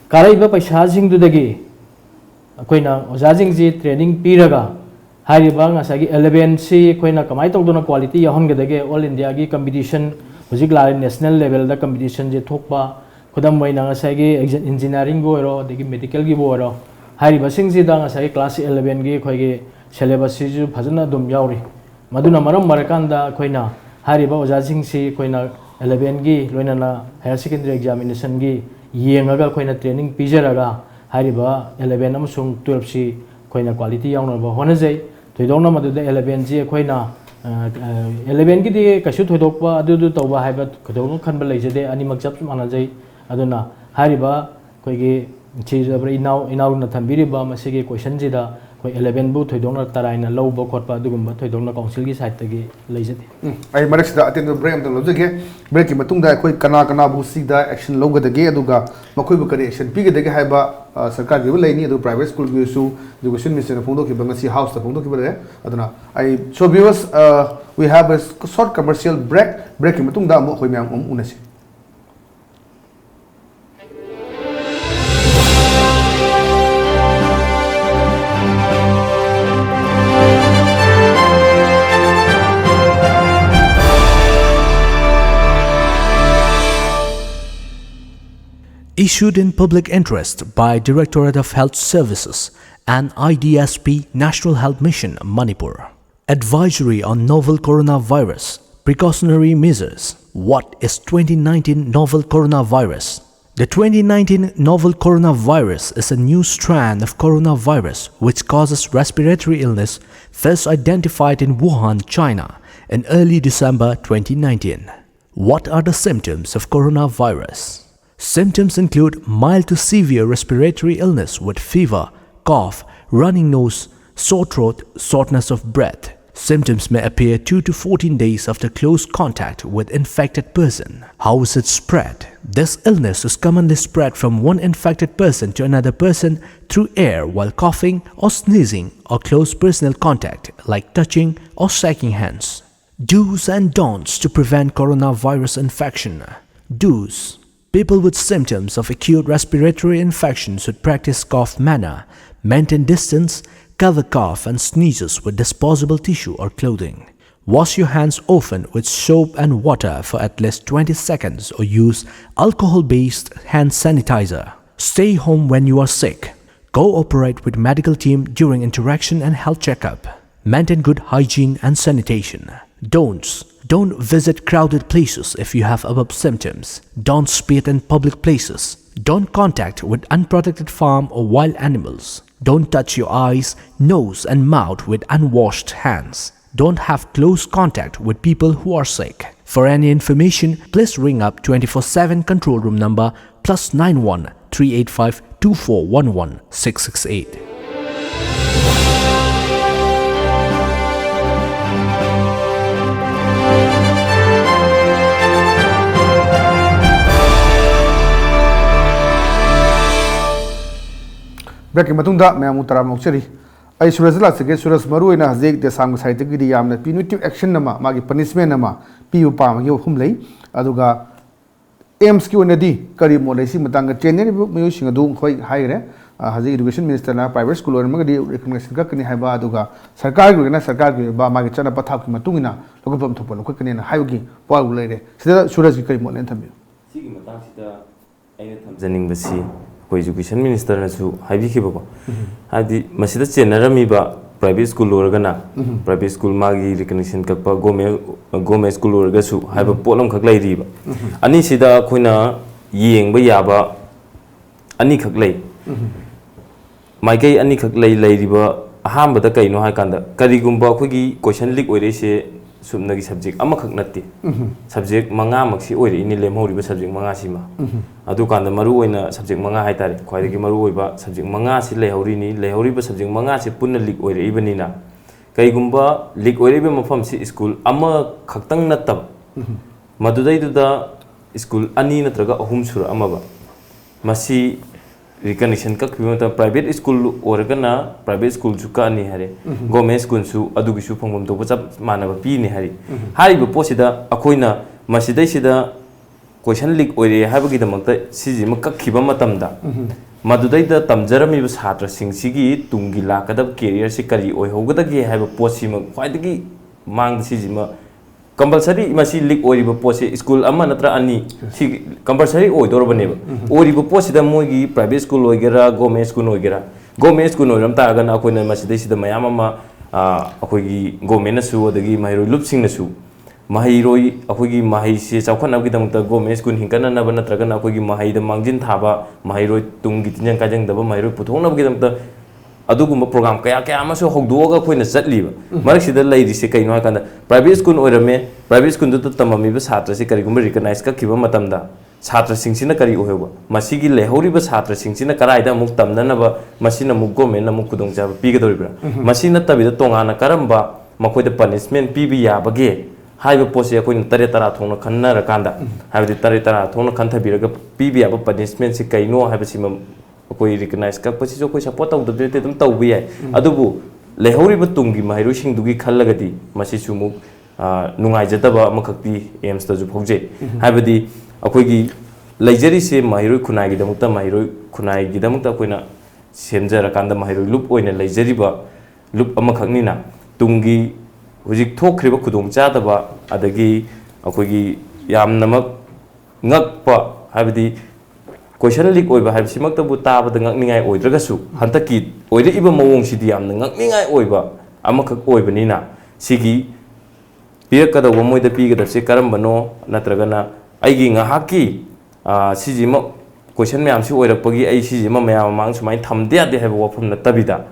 ꯀꯥꯔꯛꯏꯕ ꯄꯩꯁꯥꯁꯤꯡꯗꯨꯗꯒꯤ ꯑꯩꯈꯣꯏꯅ ꯑꯣꯖꯥꯁꯤꯡꯁꯤ ꯇ꯭ꯔꯦꯅꯤꯡ ꯄꯤꯔꯒ ꯍꯥꯏꯔꯤꯕ ꯉꯁꯥꯏꯒꯤ ꯑꯦꯂꯦꯚꯦꯟꯁꯤ ꯑꯩꯈꯣꯏꯅ ꯀꯃꯥꯏꯅ ꯇꯧꯗꯅ ꯀ꯭ꯋꯥꯂꯤꯇꯤ ꯌꯥꯎꯍꯟꯒꯗꯒꯦ, ꯑꯣꯜ ꯏꯟꯗꯤꯌꯥꯒꯤ ꯀꯝꯄꯤꯇꯤꯁꯟ ꯍꯧꯖꯤꯛ ꯂꯥꯛꯂꯤ, ꯅꯦꯁꯅꯦꯜ ꯂꯦꯚꯦꯜꯗ ꯀꯝꯄꯤꯇꯤꯁꯟꯁꯦ ꯊꯣꯛꯄ, ꯈꯨꯗꯝ ꯑꯣꯏꯅ ꯉꯁꯥꯏꯒꯤ ꯏꯟꯖꯤꯅꯤꯌꯥꯔꯤꯡꯕꯨ ꯑꯣꯏꯔꯣ, ꯑꯗꯒꯤ ꯃꯦꯗꯤꯀꯦꯜꯒꯤꯕꯨ ꯑꯣꯏꯔꯣ, ꯍꯥꯏꯔꯤꯕꯁꯤꯡꯁꯤꯗ ꯉꯁꯥꯏꯒꯤ ꯀ꯭ꯂꯥꯁ ꯑꯦꯂꯦꯚꯦꯟꯒꯤ ꯑꯩꯈꯣꯏꯒꯤ ꯁꯦꯂꯦꯕꯁꯁꯤꯁꯨ ꯐꯖꯅ ꯑꯗꯨꯝ ꯌꯥꯎꯔꯤ꯫ ꯃꯗꯨꯅ ꯃꯔꯝ ꯑꯣꯏꯔꯀꯥꯟꯗ ꯑꯩꯈꯣꯏꯅ ꯍꯥꯏꯔꯤꯕ ꯑꯣꯖꯥꯁꯤꯡꯁꯤ ꯑꯩꯈꯣꯏꯅ ꯑꯦꯂꯦꯚꯦꯟꯒꯤ ꯂꯣꯏꯅꯅ ꯍꯥꯌꯔ ꯁꯦꯀꯦꯟꯗꯔꯤ ꯑꯦꯛꯖꯥꯃꯤꯅꯦꯁꯟꯒꯤ ꯌꯦꯡꯉꯒ ꯑꯩꯈꯣꯏꯅ ꯇ꯭ꯔꯦꯅꯤꯡ ꯄꯤꯖꯔꯒ ꯍꯥꯏꯔꯤꯕ ꯑꯦꯂꯦꯚꯦꯟ ꯑꯃꯁꯨꯡ ꯇꯨꯌꯦꯜꯐꯁꯤ ꯑꯩꯈꯣꯏꯅ ꯀ꯭ꯋꯥꯂꯤꯇꯤ ꯌꯥꯎꯅꯕ ꯍꯣꯠꯅꯖꯩ꯫ ꯊꯣꯏꯗꯣꯛꯅ ꯃꯗꯨꯗ ꯑꯦꯂꯦꯚꯦꯟꯁꯤ ꯑꯩꯈꯣꯏꯅ, ꯑ, ꯑ, ꯑꯦꯂꯦꯚꯦꯟꯒꯤꯗꯤ ꯀꯩꯁꯨ ꯊꯣꯏꯗꯣꯛꯄ ꯑꯗꯨꯗꯨ ꯇꯧꯕ ꯍꯥꯏꯕ ꯊꯣꯏꯗꯣꯛꯅ ꯈꯟꯕ ꯂꯩꯖꯗꯦ, ꯑꯅꯤꯃꯛ ꯆꯞ ꯃꯥꯟꯅꯖꯩ꯫ ꯑꯗꯨꯅ ꯍꯥꯏꯔꯤꯕ ꯑꯩꯈꯣꯏꯒꯤ ꯁꯤ ꯏꯅꯥꯎ, ꯏꯅꯥꯎꯅ ꯊꯝꯕꯤꯔꯤꯕ ꯃꯁꯤꯒꯤ ꯀꯣꯏꯁꯟꯁꯤꯗ ꯑꯩꯈꯣꯏ ꯑꯦꯂꯦꯚꯦꯟꯕꯨ ꯊꯣꯏꯗꯣꯛꯅ ꯇꯔꯥꯏꯅ ꯂꯧꯕ ꯈꯣꯠꯄ ꯑꯗꯨꯒꯨꯝꯕ ꯊꯣꯏꯗꯣꯛꯅ ꯀꯥꯎꯟꯁꯤꯜꯒꯤ ꯁꯥꯏꯠꯇꯒꯤ ꯂꯩꯖꯗꯦ꯫ ꯎꯝ, ꯑꯩ ꯃꯔꯛꯁꯤꯗ ꯑꯇꯦꯟꯕ ꯕ꯭ꯔꯦꯛ ꯑꯝꯇꯪ ꯂꯧꯖꯒꯦ꯫ ꯕ꯭ꯔꯦꯛꯀꯤ ꯃꯇꯨꯡꯗ ꯑꯩꯈꯣꯏ ꯀꯅꯥ ꯀꯅꯥꯕꯨ ꯁꯤꯗ ꯑꯦꯛꯁꯟ ꯂꯧꯒꯗꯒꯦ, ꯑꯗꯨꯒ ꯃꯈꯣꯏꯕꯨ ꯀꯔꯤ ꯑꯦꯛꯁꯟ ꯄꯤꯒꯗꯒꯦ ꯍꯥꯏꯕ, ꯑ, ꯁꯔꯀꯥꯔꯒꯤ ꯑꯣꯏꯕ ꯂꯩꯅꯤ, ꯑꯗꯨ ꯄ꯭ꯔꯥꯏꯚꯦꯠ ꯁ꯭ꯀꯨꯜꯒꯤꯁꯨ ꯏꯗꯨꯀꯦꯁꯟ ꯃꯤꯅꯤꯁꯇꯔꯅ ꯐꯣꯡꯗꯣꯛꯈꯤꯕ, ꯉꯁꯤ ꯍꯥꯎꯁꯇ ꯐꯣꯡꯗꯣꯛꯈꯤꯕ ꯂꯩꯔꯦ꯫ ꯑꯗꯨꯅ ꯑꯩ, so viewers, uh, we have a short commercial break. ꯕ꯭ꯔꯦꯛꯀꯤ ꯃꯇꯨꯡꯗ ꯑꯃꯨꯛ ꯑꯩꯈꯣꯏ ꯃꯌꯥꯝ ꯑꯃꯨꯛ ꯎꯅꯁꯤ꯫ Issued in public interest by Directorate of Health Services and I D S P, National Health Mission, Manipur. Advisory on novel coronavirus, precautionary measures. What is twenty nineteen novel coronavirus? The twenty nineteen novel coronavirus is a new strand of coronavirus which causes respiratory illness, first identified in Wuhan, China, in early December twenty nineteen. What are the symptoms of coronavirus? Symptoms include mild to severe respiratory illness with fever, cough, running nose, sore throat, shortness of breath. Symptoms may appear two to fourteen days after close contact with infected person. How is it spread? This illness is commonly spread from one infected person to another person through air while coughing or sneezing or close personal contact like touching or shaking hands. Do's and don'ts to prevent coronavirus infection. Do's. People with symptoms of acute respiratory infection should practice cough manner, maintain distance, cover cough and sneezes with disposable tissue or clothing. Wash your hands often with soap and water for at least twenty seconds or use alcohol-based hand sanitizer. Stay home when you are sick. Cooperate with medical team during interaction and health checkup. Maintain good hygiene and sanitation. Don'ts. Don't visit crowded places if you have above symptoms. Don't spit in public places. Don't contact with unprotected farm or wild animals. Don't touch your eyes, nose and mouth with unwashed hands. Don't have close contact with people who are sick. For any information, please ring up twenty-four seven control room number plus nine one three eight five two four one one six six eight. Breakꯀꯤ ꯃꯇꯨꯡꯗ ꯃꯌꯥꯝꯕꯨ ꯇꯔꯥꯝꯅ ꯑꯣꯛꯆꯔꯤ꯫ ꯑꯩ ꯁꯨꯔꯖꯇ ꯂꯥꯛꯆꯒꯦ꯫ ꯁꯨꯔꯖ, ꯃꯔꯨꯑꯣꯏꯅ ꯍꯧꯖꯤꯛ ꯗꯦꯁꯥꯝꯒꯤ ꯁꯥꯏꯠꯇꯒꯤꯗꯤ ꯌꯥꯝꯅ punitive action ꯑꯃ, ꯃꯥꯒꯤ punishment ꯑꯃ ꯄꯤꯕ ꯄꯥꯝꯕꯒꯤ ꯋꯥꯐꯝ ꯂꯩ꯫ ꯑꯗꯨꯒ ꯑꯦꯝꯁꯀꯤ ꯑꯣꯏꯅꯗꯤ ꯀꯔꯤ ꯃꯣꯠ ꯂꯩ? ꯁꯤ ꯃꯇꯥꯡꯗ ꯇ꯭ꯔꯦꯟ ꯂꯩꯔꯤꯕ ꯃꯤꯑꯣꯏꯁꯤꯡ ꯑꯗꯨ ꯑꯩꯈꯣꯏ ꯍꯥꯏꯈ꯭ꯔꯦ꯫ ꯑ, ꯍꯧꯖꯤꯛ education minister ꯅ private school ꯑꯣꯏꯔꯝꯃꯒꯗꯤ recommendation ꯀꯛꯀꯅꯤ ꯍꯥꯏꯕ, ꯑꯗꯨꯒ ꯁꯔꯀꯥꯔꯒꯤ ꯑꯣꯏꯔꯒꯅ ꯁꯔꯀꯥꯔꯒꯤ ꯑꯣꯏꯕ ꯃꯥꯒꯤ ꯆꯠꯅ ꯄꯊꯥꯞꯀꯤ ꯃꯇꯨꯡ ꯏꯟꯅ ꯂꯧꯈꯠꯐꯝ ꯊꯣꯛꯄ ꯂꯧꯈꯠꯀꯅꯤꯅ ꯍꯥꯏꯕꯒꯤ ꯄꯥꯎ ꯂꯩꯔꯦ꯫ ꯁꯤꯗ ꯁꯨꯔꯖꯀꯤ ꯀꯔꯤ ꯃꯣꯠ ꯂꯩꯅ ꯊꯝꯕꯤꯌꯨ? ꯁꯤꯒꯤ ꯃꯇꯥꯡꯁꯤꯗ ꯑꯩꯅ ꯊꯝꯖꯅꯤꯡꯕꯁꯤ ꯑꯩꯈꯣꯏ education minister ꯅꯁꯨ ꯍꯥꯏꯕꯤꯈꯤꯕꯀꯣ, ꯍꯥꯏꯕꯗꯤ ꯃꯁꯤꯗ ꯆꯦꯟꯅꯔꯝꯃꯤꯕ private school ꯑꯣꯏꯔꯒꯅ private school ꯃꯥꯒꯤ recognition ꯀꯛꯄ, government government school ꯑꯣꯏꯔꯒꯁꯨ ꯍꯥꯏꯕ ꯄꯣꯠ ꯑꯃꯈꯛ ꯂꯩꯔꯤꯕ꯫ ꯑꯅꯤꯁꯤꯗ ꯑꯩꯈꯣꯏꯅ ꯌꯦꯡꯕ ꯌꯥꯕ ꯑꯅꯤꯈꯛ ꯂꯩ꯫ ꯃꯥꯏꯀꯩ ꯑꯅꯤꯈꯛ ꯂꯩ꯫ ꯂꯩꯔꯤꯕ ꯑꯍꯥꯟꯕꯗ ꯀꯩꯅꯣ ꯍꯥꯏꯀꯥꯟꯗ, ꯀꯔꯤꯒꯨꯝꯕ ꯑꯩꯈꯣꯏꯒꯤ question leak ꯑꯣꯏꯔꯛꯏꯁꯦ ꯁꯨꯞꯅꯒꯤ subject ꯑꯃꯈꯛ ꯅꯠꯇꯦ꯫ Subject ꯃꯉꯥꯃꯛꯁꯤ ꯑꯣꯏꯔꯛꯏꯅꯤ, ꯂꯦꯝꯍꯧꯔꯤꯕ subject ꯃꯉꯥꯁꯤꯃ꯫ ꯑꯗꯨꯀꯥꯟꯗ ꯃꯔꯨ ꯑꯣꯏꯅ subject ꯃꯉꯥ ꯍꯥꯏꯇꯥꯔꯦ, ꯈ꯭ꯋꯥꯏꯗꯒꯤ ꯃꯔꯨ ꯑꯣꯏꯕ subject ꯃꯉꯥꯁꯤ ꯂꯩꯍꯧꯔꯤꯅꯤ꯫ ꯂꯩꯍꯧꯔꯤꯕ subject ꯃꯉꯥꯁꯤ ꯄꯨꯟꯅ leak ꯑꯣꯏꯔꯛꯏꯕꯅꯤꯅ, ꯀꯩꯒꯨꯝꯕ leak ꯑꯣꯏꯔꯛꯏꯕ ꯃꯐꯝꯁꯤ school ꯑꯃꯈꯛꯇꯪ ꯅꯠꯇꯕ, ꯃꯗꯨꯗꯩꯗꯨꯗ school ꯑꯅꯤ ꯅꯠꯇ꯭ꯔꯒ ꯑꯍꯨꯝ ꯁꯨꯔꯛꯑꯝꯃꯕ, ꯃꯁꯤ recognition ꯀꯛꯈꯤꯕ ꯃꯇꯝꯗ, private school ꯑꯣꯏꯔꯒꯅ private school ꯁꯨ ꯀꯛꯑꯅꯤ ꯍꯥꯏꯔꯦ, government school ꯁꯨ ꯑꯗꯨꯒꯤꯁꯨ ꯐꯪꯐꯝ ꯊꯣꯛꯄ ꯆꯞ ꯃꯥꯟꯅꯕ ꯄꯤꯅꯤ ꯍꯥꯏꯔꯤ꯫ ꯍꯥꯏꯔꯤꯕ ꯄꯣꯠꯁꯤꯗ ꯑꯩꯈꯣꯏꯅ ꯃꯁꯤꯗꯩꯁꯤꯗ question leak ꯑꯣꯏꯔꯦ ꯍꯥꯏꯕꯒꯤꯗꯃꯛꯇ ꯁꯤꯁꯤꯃ ꯀꯛꯈꯤꯕ ꯃꯇꯝꯗ, ꯃꯗꯨꯗꯩꯗ ꯇꯝꯖꯔꯝꯃꯤꯕ ꯁꯥꯇ꯭ꯔꯁꯤꯡꯁꯤꯒꯤ ꯇꯨꯡꯒꯤ ꯂꯥꯛꯀꯗꯕ career ꯁꯤ ꯀꯔꯤ ꯑꯣꯏꯍꯧꯒꯗꯒꯦ ꯍꯥꯏꯕ ꯄꯣꯠꯁꯤꯃ ꯈ꯭ꯋꯥꯏꯗꯒꯤ ꯃꯥꯡꯗ ꯁꯤꯁꯤꯃ compulsory, ꯃꯁꯤ leak ꯑꯣꯏꯔꯤꯕ ꯄꯣꯠꯁꯦ school ꯑꯃ ꯅꯠꯇ꯭ꯔ ꯑꯅꯤ ꯁꯤ compulsory ꯑꯣꯏꯗꯧꯔꯕꯅꯦꯕ꯫ ꯑꯣꯏꯔꯤꯕ ꯄꯣꯠꯁꯤꯗ ꯃꯣꯏꯒꯤ private school ꯑꯣꯏꯒꯦꯔꯥ, government school ꯑꯣꯏꯒꯦꯔꯥ, government school ꯑꯣꯏꯔꯝ ꯇꯥꯔꯒꯅ ꯑꯩꯈꯣꯏꯅ ꯃꯁꯤꯗꯩꯁꯤꯗ ꯃꯌꯥꯝ ꯑꯃ, ꯑ, ꯑꯩꯈꯣꯏꯒꯤ government ꯅꯁꯨ ꯑꯗꯒꯤ ꯃꯍꯩꯔꯣꯏ ꯂꯨꯞꯁꯤꯡꯅꯁꯨ ꯃꯍꯩꯔꯣꯏ, ꯑꯩꯈꯣꯏꯒꯤ ꯃꯍꯩꯁꯦ ꯆꯥꯎꯈꯠꯅꯕꯒꯤꯗꯃꯛꯇ government school ꯍꯤꯡꯒꯠꯅꯅꯕ ꯅꯠꯇ꯭ꯔꯒꯅ ꯑꯩꯈꯣꯏꯒꯤ ꯃꯍꯩꯗ ꯃꯥꯡꯖꯤꯟ ꯊꯥꯕ ꯃꯍꯩꯔꯣꯏ, ꯇꯨꯡꯒꯤ ꯇꯤꯟꯖꯪ ꯀꯥꯏꯖꯪꯗꯕ ꯃꯍꯩꯔꯣꯏ ꯄꯨꯊꯣꯛꯅꯕꯒꯤꯗꯃꯛꯇ ꯑꯗꯨꯒꯨꯝꯕ program ꯀꯌꯥ ꯀꯌꯥ ꯑꯃꯁꯨ ꯍꯧꯗꯣꯛꯑꯒ ꯑꯩꯈꯣꯏꯅ ꯆꯠꯂꯤꯕ꯫ ꯃꯔꯛꯁꯤꯗ ꯂꯩꯔꯤꯁꯦ ꯀꯩꯅꯣ ꯍꯥꯏꯀꯥꯟꯗ, private school ꯑꯣꯏꯔꯝꯃꯦ, private school ꯗꯨꯗ ꯇꯝꯃꯝꯃꯤꯕ ꯁꯥꯇ꯭ꯔꯁꯤ ꯀꯔꯤꯒꯨꯝꯕ recognize ꯀꯛꯈꯤꯕ ꯃꯇꯝꯗ ꯁꯥꯇ꯭ꯔꯁꯤꯡꯁꯤꯅ ꯀꯔꯤ ꯑꯣꯏꯍꯧꯕ? ꯃꯁꯤꯒꯤ ꯂꯩꯍꯧꯔꯤꯕ ꯁꯥꯇ꯭ꯔꯁꯤꯡꯁꯤꯅ ꯀꯗꯥꯏꯗ ꯑꯃꯨꯛ ꯇꯝꯅꯅꯕ ꯃꯁꯤꯅ ꯑꯃꯨꯛ government ꯅ ꯑꯃꯨꯛ ꯈꯨꯗꯣꯡꯆꯥꯕ ꯄꯤꯒꯗꯧꯔꯤꯕ꯭ꯔꯥ? ꯃꯁꯤ ꯅꯠꯇꯕꯤꯗ ꯇꯣꯉꯥꯟꯅ ꯀꯔꯝꯕ ꯃꯈꯣꯏꯗ punishment ꯄꯤꯕ ꯌꯥꯕꯒꯦ ꯍꯥꯏꯕ ꯄꯣꯠꯁꯤ ꯑꯩꯈꯣꯏꯅ ꯇꯔꯦꯠ ꯇꯔꯥ ꯊꯣꯛꯅ ꯈꯟꯅꯔꯀꯥꯟꯗ, ꯍꯥꯏꯕꯗꯤ ꯇꯔꯦꯠ ꯇꯔꯥ ꯊꯣꯛꯅ ꯈꯟꯊꯕꯤꯔꯒ ꯄꯤꯕ ꯌꯥꯕ punishment ꯁꯤ ꯀꯩꯅꯣ ꯍꯥꯏꯕꯁꯤꯃ ꯑꯩꯈꯣꯏ recognize ꯀꯛꯄꯁꯤꯁꯨ ꯑꯩꯈꯣꯏ support ꯇꯧꯗꯕꯗꯤ ꯅꯠꯇꯦ, ꯑꯗꯨꯝ ꯇꯧꯕ ꯌꯥꯏ꯫ ꯑꯗꯨꯕꯨ ꯂꯩꯍꯧꯔꯤꯕ ꯇꯨꯡꯒꯤ ꯃꯍꯩꯔꯣꯏꯁꯤꯡꯗꯨꯒꯤ ꯈꯜꯂꯒꯗꯤ ꯃꯁꯤꯁꯨ ꯑꯃꯨꯛ, ꯑ, ꯅꯨꯡꯉꯥꯏꯖꯗꯕ ꯑꯃꯈꯛꯇꯤ AIMS ꯇꯁꯨ ꯐꯥꯎꯖꯩ꯫ ꯍꯥꯏꯕꯗꯤ ꯑꯩꯈꯣꯏꯒꯤ ꯂꯩꯖꯔꯤꯁꯦ ꯃꯍꯩꯔꯣꯏ ꯈꯨꯟꯅꯥꯏꯒꯤꯗꯃꯛꯇ, ꯃꯍꯩꯔꯣꯏ ꯈꯨꯟꯅꯥꯏꯒꯤꯗꯃꯛꯇ ꯑꯩꯈꯣꯏꯅ ꯁꯦꯝꯖꯔꯀꯥꯟꯗ ꯃꯍꯩꯔꯣꯏ ꯂꯨꯞ ꯑꯣꯏꯅ ꯂꯩꯖꯔꯤꯕ ꯂꯨꯞ ꯑꯃꯈꯛꯅꯤꯅ, ꯇꯨꯡꯒꯤ ꯍꯧꯖꯤꯛ ꯊꯣꯛꯈ꯭ꯔꯤꯕ ꯈꯨꯗꯣꯡꯆꯥꯗꯕ, ꯑꯗꯒꯤ ꯑꯩꯈꯣꯏꯒꯤ ꯌꯥꯝꯅꯃꯛ ꯉꯛꯄ, ꯍꯥꯏꯕꯗꯤ ꯀꯣꯏꯁꯟ ꯂꯤꯛ ꯑꯣꯏꯕ ꯍꯥꯏꯕꯁꯤꯃꯛꯇꯕꯨ ꯇꯥꯕꯗ ꯉꯛꯅꯤꯡꯉꯥꯏ ꯑꯣꯏꯗ꯭ꯔꯒꯁꯨ, ꯍꯟꯗꯛꯀꯤ ꯑꯣꯏꯔꯛꯏꯕ ꯃꯑꯣꯡꯁꯤꯗꯤ ꯌꯥꯝꯅ ꯉꯛꯅꯤꯡꯉꯥꯏ ꯑꯣꯏꯕ ꯑꯃꯈꯛ ꯑꯣꯏꯕꯅꯤꯅ, ꯁꯤꯒꯤ ꯄꯤꯔꯛꯀꯗꯧꯕ, ꯃꯣꯏꯗ ꯄꯤꯒꯗꯕꯁꯦ ꯀꯔꯝꯕꯅꯣ, ꯅꯠꯇ꯭ꯔꯒꯅ ꯑꯩꯒꯤ ꯉꯥꯏꯍꯥꯛꯀꯤ, ꯑ, ꯁꯤꯁꯤꯃ, ꯀꯣꯏꯁꯟ ꯃꯌꯥꯝꯁꯤ ꯑꯣꯏꯔꯛꯄꯒꯤ ꯑꯩ ꯁꯤꯁꯤꯃ ꯃꯌꯥꯝ ꯃꯃꯥꯡ ꯁꯨꯃꯥꯏꯅ ꯊꯝꯗ ꯌꯥꯗꯦ ꯍꯥꯏꯕ ꯋꯥꯐꯝ ꯅꯠꯇꯕꯤꯗ,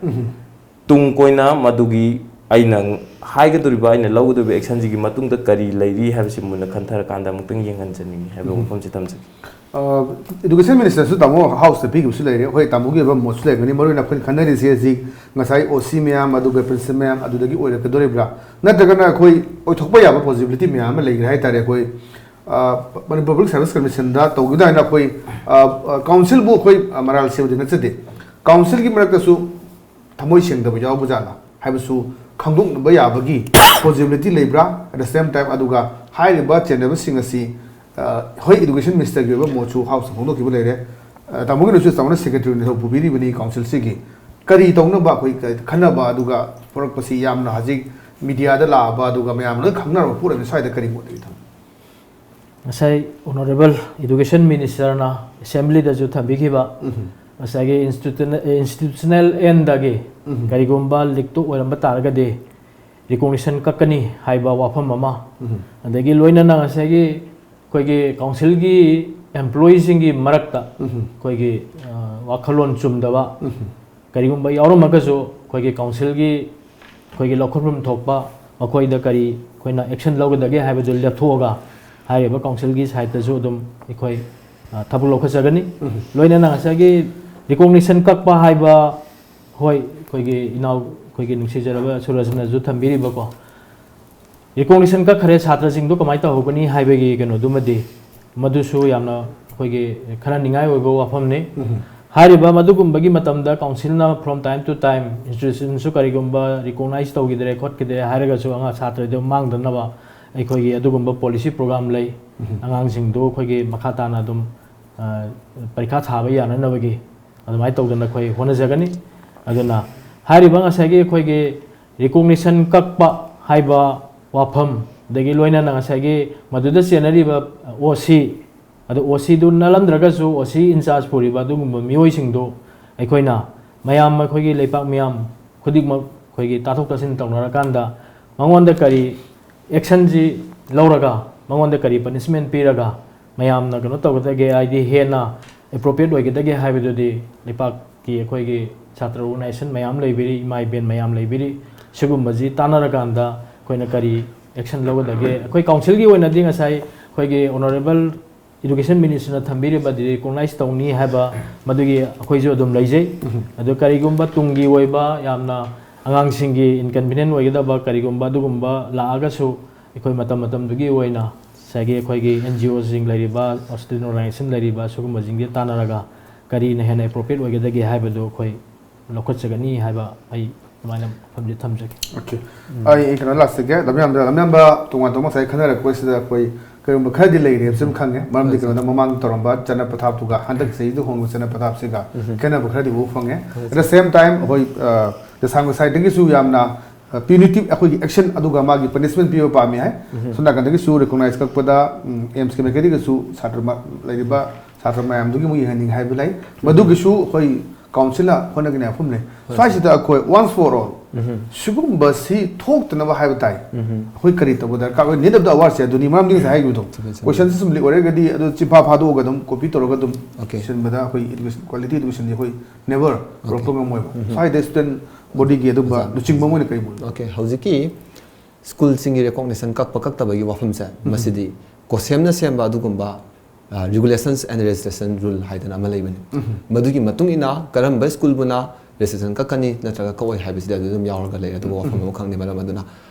ꯇꯨꯡ ꯀꯣꯏꯅ ꯃꯗꯨꯒꯤ ꯑꯩꯅ ꯍꯥꯏꯒꯗꯧꯔꯤꯕ, ꯑꯩꯅ ꯂꯧꯒꯗꯧꯔꯤꯕ ꯑꯦꯛꯁꯟꯁꯤꯒꯤ ꯃꯇꯨꯡꯗ ꯀꯔꯤ ꯂꯩꯔꯤ ꯍꯥꯏꯕꯁꯤ ꯃꯨꯟꯅ ꯈꯟꯊꯔꯀꯥꯟꯗ ꯑꯃꯨꯛꯇꯪ ꯌꯦꯡꯍꯟꯖꯅꯤꯡꯉꯤ ꯍꯥꯏꯕ ꯎꯝ꯫ ꯋꯥꯐꯝꯁꯤ ꯊꯝꯖꯒꯦ꯫ ꯑ, ꯏꯗꯨꯀꯦꯁꯟ ꯃꯤꯅꯤꯁꯇꯔꯁꯨ ꯇꯥꯃꯣ ꯍꯥꯎꯁꯇ ꯄꯤꯈꯤꯕꯁꯨ ꯂꯩꯔꯦ꯫ ꯍꯣꯏ, ꯇꯥꯃꯣꯒꯤ ꯑꯣꯏꯕ ꯃꯣꯠꯁꯨ ꯂꯩꯔꯝꯒꯅꯤ꯫ ꯃꯔꯨꯑꯣꯏꯅ ꯑꯩꯈꯣꯏꯅ ꯈꯟꯅꯔꯤꯁꯦ ꯍꯧꯖꯤꯛ ꯉꯁꯥꯏ ꯑꯣ ꯁꯤ ꯃꯌꯥꯝ, ꯑꯗꯨꯒ ꯄ꯭ꯔꯤꯟꯁꯤꯄꯜ ꯃꯌꯥꯝ ꯑꯗꯨꯗꯒꯤ ꯑꯣꯏꯔꯛꯀꯗꯣꯔꯤꯕ꯭ꯔꯥ, ꯅꯠꯇ꯭ꯔꯒꯅ ꯑꯩꯈꯣꯏ ꯑꯣꯏꯊꯣꯛꯄ ꯌꯥꯕ ꯄꯣꯁꯤꯕꯤꯂꯤꯇꯤ ꯃꯌꯥꯝ ꯑꯃ ꯂꯩꯈ꯭ꯔꯦ ꯍꯥꯏꯇꯥꯔꯦ꯫ ꯑꯩꯈꯣꯏ, ꯑ, ꯃꯅꯤꯄꯨꯔ ꯄꯕ꯭ꯂꯤꯛ ꯁꯥꯔꯚꯤꯁ ꯀꯃꯤꯁꯟꯗ ꯇꯧꯈꯤꯕꯗ ꯍꯥꯏꯅ ꯑꯩꯈꯣꯏ, ꯑ, ꯑ, ꯀꯥꯎꯟꯁꯤꯜꯕꯨ ꯑꯩꯈꯣꯏ, ꯑ, ꯃꯔꯥꯜ ꯁꯤꯕꯗꯤ ꯅꯠꯆꯗꯦ꯫ ꯀꯥꯎꯟꯁꯤꯜꯒꯤ ꯃꯔꯛꯇꯁꯨ ꯊꯃꯣꯏ ꯁꯦꯡꯗꯕ ꯌꯥꯎꯕ ꯖꯥꯠꯂꯥ ꯍꯥꯏꯕꯁꯨ ꯈꯪꯗꯣꯛꯅꯕ ꯌꯥꯕꯒꯤ ꯄꯣꯁꯤꯕꯤꯂꯤꯇꯤ ꯂꯩꯕ꯭ꯔꯥ? At the same time, ꯑꯗꯨꯒ ꯍꯥꯏꯔꯤꯕ ꯆꯦꯟꯅꯕꯁꯤꯡ ꯑꯁꯤ, ꯑ, ꯍꯣꯏ, ꯏꯗꯨꯀꯦꯁꯟ ꯃꯤꯅꯤꯁꯇꯔꯒꯤ ꯑꯣꯏꯕ ꯃꯣꯠꯁꯨ ꯍꯥꯎꯁꯇ ꯐꯣꯡꯗꯣꯛꯈꯤꯕ ꯂꯩꯔꯦ꯫ ꯑ, ꯇꯥꯃꯣꯒꯤꯅꯁꯨ ꯆꯥꯎꯅ ꯁꯦꯀ꯭ꯔꯦꯇꯔꯤ ꯑꯣꯏꯅ ꯄꯨꯕꯤꯔꯤꯕꯅꯤ ꯀꯥꯎꯟꯁꯤꯜꯁꯤꯒꯤ꯫ ꯀꯔꯤ ꯇꯧꯅꯕ ꯑꯩꯈꯣꯏ ꯀ-, ꯈꯟꯅꯕ, ꯑꯗꯨꯒ ꯄꯨꯔꯛꯄꯁꯤ ꯌꯥꯝꯅ ꯍꯧꯖꯤꯛ ꯃꯤꯗꯤꯌꯥꯗ ꯂꯥꯛꯑꯕ, ꯑꯗꯨꯒ ꯃꯌꯥꯝ ꯂꯣꯏ ꯈꯪꯅꯔꯕ ꯄꯣꯠ ꯑꯃ ꯁ꯭ꯋꯥꯏꯗ ꯀꯔꯤ ꯃꯣꯠ ꯂꯩ ꯊꯝ? ꯉꯁꯥꯏ ꯑꯣꯅꯔꯦꯕꯜ ꯏꯗꯨꯀꯦꯁꯟ ꯃꯤꯅꯤꯁꯇꯔꯅ ꯑꯦꯁꯦꯝꯕ꯭ꯂꯤꯗꯁꯨ ꯊꯝꯕꯤꯈꯤꯕ ꯎꯝ꯫ ꯉꯁꯥꯏꯒꯤ ꯏꯟꯁꯇꯤꯇ꯭ꯌꯨꯁꯅꯦꯜ, ꯏꯟꯁꯇꯤꯇ꯭ꯌꯨꯁꯅꯦꯜ ꯑꯦꯟꯗꯒꯤ ꯎꯝ꯫ ꯀꯔꯤꯒꯨꯝꯕ ꯂꯤꯛꯇꯨ ꯑꯣꯏꯔꯝꯕ ꯇꯥꯔꯒꯗꯤ ꯔꯤꯀꯣꯛꯅꯤꯁꯟ ꯀꯛꯀꯅꯤ ꯍꯥꯏꯕ ꯋꯥꯐꯝ ꯑꯃ, ꯎꯝ꯫ ꯑꯗꯒꯤ ꯂꯣꯏꯅꯅ ꯉꯁꯥꯏꯒꯤ ꯑꯩꯈꯣꯏꯒꯤ ꯀꯥꯎꯟꯁꯤꯜꯒꯤ ꯑꯦꯝꯄ꯭ꯂꯣꯌꯤꯁꯤꯡꯒꯤ ꯃꯔꯛꯇ ꯎꯝ꯫ ꯑꯩꯈꯣꯏꯒꯤ, ꯑ, ꯋꯥꯈꯜꯂꯣꯟ ꯆꯨꯝꯗꯕ ꯎꯝ꯫ ꯀꯔꯤꯒꯨꯝꯕ ꯌꯥꯎꯔꯝꯃꯒꯁꯨ ꯑꯩꯈꯣꯏꯒꯤ ꯀꯥꯎꯟꯁꯤꯜꯒꯤ ꯑꯩꯈꯣꯏꯒꯤ ꯂꯧꯈꯠꯐꯝ ꯊꯣꯛꯄ ꯃꯈꯣꯏꯗ ꯀꯔꯤ ꯑꯩꯈꯣꯏꯅ ꯑꯦꯛꯁꯟ ꯂꯧꯒꯗꯒꯦ ꯍꯥꯏꯕꯗꯨ ꯂꯦꯞꯊꯣꯛꯑꯒ ꯍꯥꯏꯔꯤꯕ ꯀꯥꯎꯟꯁꯤꯜꯒꯤ ꯁꯥꯏꯠꯇꯁꯨ ꯑꯗꯨꯝ ꯑꯩꯈꯣꯏ, ꯑ, ꯊꯕꯛ ꯂꯧꯈꯠꯆꯒꯅꯤ꯫ ꯎꯝ꯫ ꯂꯣꯏꯅꯅ ꯉꯁꯥꯏꯒꯤ ꯔꯤꯀꯣꯛꯅꯤꯁꯟ ꯀꯛꯄ ꯍꯥꯏꯕ, ꯍꯣꯏ, ꯑꯩꯈꯣꯏꯒꯤ ꯏꯅꯥꯎ, ꯑꯩꯈꯣꯏꯒꯤ ꯅꯨꯡꯁꯤꯖꯔꯕ ꯁꯨꯔꯖꯅꯁꯨ ꯊꯝꯕꯤꯔꯤꯕꯀꯣ, ꯔꯤꯀꯣꯛꯅꯤꯁꯟ ꯀꯛꯈ꯭ꯔꯦ, ꯁꯥꯇ꯭ꯔꯁꯤꯡꯗꯣ ꯀꯃꯥꯏꯅ ꯇꯧꯍꯧꯒꯅꯤ ꯍꯥꯏꯕꯒꯤ ꯀꯩꯅꯣꯗꯨꯃꯗꯤ, ꯃꯗꯨꯁꯨ ꯌꯥꯝꯅ ꯑꯩꯈꯣꯏꯒꯤ ꯈꯟꯅꯅꯤꯡꯉꯥꯏ ꯑꯣꯏꯕ ꯋꯥꯐꯝꯅꯤ꯫ ꯎꯝ꯫ ꯍꯥꯏꯔꯤꯕ ꯃꯗꯨꯒꯨꯝꯕꯒꯤ ꯃꯇꯝꯗ ꯀꯥꯎꯟꯁꯤꯜꯅ from time to time institutionꯁꯨ ꯀꯔꯤꯒꯨꯝꯕ recognize ꯇꯧꯈꯤꯗ꯭ꯔꯦ ꯈꯣꯠꯈꯤꯗ꯭ꯔꯦ ꯍꯥꯏꯔꯒꯁꯨ ꯑꯉꯥꯡ ꯁꯥꯇ꯭ꯔꯗꯨ ꯃꯥꯡꯗꯅꯕ ꯑꯩꯈꯣꯏꯒꯤ ꯑꯗꯨꯒꯨꯝꯕ policy program ꯂꯩ꯫ ꯎꯝ꯫ ꯑꯉꯥꯡꯁꯤꯡꯗꯨ ꯑꯩꯈꯣꯏꯒꯤ ꯃꯈꯥ ꯇꯥꯅ ꯑꯗꯨꯝ, ꯑ, ꯄꯔꯤꯈꯥ ꯊꯥꯕ ꯌꯥꯅꯅꯕꯒꯤ ꯑꯗꯨꯃꯥꯏꯅ ꯇꯧꯗꯅ ꯑꯩꯈꯣꯏ ꯍꯣꯠꯅꯖꯒꯅꯤ꯫ ꯑꯗꯨꯅ ꯍꯥꯏꯔꯤꯕ ꯉꯁꯥꯏꯒꯤ ꯑꯩꯈꯣꯏꯒꯤ recognition ꯀꯛꯄ ꯍꯥꯏꯕ ꯋꯥꯐꯝ, ꯑꯗꯒꯤ ꯂꯣꯏꯅꯅ ꯉꯁꯥꯏꯒꯤ ꯃꯗꯨꯗ ꯆꯦꯟꯅꯔꯤꯕ ꯑꯣ ꯁꯤ, ꯑꯗꯣ ꯑꯣ ꯁꯤꯗꯨ ꯅꯠꯂꯝꯗ꯭ꯔꯒꯁꯨ ꯑꯣ ꯁꯤ ꯏꯟꯆꯥꯔꯖ ꯄꯨꯔꯤꯕ ꯑꯗꯨꯒꯨꯝꯕ ꯃꯤꯑꯣꯏꯁꯤꯡꯗꯨ ꯑꯩꯈꯣꯏꯅ ꯃꯌꯥꯝ, ꯑꯩꯈꯣꯏꯒꯤ ꯂꯩꯄꯥꯛ ꯃꯤꯌꯥꯝ ꯈꯨꯗꯤꯡꯃꯛ ꯑꯩꯈꯣꯏꯒꯤ ꯇꯥꯊꯣꯛ ꯇꯥꯁꯤꯟ ꯇꯧꯅꯔꯀꯥꯟꯗ ꯃꯉꯣꯟꯗ ꯀꯔꯤ ꯑꯦꯛꯁꯟꯁꯤ ꯂꯧꯔꯒ, ꯃꯉꯣꯟꯗ ꯀꯔꯤ ꯄꯅꯤꯁꯃꯦꯟ ꯄꯤꯔꯒ ꯃꯌꯥꯝꯅ ꯀꯩꯅꯣ ꯇꯧꯒꯗꯒꯦ, ꯍꯥꯏꯗꯤ ꯍꯦꯟꯅ ꯑꯦꯄ꯭ꯔꯣꯄ꯭ꯔꯤꯌꯦꯠ ꯑꯣꯏꯒꯗꯒꯦ ꯍꯥꯏꯕꯗꯨꯗꯤ ꯂꯩꯄꯥꯛꯀꯤ ꯑꯩꯈꯣꯏꯒꯤ ꯁꯥꯇ꯭ꯔ ꯑꯣꯔꯒꯅꯥꯏꯖꯦꯁꯟ ꯃꯌꯥꯝ ꯂꯩꯕꯤꯔꯤ, ꯏꯃꯥ ꯏꯕꯦꯟ ꯃꯌꯥꯝ ꯂꯩꯕꯤꯔꯤ꯫ ꯁꯤꯒꯨꯝꯕꯁꯤ ꯇꯥꯟꯅꯔꯀꯥꯟꯗ ꯑꯩꯈꯣꯏꯅ ꯀꯔꯤ ꯑꯦꯛꯁꯟ ꯂꯧꯒꯗꯒꯦ? ꯑꯩꯈꯣꯏ ꯀꯥꯎꯟꯁꯤꯜꯒꯤ ꯑꯣꯏꯅꯗꯤ ꯉꯁꯥꯏ ꯑꯩꯈꯣꯏꯒꯤ ꯑꯣꯅꯔꯦꯕꯜ ꯏꯗꯨꯀꯦꯁꯟ ꯃꯤꯅꯤꯁꯇꯔꯅ ꯊꯝꯕꯤꯔꯤꯕꯗꯤ ꯔꯤꯀꯣꯛꯅꯥꯏꯖ ꯇꯧꯅꯤ ꯍꯥꯏꯕ, ꯃꯗꯨꯒꯤ ꯑꯩꯈꯣꯏꯁꯨ ꯑꯗꯨꯝ ꯂꯩꯖꯩ꯫ ꯑꯗꯨ ꯀꯔꯤꯒꯨꯝꯕ ꯇꯨꯡꯒꯤ ꯑꯣꯏꯕ ꯌꯥꯝꯅ ꯑꯉꯥꯡꯁꯤꯡꯒꯤ ꯏꯟꯀꯟꯚꯤꯅꯤꯌꯦꯟ ꯑꯣꯏꯒꯗꯕ ꯀꯔꯤꯒꯨꯝꯕ ꯑꯗꯨꯒꯨꯝꯕ ꯂꯥꯛꯑꯒꯁꯨ, ꯑꯩꯈꯣꯏ ꯃꯇꯝ ꯃꯇꯝꯗꯨꯒꯤ ꯑꯣꯏꯅ ꯉꯁꯥꯏꯒꯤ ꯑꯩꯈꯣꯏꯒꯤ ꯑꯦꯟ ꯖꯤ ꯑꯣꯁꯤꯡ ꯂꯩꯔꯤꯕ, ꯁꯣꯁꯤꯌꯦꯜ ꯑꯣꯔꯒꯅꯥꯏꯖꯦꯁꯟ ꯂꯩꯔꯤꯕ, ꯁꯤꯒꯨꯝꯕꯁꯤꯡꯁꯤ ꯇꯥꯟꯅꯔꯒ ꯀꯔꯤꯅ ꯍꯦꯟꯅ ꯑꯦꯄ꯭ꯔꯣꯄ꯭ꯔꯤꯌꯦꯠ ꯑꯣꯏꯒꯗꯒꯦ ꯍꯥꯏꯕꯗꯨ ꯑꯩꯈꯣꯏ ꯂꯧꯈꯠꯆꯒꯅꯤ ꯍꯥꯏꯕ ꯑꯩ ꯑꯗꯨꯃꯥꯏꯅ ꯋꯥꯐꯝꯁꯦ ꯊꯝꯖꯒꯦ꯫ ꯑꯣꯀꯦ꯫ ꯑꯩ ꯀꯩꯅꯣ ꯂꯥꯛꯆꯒꯦ, ꯂꯝꯌꯥꯝꯗ ꯂꯝꯌꯥꯝꯕ ꯇꯣꯉꯥꯟ ꯇꯣꯉꯥꯟ ꯉꯁꯥꯏ ꯈꯟꯅꯔꯛꯄꯁꯤꯗ ꯑꯩꯈꯣꯏ ꯀꯔꯤꯒꯨꯝꯕ ꯈꯔꯗꯤ ꯂꯩꯔꯦ ꯁꯨꯝ ꯈꯪꯉꯦ꯫ ꯃꯔꯝꯗꯤ ꯀꯩꯅꯣꯗ ꯃꯃꯥꯡꯗ ꯇꯧꯔꯝꯕ ꯆꯠꯅ ꯄꯊꯥꯞꯇꯨꯒ ꯍꯟꯗꯛ ꯆꯍꯤꯗ ꯍꯣꯡꯕ ꯆꯠꯅ ꯄꯊꯥꯞꯁꯤꯒ ꯈꯦꯠꯅꯕ ꯈꯔꯗꯤ ꯎꯕ ꯐꯪꯉꯦ꯫ At the same time ꯑꯩꯈꯣꯏ ꯉꯁꯥꯏꯒꯤꯁꯨ ꯌꯥꯝꯅ ꯄ꯭ꯌꯨꯅꯤꯇꯤꯞ ꯑꯩꯈꯣꯏꯒꯤ ꯑꯦꯛꯁꯟ ꯑꯗꯨꯒ ꯃꯥꯒꯤ ꯄꯅꯤꯁꯃꯦꯟ ꯄꯤꯕ ꯄꯥꯝꯃꯤ ꯍꯥꯏ꯫ ꯁꯣꯝ ꯅꯥꯀꯟꯗꯒꯤꯁꯨ ꯔꯤꯀꯣꯛꯅꯥꯏꯖ ꯀꯛꯄꯗ ꯑꯦꯝꯁꯀꯤ ꯃꯥꯏꯀꯩꯗꯒꯤꯁꯨ ꯁꯥꯇ꯭ꯔ ꯂꯩꯔꯤꯕ ꯁꯥꯇ꯭ꯔ ꯃꯌꯥꯝꯗꯨꯒꯤ ꯑꯃꯨꯛ ꯌꯦꯡꯍꯟꯅꯤꯡꯉꯤ ꯍꯥꯏꯕ ꯂꯩ꯫ ꯃꯗꯨꯒꯤꯁꯨ ꯑꯩꯈꯣꯏ ꯀꯥꯎꯟꯁꯤꯜꯅ ꯍꯣꯠꯅꯒꯅꯤ ꯍꯥꯏꯕ ꯑꯃ ꯂꯩ꯫ ꯁ꯭ꯋꯥꯏꯁꯤꯗ ꯑꯩꯈꯣꯏ once for all ꯁꯤꯒꯨꯝꯕꯁꯤ ꯊꯣꯛꯇꯅꯕ ꯍꯥꯏꯕ ꯇꯥꯏ꯫ ꯑꯩꯈꯣꯏ ꯀꯔꯤ ꯇꯧꯕ ꯗꯔꯀꯥꯔ ꯑꯣꯏ? Need of the hour ꯁꯦ ꯑꯗꯨꯅꯤ, ꯃꯔꯝꯗꯤ ꯉꯁꯥꯏ ꯍꯥꯏꯈꯤꯕꯗꯣ, ꯀꯣꯏꯁꯟꯁꯤ ꯁꯨꯝ ꯂꯤꯛ ꯑꯣꯏꯔꯒꯗꯤ ꯑꯗꯨ ꯆꯤꯟꯐꯥ ꯐꯥꯗꯣꯛꯑꯒ ꯑꯗꯨꯝ ꯀꯣꯄꯤ ꯇꯧꯔꯒ ꯑꯗꯨꯝ Okay. ꯁꯤꯟꯕꯗ ꯑꯩꯈꯣꯏ ꯏꯗꯨꯀꯦꯁꯟ, ꯀ꯭ꯋꯥꯂꯤꯇꯤ ꯏꯗꯨꯀꯦꯁꯟꯗꯤ ꯑꯩꯈꯣꯏ ꯅꯦꯕꯔ Okay. ꯄꯨꯔꯛꯄ ꯉꯝꯃꯣꯏꯕ꯫ ꯁ꯭ꯋꯥꯏꯗ ꯁ꯭ꯇꯨꯗꯦꯟ ꯕꯣꯗꯤꯒꯤ ꯑꯗꯨꯝꯕ ꯂꯨꯆꯤꯡꯕ ꯑꯃ ꯑꯣꯏꯅ ꯀꯔꯤ ꯃꯣꯠ? Okay, ꯍꯧꯖꯤꯛꯀꯤ ꯁ꯭ꯀꯨꯜꯁꯤꯡꯒꯤ ꯔꯤꯀꯣꯛꯅꯤꯁꯟ ꯀꯛꯄ ꯀꯛꯇꯕꯒꯤ ꯋꯥꯐꯝꯁꯦ, ꯃꯁꯤꯗꯤ ꯀꯣꯁꯦꯝꯅ ꯁꯦꯝꯕ ꯑꯗꯨꯒꯨꯝꯕ ꯔꯤꯒꯨꯂꯦꯁꯟꯁ ꯑꯦꯟ ꯔꯦꯖꯤꯁꯇ꯭ꯔꯦꯁꯟ ꯔꯨꯜ ꯍꯥꯏꯗꯅ ꯑꯃ ꯂꯩꯕꯅꯤ꯫ ꯃꯗꯨꯒꯤ ꯃꯇꯨꯡ ꯏꯟꯅ ꯀꯔꯝꯕ ꯁ꯭ꯀꯨꯜꯕꯨꯅ ꯔꯦꯖꯤꯁꯇ꯭ꯔꯦꯁꯟ ꯀꯛꯀꯅꯤ ꯅꯠꯇ꯭ꯔꯒ ꯀꯛꯑꯣꯏ ꯍꯥꯏꯕꯁꯤꯗꯤ ꯑꯗꯨ ꯑꯗꯨꯝ ꯌꯥꯎꯔꯒ ꯂꯩꯔꯦ꯫ ꯑꯗꯨꯒ ꯋꯥꯐꯝ ꯑꯃꯈꯛꯅꯤ꯫ ꯃꯔꯝ ꯑꯗꯨꯅ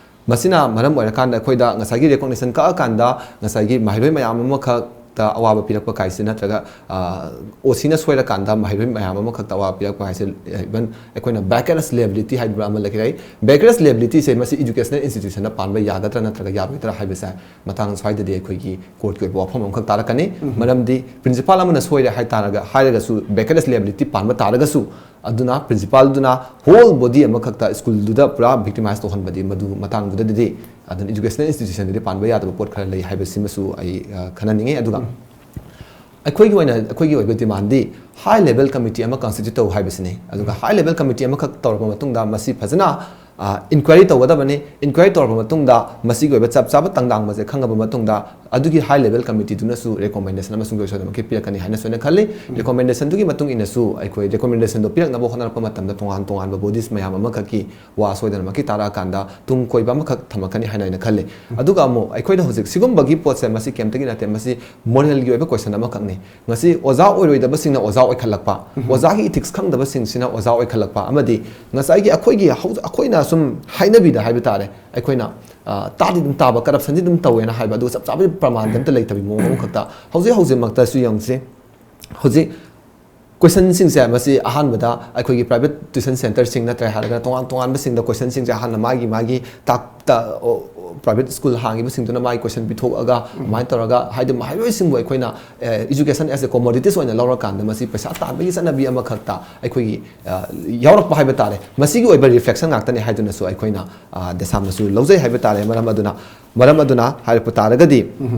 ꯃꯁꯤꯅ ꯃꯔꯝ ꯑꯣꯏꯔꯀꯥꯟꯗ ꯑꯩꯈꯣꯏꯗ ꯉꯁꯥꯏꯒꯤ ꯔꯤꯀꯣꯛꯅꯤꯁꯟ ꯀꯛꯑꯀꯥꯟꯗ ꯉꯁꯥꯏꯒꯤ ꯃꯍꯩꯔꯣꯏ ꯃꯌꯥꯝ ꯑꯃꯈꯛꯇ ꯑꯋꯥꯕ ꯄꯤꯔꯛꯄ ꯀꯥꯏꯁꯦ, ꯅꯠꯇ꯭ꯔꯒ ꯑꯣ ꯁꯤꯅ ꯁꯣꯏꯔꯀꯥꯟꯗ ꯃꯍꯩꯔꯣꯏ ꯃꯌꯥꯝ ꯑꯃꯈꯛꯇ ꯑꯋꯥꯕ ꯄꯤꯔꯛꯄ ꯍꯥꯏꯁꯦ, even ꯑꯩꯈꯣꯏꯅ vicarious liability ꯍꯥꯏꯕ ꯑꯃ ꯂꯩꯈ꯭ꯔꯦ꯫ Vicarious liability ꯁꯦ ꯃꯁꯤ ꯏꯗꯨꯀꯦꯁꯅꯦꯜ ꯏꯟꯁꯇꯤꯇ꯭ꯌꯨꯁꯟꯅ ꯄꯥꯟꯕ ꯌꯥꯒꯗ꯭ꯔꯥ ꯅꯠꯇ꯭ꯔꯒ ꯌꯥꯔꯣꯏꯗ꯭ꯔꯥ ꯍꯥꯏꯕꯁꯦ ꯃꯇꯥꯡ ꯁ꯭ꯋꯥꯏꯗꯗꯤ ꯑꯩꯈꯣꯏꯒꯤ ꯀꯣꯔꯠꯀꯤ ꯑꯣꯏꯕ ꯋꯥꯐꯝ ꯑꯃꯈꯛ ꯇꯥꯔꯛꯀꯅꯤ꯫ ꯃꯔꯝꯗꯤ ꯄ꯭ꯔꯤꯟꯁꯤꯄꯥꯜ ꯑꯃꯅ ꯁꯣꯏꯔꯦ ꯍꯥꯏꯇꯥꯔꯒ, ꯍꯥꯏꯔꯒꯁꯨ, vicarious liability ꯄꯥꯟꯕ ꯇꯥꯔꯒꯁꯨ, ꯑꯗꯨꯅ ꯄ꯭ꯔꯤꯟꯁꯤꯄꯥꯜꯗꯨꯅ ꯍꯣꯜ ꯕꯣꯗꯤ ꯑꯃꯈꯛꯇ ꯁ꯭ꯀꯨꯜꯗꯨꯗ ꯄꯨꯔꯥ ꯚꯤꯛꯇꯤꯃꯥꯏꯁ ꯇꯧꯍꯟꯕꯗꯤ ꯃꯗꯨ ꯃꯇꯥꯡꯗꯨꯗꯗꯤ ꯑꯗꯨꯅ ꯏꯗꯨꯀꯦꯁꯅꯦꯜ ꯏꯟꯁꯇꯤꯇ꯭ꯌꯨꯁꯟꯗꯗꯤ ꯄꯥꯟꯕ ꯌꯥꯗꯕ ꯄꯣꯠ ꯈꯔ ꯂꯩ ꯍꯥꯏꯕꯁꯤꯃꯁꯨ ꯑꯩ, ꯑ, ꯈꯟꯅꯅꯤꯡꯉꯤ꯫ ꯑꯗꯨꯒ ꯑꯩꯈꯣꯏꯒꯤ ꯑꯣꯏꯅ, ꯑꯩꯈꯣꯏꯒꯤ ꯑꯣꯏꯕ demandꯗꯤ high level committee ꯑꯃ constitute ꯇꯧ ꯍꯥꯏꯕꯁꯤꯅꯤ꯫ ꯑꯗꯨꯒ high level committee ꯑꯃꯈꯛ ꯇꯧꯔꯕ ꯃꯇꯨꯡꯗ ꯃꯁꯤ ꯐꯖꯅ, ꯑ, inquiry ꯇꯧꯒꯗꯕꯅꯤ꯫ Inquiry ꯇꯧꯔꯕ ꯃꯇꯨꯡꯗ ꯃꯁꯤꯒꯤ ꯑꯣꯏꯕ ꯆꯞ ꯆꯥꯕ ꯇꯥꯡꯗꯥꯡꯕꯁꯦ ꯈꯪꯉꯕ ꯃꯇꯨꯡꯗ ꯑꯗꯨꯒꯤ high level committeeꯗꯨꯅꯁꯨ recommendation ꯑꯃ ꯁꯨꯡꯁꯣꯏ ꯁꯣꯏꯗꯅꯃꯛꯀꯤ ꯄꯤꯔꯛꯀꯅꯤ ꯍꯥꯏꯅꯁꯨ ꯑꯩꯅ ꯈꯜꯂꯤ꯫ Recommendationꯗꯨꯒꯤ ꯃꯇꯨꯡ ꯏꯟꯅꯁꯨ ꯑꯩꯈꯣꯏ recommendationꯗꯣ ꯄꯤꯔꯛꯅꯕ ꯍꯣꯠꯅꯔꯛꯄ ꯃꯇꯝꯗ ꯇꯣꯉꯥꯟ ꯇꯣꯉꯥꯟꯕ bodies ꯃꯌꯥꯝ ꯑꯃꯈꯛꯀꯤ ꯋꯥ ꯁꯣꯏꯗꯅꯃꯛꯀꯤ ꯇꯥꯔꯛꯑꯀꯥꯟꯗ ꯇꯨꯡ ꯀꯣꯏꯕ ꯑꯃꯈꯛ ꯊꯝꯃꯛꯀꯅꯤ ꯍꯥꯏꯅ ꯑꯩꯅ ꯈꯜꯂꯤ꯫ ꯑꯗꯨꯒ ꯑꯃꯨꯛ ꯑꯩꯈꯣꯏꯅ ꯍꯧꯖꯤꯛ ꯁꯤꯒꯨꯝꯕꯒꯤ ꯄꯣꯠꯁꯦ ꯃꯁꯤ ꯀꯩꯝꯇꯒꯤ ꯅꯠꯇꯦ, ꯃꯁꯤ moralꯒꯤ ꯑꯣꯏꯕ question ꯑꯃꯈꯛꯅꯤ꯫ ꯉꯁꯤ ꯑꯣꯖꯥ ꯑꯣꯏꯔꯣꯏꯗꯕꯁꯤꯡꯅ ꯑꯣꯖꯥ ꯑꯣꯏꯈꯠꯂꯛꯄ, ꯑꯣꯖꯥꯒꯤ ethics ꯈꯪꯗꯕꯁꯤꯡꯁꯤꯅ ꯑꯣꯖꯥ ꯑꯣꯏꯈꯠꯂꯛꯄ, ꯑꯃꯗꯤ ꯉꯁꯥꯏꯒꯤ ꯑꯩꯈꯣꯏꯒꯤ ꯍꯧ-, ꯑꯩꯈꯣꯏꯅ ꯁꯨꯝ ꯍꯥꯏꯅꯕꯤꯗ ꯍꯥꯏꯕ ꯇꯥꯔꯦ, ꯑꯩꯈꯣꯏꯅ, ꯑ, ꯇꯥꯗꯤ ꯑꯗꯨꯝ ꯇꯥꯕ, corruptionꯗꯤ ꯑꯗꯨꯝ ꯇꯧꯋꯦꯅ ꯍꯥꯏꯕ, ꯑꯗꯨꯒ ꯆꯞ ꯆꯥꯕꯒꯤ ꯄ꯭ꯔꯃꯥꯟꯗꯤ ꯑꯝꯇ ꯂꯩꯇꯕꯒꯤ ꯃꯑꯣꯡ ꯑꯃꯈꯛꯇ ꯍꯧꯖꯤꯛ ꯍꯧꯖꯤꯛꯃꯛꯇꯁꯨ ꯌꯦꯡꯁꯤ꯫ ꯍꯧꯖꯤꯛ questionꯁꯤꯡꯁꯦ ꯃꯁꯤ ꯑꯍꯥꯟꯕꯗ ꯑꯩꯈꯣꯏꯒꯤ private tuition centreꯁꯤꯡ ꯅꯠꯇ꯭ꯔꯦ ꯍꯥꯏꯔꯒꯅ ꯇꯣꯉꯥꯟ ꯇꯣꯉꯥꯟꯕꯁꯤꯡꯗ questionꯁꯤꯡꯁꯦ ꯍꯥꯟꯅ ꯃꯥꯒꯤ ꯃꯥꯒꯤ ꯇꯥꯛ-, ꯇ-, ꯑꯣ, private school ꯍꯥꯡꯉꯤꯕꯁꯤꯡꯗꯨꯅ ꯃꯥꯒꯤ question ꯄꯤꯊꯣꯛꯑꯒ ꯑꯗꯨꯃꯥꯏꯅ ꯇꯧꯔꯒ, ꯍꯥꯏꯗꯤ, ꯃꯍꯩꯔꯣꯏꯁꯤꯡꯕꯨ ꯑꯩꯈꯣꯏꯅ, ꯑꯦ, education as a commodities ꯑꯣꯏꯅ ꯂꯧꯔꯀꯥꯟꯗ ꯃꯁꯤ ꯄꯩꯁꯥ ꯇꯥꯟꯕꯒꯤ ꯆꯠꯅꯕꯤ ꯑꯃꯈꯛꯇ ꯑꯩꯈꯣꯏꯒꯤ, ꯑ, ꯌꯥꯎꯔꯛꯄ ꯍꯥꯏꯕ ꯇꯥꯔꯦ꯫ ꯃꯁꯤꯒꯤ ꯑꯣꯏꯕ reflection ꯉꯥꯛꯇꯅꯤ ꯍꯥꯏꯗꯨꯅꯁꯨ ꯑꯩꯈꯣꯏꯅ, ꯑ, ꯗꯦꯁꯥꯝꯅꯁꯨ ꯂꯧꯖꯩ ꯍꯥꯏꯕ ꯇꯥꯔꯦ꯫ ꯃꯔꯝ ꯑꯗꯨꯅ, ꯃꯔꯝ ꯑꯗꯨꯅ ꯍꯥꯏꯔꯛꯄ ꯇꯥꯔꯒꯗꯤ,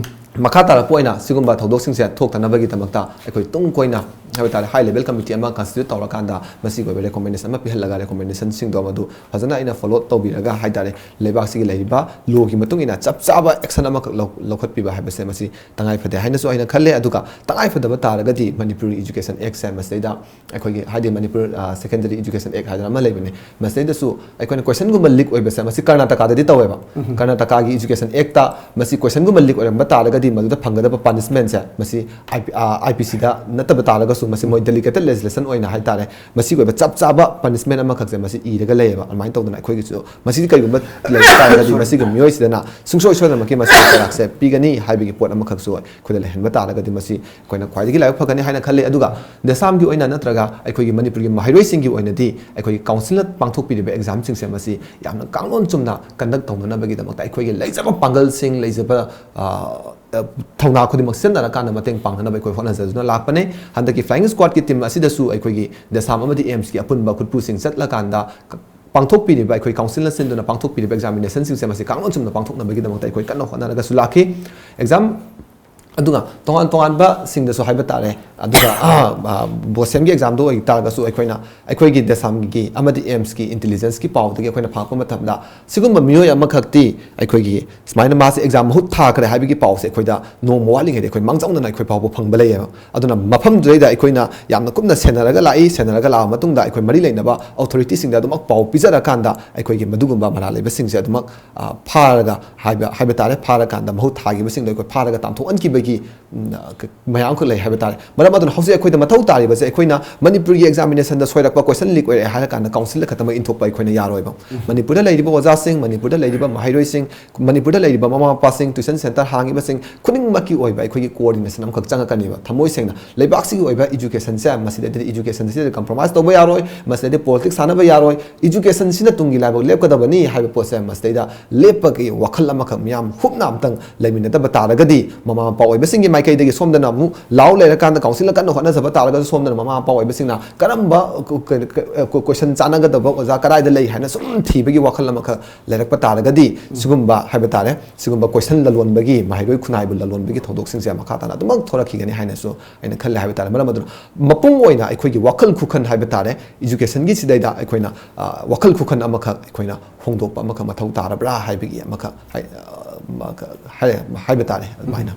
ꯃꯈꯥ ꯇꯥꯔꯛꯄ ꯑꯣꯏꯅ ꯁꯤꯒꯨꯝꯕ ꯊꯧꯗꯣꯛꯁꯤꯡꯁꯦ ꯊꯣꯛꯇꯅꯕꯒꯤꯗꯃꯛꯇ ꯑꯩꯈꯣꯏ ꯇꯨꯡ ꯀꯣꯏꯅ ꯍꯥꯏꯕ ꯇꯥꯔꯦ, high level committee ꯑꯃ constitute ꯇꯧꯔꯀꯥꯟꯗ ꯃꯁꯤꯒꯤ ꯑꯣꯏꯕ recommendation ꯑꯃ ꯄꯤꯍꯜꯂꯒ, recommendationꯁꯤꯡꯗꯣ ꯃꯗꯨ ꯐꯖꯅ ꯑꯩꯅ follow ꯇꯧꯕꯤꯔꯒ ꯍꯥꯏ ꯇꯥꯔꯦ, ꯂꯩꯕꯥꯛꯁꯤꯒꯤ ꯂꯩꯔꯤꯕ lawꯒꯤ ꯃꯇꯨꯡ ꯏꯟꯅ ꯆꯞ ꯆꯥꯕ action ꯑꯃꯈꯛ ꯂꯧ-, ꯂꯧꯈꯠꯄꯤꯕ ꯍꯥꯏꯕꯁꯦ ꯃꯁꯤ ꯇꯉꯥꯏ ꯐꯗꯦ ꯍꯥꯏꯅꯁꯨ ꯑꯩꯅ ꯈꯜꯂꯦ꯫ ꯑꯗꯨꯒ ꯇꯉꯥꯏ ꯐꯗꯕ ꯇꯥꯔꯒꯗꯤ ꯃꯅꯤꯄꯨꯔ Education Actꯁꯦ ꯃꯁꯤꯗꯩꯗ ꯑꯩꯈꯣꯏꯒꯤ, ꯍꯥꯏꯗꯤ, ꯃꯅꯤꯄꯨꯔ, ꯑ, Secondary Education Act ꯍꯥꯏꯗꯅ ꯑꯃ ꯂꯩꯕꯅꯦ, ꯃꯁꯤꯗꯩꯗꯁꯨ ꯑꯩꯈꯣꯏꯅ questionꯒꯨꯝꯕ leak ꯑꯣꯏꯕꯁꯦ, ꯃꯁꯤ ꯀꯔꯅꯥꯇꯀꯥꯗꯗꯤ ꯇꯧꯋꯦꯕ꯫ ꯀꯔꯅꯥꯇꯀꯥꯒꯤ Education Actꯇ ꯃꯁꯤ questionꯒꯨꯝꯕ leak ꯑꯣꯏꯔꯝꯕ ꯇꯥꯔꯒꯗꯤ ꯃꯗꯨꯗ ꯐꯪꯒꯗꯕ punishmentꯁꯦ ꯃꯁꯤ I P, ꯑ, IPCꯗ ꯅꯠꯇꯕ ꯇꯥꯔꯒꯁꯨ ꯃꯁꯤ ꯃꯣꯏ delegated legislation ꯑꯣꯏꯅ ꯍꯥꯏ ꯇꯥꯔꯦ, ꯃꯁꯤꯒꯤ ꯑꯣꯏꯕ ꯆꯞ ꯆꯥꯕ punishment ꯑꯃꯈꯛꯁꯦ ꯃꯁꯤ ꯏꯔꯒ ꯂꯩꯌꯦꯕ꯫ ꯑꯗꯨꯃꯥꯏꯅ ꯇꯧꯗꯅ ꯑꯩꯈꯣꯏꯒꯤꯁꯨ ꯃꯁꯤꯗꯤ ꯀꯔꯤꯒꯨꯝꯕ ꯂꯩꯕ ꯇꯥꯔꯒꯗꯤ ꯃꯁꯤꯒꯤ ꯃꯤꯑꯣꯏꯁꯤꯗꯅ ꯁꯨꯡꯁꯣꯏ ꯁꯣꯏꯗꯅꯃꯛꯀꯤ ꯃꯁꯤꯒꯤ ꯆꯩꯔꯥꯛꯁꯦ ꯄꯤꯒꯅꯤ ꯍꯥꯏꯕꯒꯤ ꯄꯣꯠ ꯑꯃꯈꯛꯁꯨ ꯑꯩꯈꯣꯏꯗ ꯂꯩꯍꯟꯕ ꯇꯥꯔꯒꯗꯤ ꯃꯁꯤ ꯑꯩꯈꯣꯏꯅ ꯈ꯭ꯋꯥꯏꯗꯒꯤ ꯂꯥꯏꯕꯛ ꯐꯒꯅꯤ ꯍꯥꯏꯅ ꯈꯜꯂꯤ꯫ ꯑꯗꯨꯒ ꯗꯦꯁꯥꯝꯒꯤ ꯑꯣꯏꯅ ꯅꯠꯇ꯭ꯔꯒ ꯑꯩꯈꯣꯏꯒꯤ ꯃꯅꯤꯄꯨꯔꯒꯤ ꯃꯍꯩꯔꯣꯏꯁꯤꯡꯒꯤ ꯑꯣꯏꯅꯗꯤ ꯑꯩꯈꯣꯏꯒꯤ councilꯅ ꯄꯥꯡꯊꯣꯛꯄꯤꯔꯤꯕ examꯁꯤꯡꯁꯦ ꯃꯁꯤ ꯌꯥꯝꯅ ꯀꯥꯡꯂꯣꯟ ꯆꯨꯝꯅ conduct ꯇꯧꯅꯅꯕꯒꯤꯗꯃꯛꯇ ꯑꯩꯈꯣꯏꯒꯤ ꯂꯩꯖꯕ ꯄꯥꯡꯒꯜꯁꯤꯡ, ꯂꯩꯖꯕ, ꯑ, ꯑ, ꯊꯧꯅꯥ ꯈꯨꯗꯤꯡꯃꯛ ꯁꯤꯖꯤꯟꯅꯔꯀꯥꯟꯗ ꯃꯇꯦꯡ ꯄꯥꯡꯅꯅꯕ ꯑꯩꯈꯣꯏ ꯍꯣꯠꯅꯖꯗꯨꯅ ꯂꯥꯛꯄꯅꯦ꯫ ꯍꯟꯗꯛꯀꯤ Flying Squadꯀꯤ team ꯑꯁꯤꯗꯁꯨ ꯑꯩꯈꯣꯏꯒꯤ ꯗꯦꯁꯥꯝ ꯑꯃꯗꯤ AIIMSꯀꯤ ꯑꯄꯨꯟꯕ ꯈꯨꯠꯄꯨꯁꯤꯡ ꯆꯠꯂꯀꯥꯟꯗ ꯄꯥꯡꯊꯣꯛꯄꯤꯔꯤꯕ, ꯑꯩꯈꯣꯏ councilꯅ ꯁꯤꯟꯗꯨꯅ ꯄꯥꯡꯊꯣꯛꯄꯤꯔꯤꯕ examinationꯁꯤꯡꯁꯦ ꯃꯁꯤ ꯀꯥꯡꯂꯣꯟ ꯆꯨꯝꯅ ꯄꯥꯡꯊꯣꯛꯅꯕꯒꯤꯗꯃꯛꯇ ꯑꯩꯈꯣꯏ ꯀꯟꯅ ꯍꯣꯠꯅꯔꯒꯁꯨ ꯂꯥꯛꯈꯤ꯫ Exam ꯑꯗꯨꯒ ꯇꯣꯉꯥꯟ ꯇꯣꯉꯥꯟꯕꯁꯤꯡꯗꯁꯨ ꯍꯥꯏꯕ ꯇꯥꯔꯦ꯫ ꯑꯗꯨꯒ ꯕꯣꯁꯦꯝꯒꯤ ꯑꯦꯛꯖꯥꯝꯗ ꯑꯣꯏꯇꯥꯔꯒꯁꯨ ꯑꯩꯈꯣꯏꯅ ꯑꯩꯈꯣꯏꯒꯤ ꯗꯦꯁꯥꯝꯒꯤ ꯑꯃꯗꯤ ꯑꯦꯝꯁꯀꯤ ꯏꯟꯇꯦꯂꯤꯖꯦꯟꯁꯀꯤ ꯄꯥꯎꯗꯒꯤ ꯑꯩꯈꯣꯏꯅ ꯐꯪꯉꯛꯄ ꯃꯇꯝꯗ ꯁꯤꯒꯨꯝꯕ ꯃꯤꯑꯣꯏ ꯑꯃꯈꯛꯇꯤ ꯑꯩꯈꯣꯏꯒꯤ ꯁꯨꯃꯥꯏꯅ ꯃꯥꯁꯦ ꯑꯦꯛꯖꯥꯝ ꯃꯍꯨꯠ ꯊꯥꯈ꯭ꯔꯦ ꯍꯥꯏꯕꯒꯤ ꯄꯥꯎꯁꯦ ꯑꯩꯈꯣꯏꯗ ꯅꯣꯡꯃ ꯋꯥꯠꯂꯤꯉꯩꯗ ꯑꯩꯈꯣꯏ ꯃꯥꯡꯖꯧꯅꯅ ꯑꯩꯈꯣꯏ ꯐꯥꯎꯕ ꯐꯪꯕ ꯂꯩꯌꯦꯕ꯫ ꯑꯗꯨꯅ ꯃꯐꯝꯗꯨꯗꯩꯗ ꯑꯩꯈꯣꯏꯅ ꯌꯥꯝꯅ ꯀꯨꯞꯅ ꯁꯦꯟꯅꯔꯒ ꯂꯥꯛꯏ꯫ ꯁꯦꯟꯅꯔꯒ ꯂꯥꯛꯑꯕ ꯃꯇꯨꯡꯗ ꯑꯩꯈꯣꯏ ꯃꯔꯤ ꯂꯩꯅꯕ ꯑꯣꯊꯣꯔꯤꯇꯤꯁꯤꯡꯗ ꯑꯗꯨꯃꯛ ꯄꯥꯎ ꯄꯤꯖꯔꯀꯥꯟꯗ ꯑꯩꯈꯣꯏꯒꯤ ꯃꯗꯨꯒꯨꯝꯕ ꯃꯔꯥꯜ ꯂꯩꯕꯁꯤꯡꯁꯦ ꯑꯗꯨꯃꯛ ꯐꯥꯔꯒ ꯍꯥꯏꯕ ꯍꯥꯏꯕ ꯇꯥꯔꯦ, ꯐꯥꯔꯀꯥꯟꯗ ꯃꯍꯨꯠ ꯊꯥꯈꯤꯕꯁꯤꯡꯗꯣ ꯑꯩꯈꯣꯏ ꯐꯥꯔꯒ ꯇꯥꯟꯊꯣꯛꯍꯟꯈꯤꯕꯒꯤ ꯃꯌꯥꯝ ꯑꯃꯈꯛ ꯂꯩ ꯍꯥꯏꯕ ꯇꯥꯔꯦ꯫ ꯃꯔꯝ ꯑꯗꯨꯅ ꯍꯧꯖꯤꯛ ꯑꯩꯈꯣꯏꯗ ꯃꯊꯧ ꯇꯥꯔꯤꯕꯁꯦ, ꯑꯩꯈꯣꯏꯅ ꯃꯅꯤꯄꯨꯔꯒꯤ ꯑꯦꯛꯖꯥꯃꯤꯅꯦꯁꯟꯗ ꯁꯣꯏꯔꯛꯄ, ꯀꯣꯏꯁꯟ ꯂꯤꯛ ꯑꯣꯏꯔꯛꯑꯦ ꯍꯥꯏꯔ ꯀꯥꯟꯗ ꯀꯥꯎꯟꯁꯤꯜꯗ ꯈꯛꯇꯃꯛ ꯏꯟꯊꯣꯛꯄ ꯑꯩꯈꯣꯏꯅ ꯌꯥꯔꯣꯏꯕ꯫ ꯃꯅꯤꯄꯨꯔꯗ ꯂꯩꯔꯤꯕ ꯑꯣꯖꯥꯁꯤꯡ, ꯃꯅꯤꯄꯨꯔꯗ ꯂꯩꯔꯤꯕ ꯃꯍꯩꯔꯣꯏꯁꯤꯡ, ꯃꯅꯤꯄꯨꯔꯗ ꯂꯩꯔꯤꯕ ꯃꯃꯥ ꯃꯄꯥꯁꯤꯡ, ꯇ꯭ꯌꯨꯁꯟ ꯁꯦꯟꯇꯔ ꯍꯥꯡꯉꯤꯕꯁꯤꯡ ꯈꯨꯗꯤꯡꯃꯛꯀꯤ ꯑꯣꯏꯕ ꯑꯩꯈꯣꯏꯒꯤ ꯀꯣꯑꯣꯔꯗꯤꯅꯦꯁꯟ ꯑꯃꯈꯛ ꯆꯪꯉꯛꯀꯅꯦꯕ꯫ ꯊꯃꯣꯏ ꯁꯦꯡꯅ ꯂꯩꯕꯥꯛꯁꯤꯒꯤ ꯑꯣꯏꯕ ꯏꯖꯨꯀꯦꯁꯟꯁꯦ, ꯃꯁꯤꯗꯗꯤ ꯏꯖꯨꯀꯦꯁꯟꯁꯤꯗ ꯀꯝꯄ꯭ꯔꯣꯃꯥꯏꯁ ꯇꯧꯕ ꯌꯥꯔꯣꯏ, ꯃꯁꯤꯗꯗꯤ ꯄꯣꯂꯤꯇꯤꯛꯁ ꯁꯥꯟꯅꯕ ꯌꯥꯔꯣꯏ, ꯏꯖꯨꯀꯦꯁꯟꯁꯤꯅ ꯇꯨꯡꯒꯤ ꯂꯥꯏꯕꯛ ꯂꯦꯞꯀꯗꯕꯅꯤ ꯍꯥꯏꯕ ꯄꯣꯠꯁꯦ ꯃꯁꯤꯗꯩꯗ ꯂꯦꯞꯄꯒꯤ ꯋꯥꯈꯜ ꯑꯃꯈꯛ ꯃꯤꯌꯥꯝ ꯍꯨꯞꯅ ꯑꯝꯇꯪ ꯂꯩꯃꯤꯟꯅꯗꯕ ꯇꯥꯔꯒꯗꯤ, ꯃꯃꯥ ꯃꯄꯥ ꯑꯣꯏꯕꯁꯤꯡꯒꯤ ꯃꯥꯏꯀꯩꯗꯒꯤ ꯁꯣꯝꯗꯅ ꯑꯃꯨꯛ ꯂꯥꯎ ꯂꯩꯔꯀꯥꯟꯗ ꯀꯥꯎꯟꯁꯤꯜꯅ ꯀꯟꯅ ꯍꯣꯠꯅꯖꯕ ꯇꯥꯔꯒꯁꯨ, ꯁꯣꯝꯗꯅ ꯃꯃꯥ ꯃꯄꯥ ꯑꯣꯏꯕꯁꯤꯡꯅ ꯀꯔꯝꯕ ꯀꯣꯏꯁꯟ ꯆꯥꯟꯅꯒꯗꯕ ꯑꯣꯖꯥ ꯀꯗꯥꯏꯗ ꯂꯩ ꯍꯥꯏꯅ ꯁꯨꯝ ꯊꯤꯕꯒꯤ ꯋꯥꯈꯜ ꯑꯃꯈꯛ ꯂꯩꯔꯛꯄ ꯇꯥꯔꯒꯗꯤ, ꯁꯤꯒꯨꯝꯕ ꯍꯥꯏꯕ ꯇꯥꯔꯦ, ꯁꯤꯒꯨꯝꯕ ꯀꯣꯏꯁꯟ ꯂꯂꯣꯟꯕꯒꯤ, ꯃꯍꯩꯔꯣꯏ ꯈꯨꯟꯅꯥꯏꯕꯨ ꯂꯂꯣꯟꯕꯒꯤ ꯊꯧꯗꯣꯛꯁꯤꯡꯁꯦ ꯃꯈꯥ ꯇꯥꯅ ꯑꯗꯨꯃꯛ ꯊꯣꯔꯛꯈꯤꯒꯅꯤ ꯍꯥꯏꯅꯁꯨ ꯑꯩꯅ ꯈꯜꯂꯦ ꯍꯥꯏꯕ ꯇꯥꯔꯦ꯫ ꯃꯔꯝ ꯑꯗꯨꯅ ꯃꯄꯨꯡ ꯑꯣꯏꯅ ꯑꯩꯈꯣꯏꯒꯤ ꯋꯥꯈꯜ ꯈꯨꯈꯟ ꯍꯥꯏꯕ ꯇꯥꯔꯦ, ꯏꯖꯨꯀꯦꯁꯟꯒꯤ ꯁꯤꯗꯩꯗ ꯑꯩꯈꯣꯏꯅ, ꯑ, ꯋꯥꯈꯜ ꯈꯨꯈꯟ ꯑꯃꯈꯛ ꯑꯩꯈꯣꯏꯅ ꯍꯣꯡꯗꯣꯛꯄ ꯑꯃꯈꯛ ꯃꯊꯧ ꯇꯥꯔꯕ꯭ꯔꯥ ꯍꯥꯏꯕꯒꯤ ꯑꯃꯈꯛ ꯍꯥꯏ-, ꯑ, ꯑꯃꯈꯛ ꯍꯥꯏ-, ꯍꯥꯏꯕ ꯇꯥꯔꯦ ꯑꯗꯨꯃꯥꯏꯅ꯫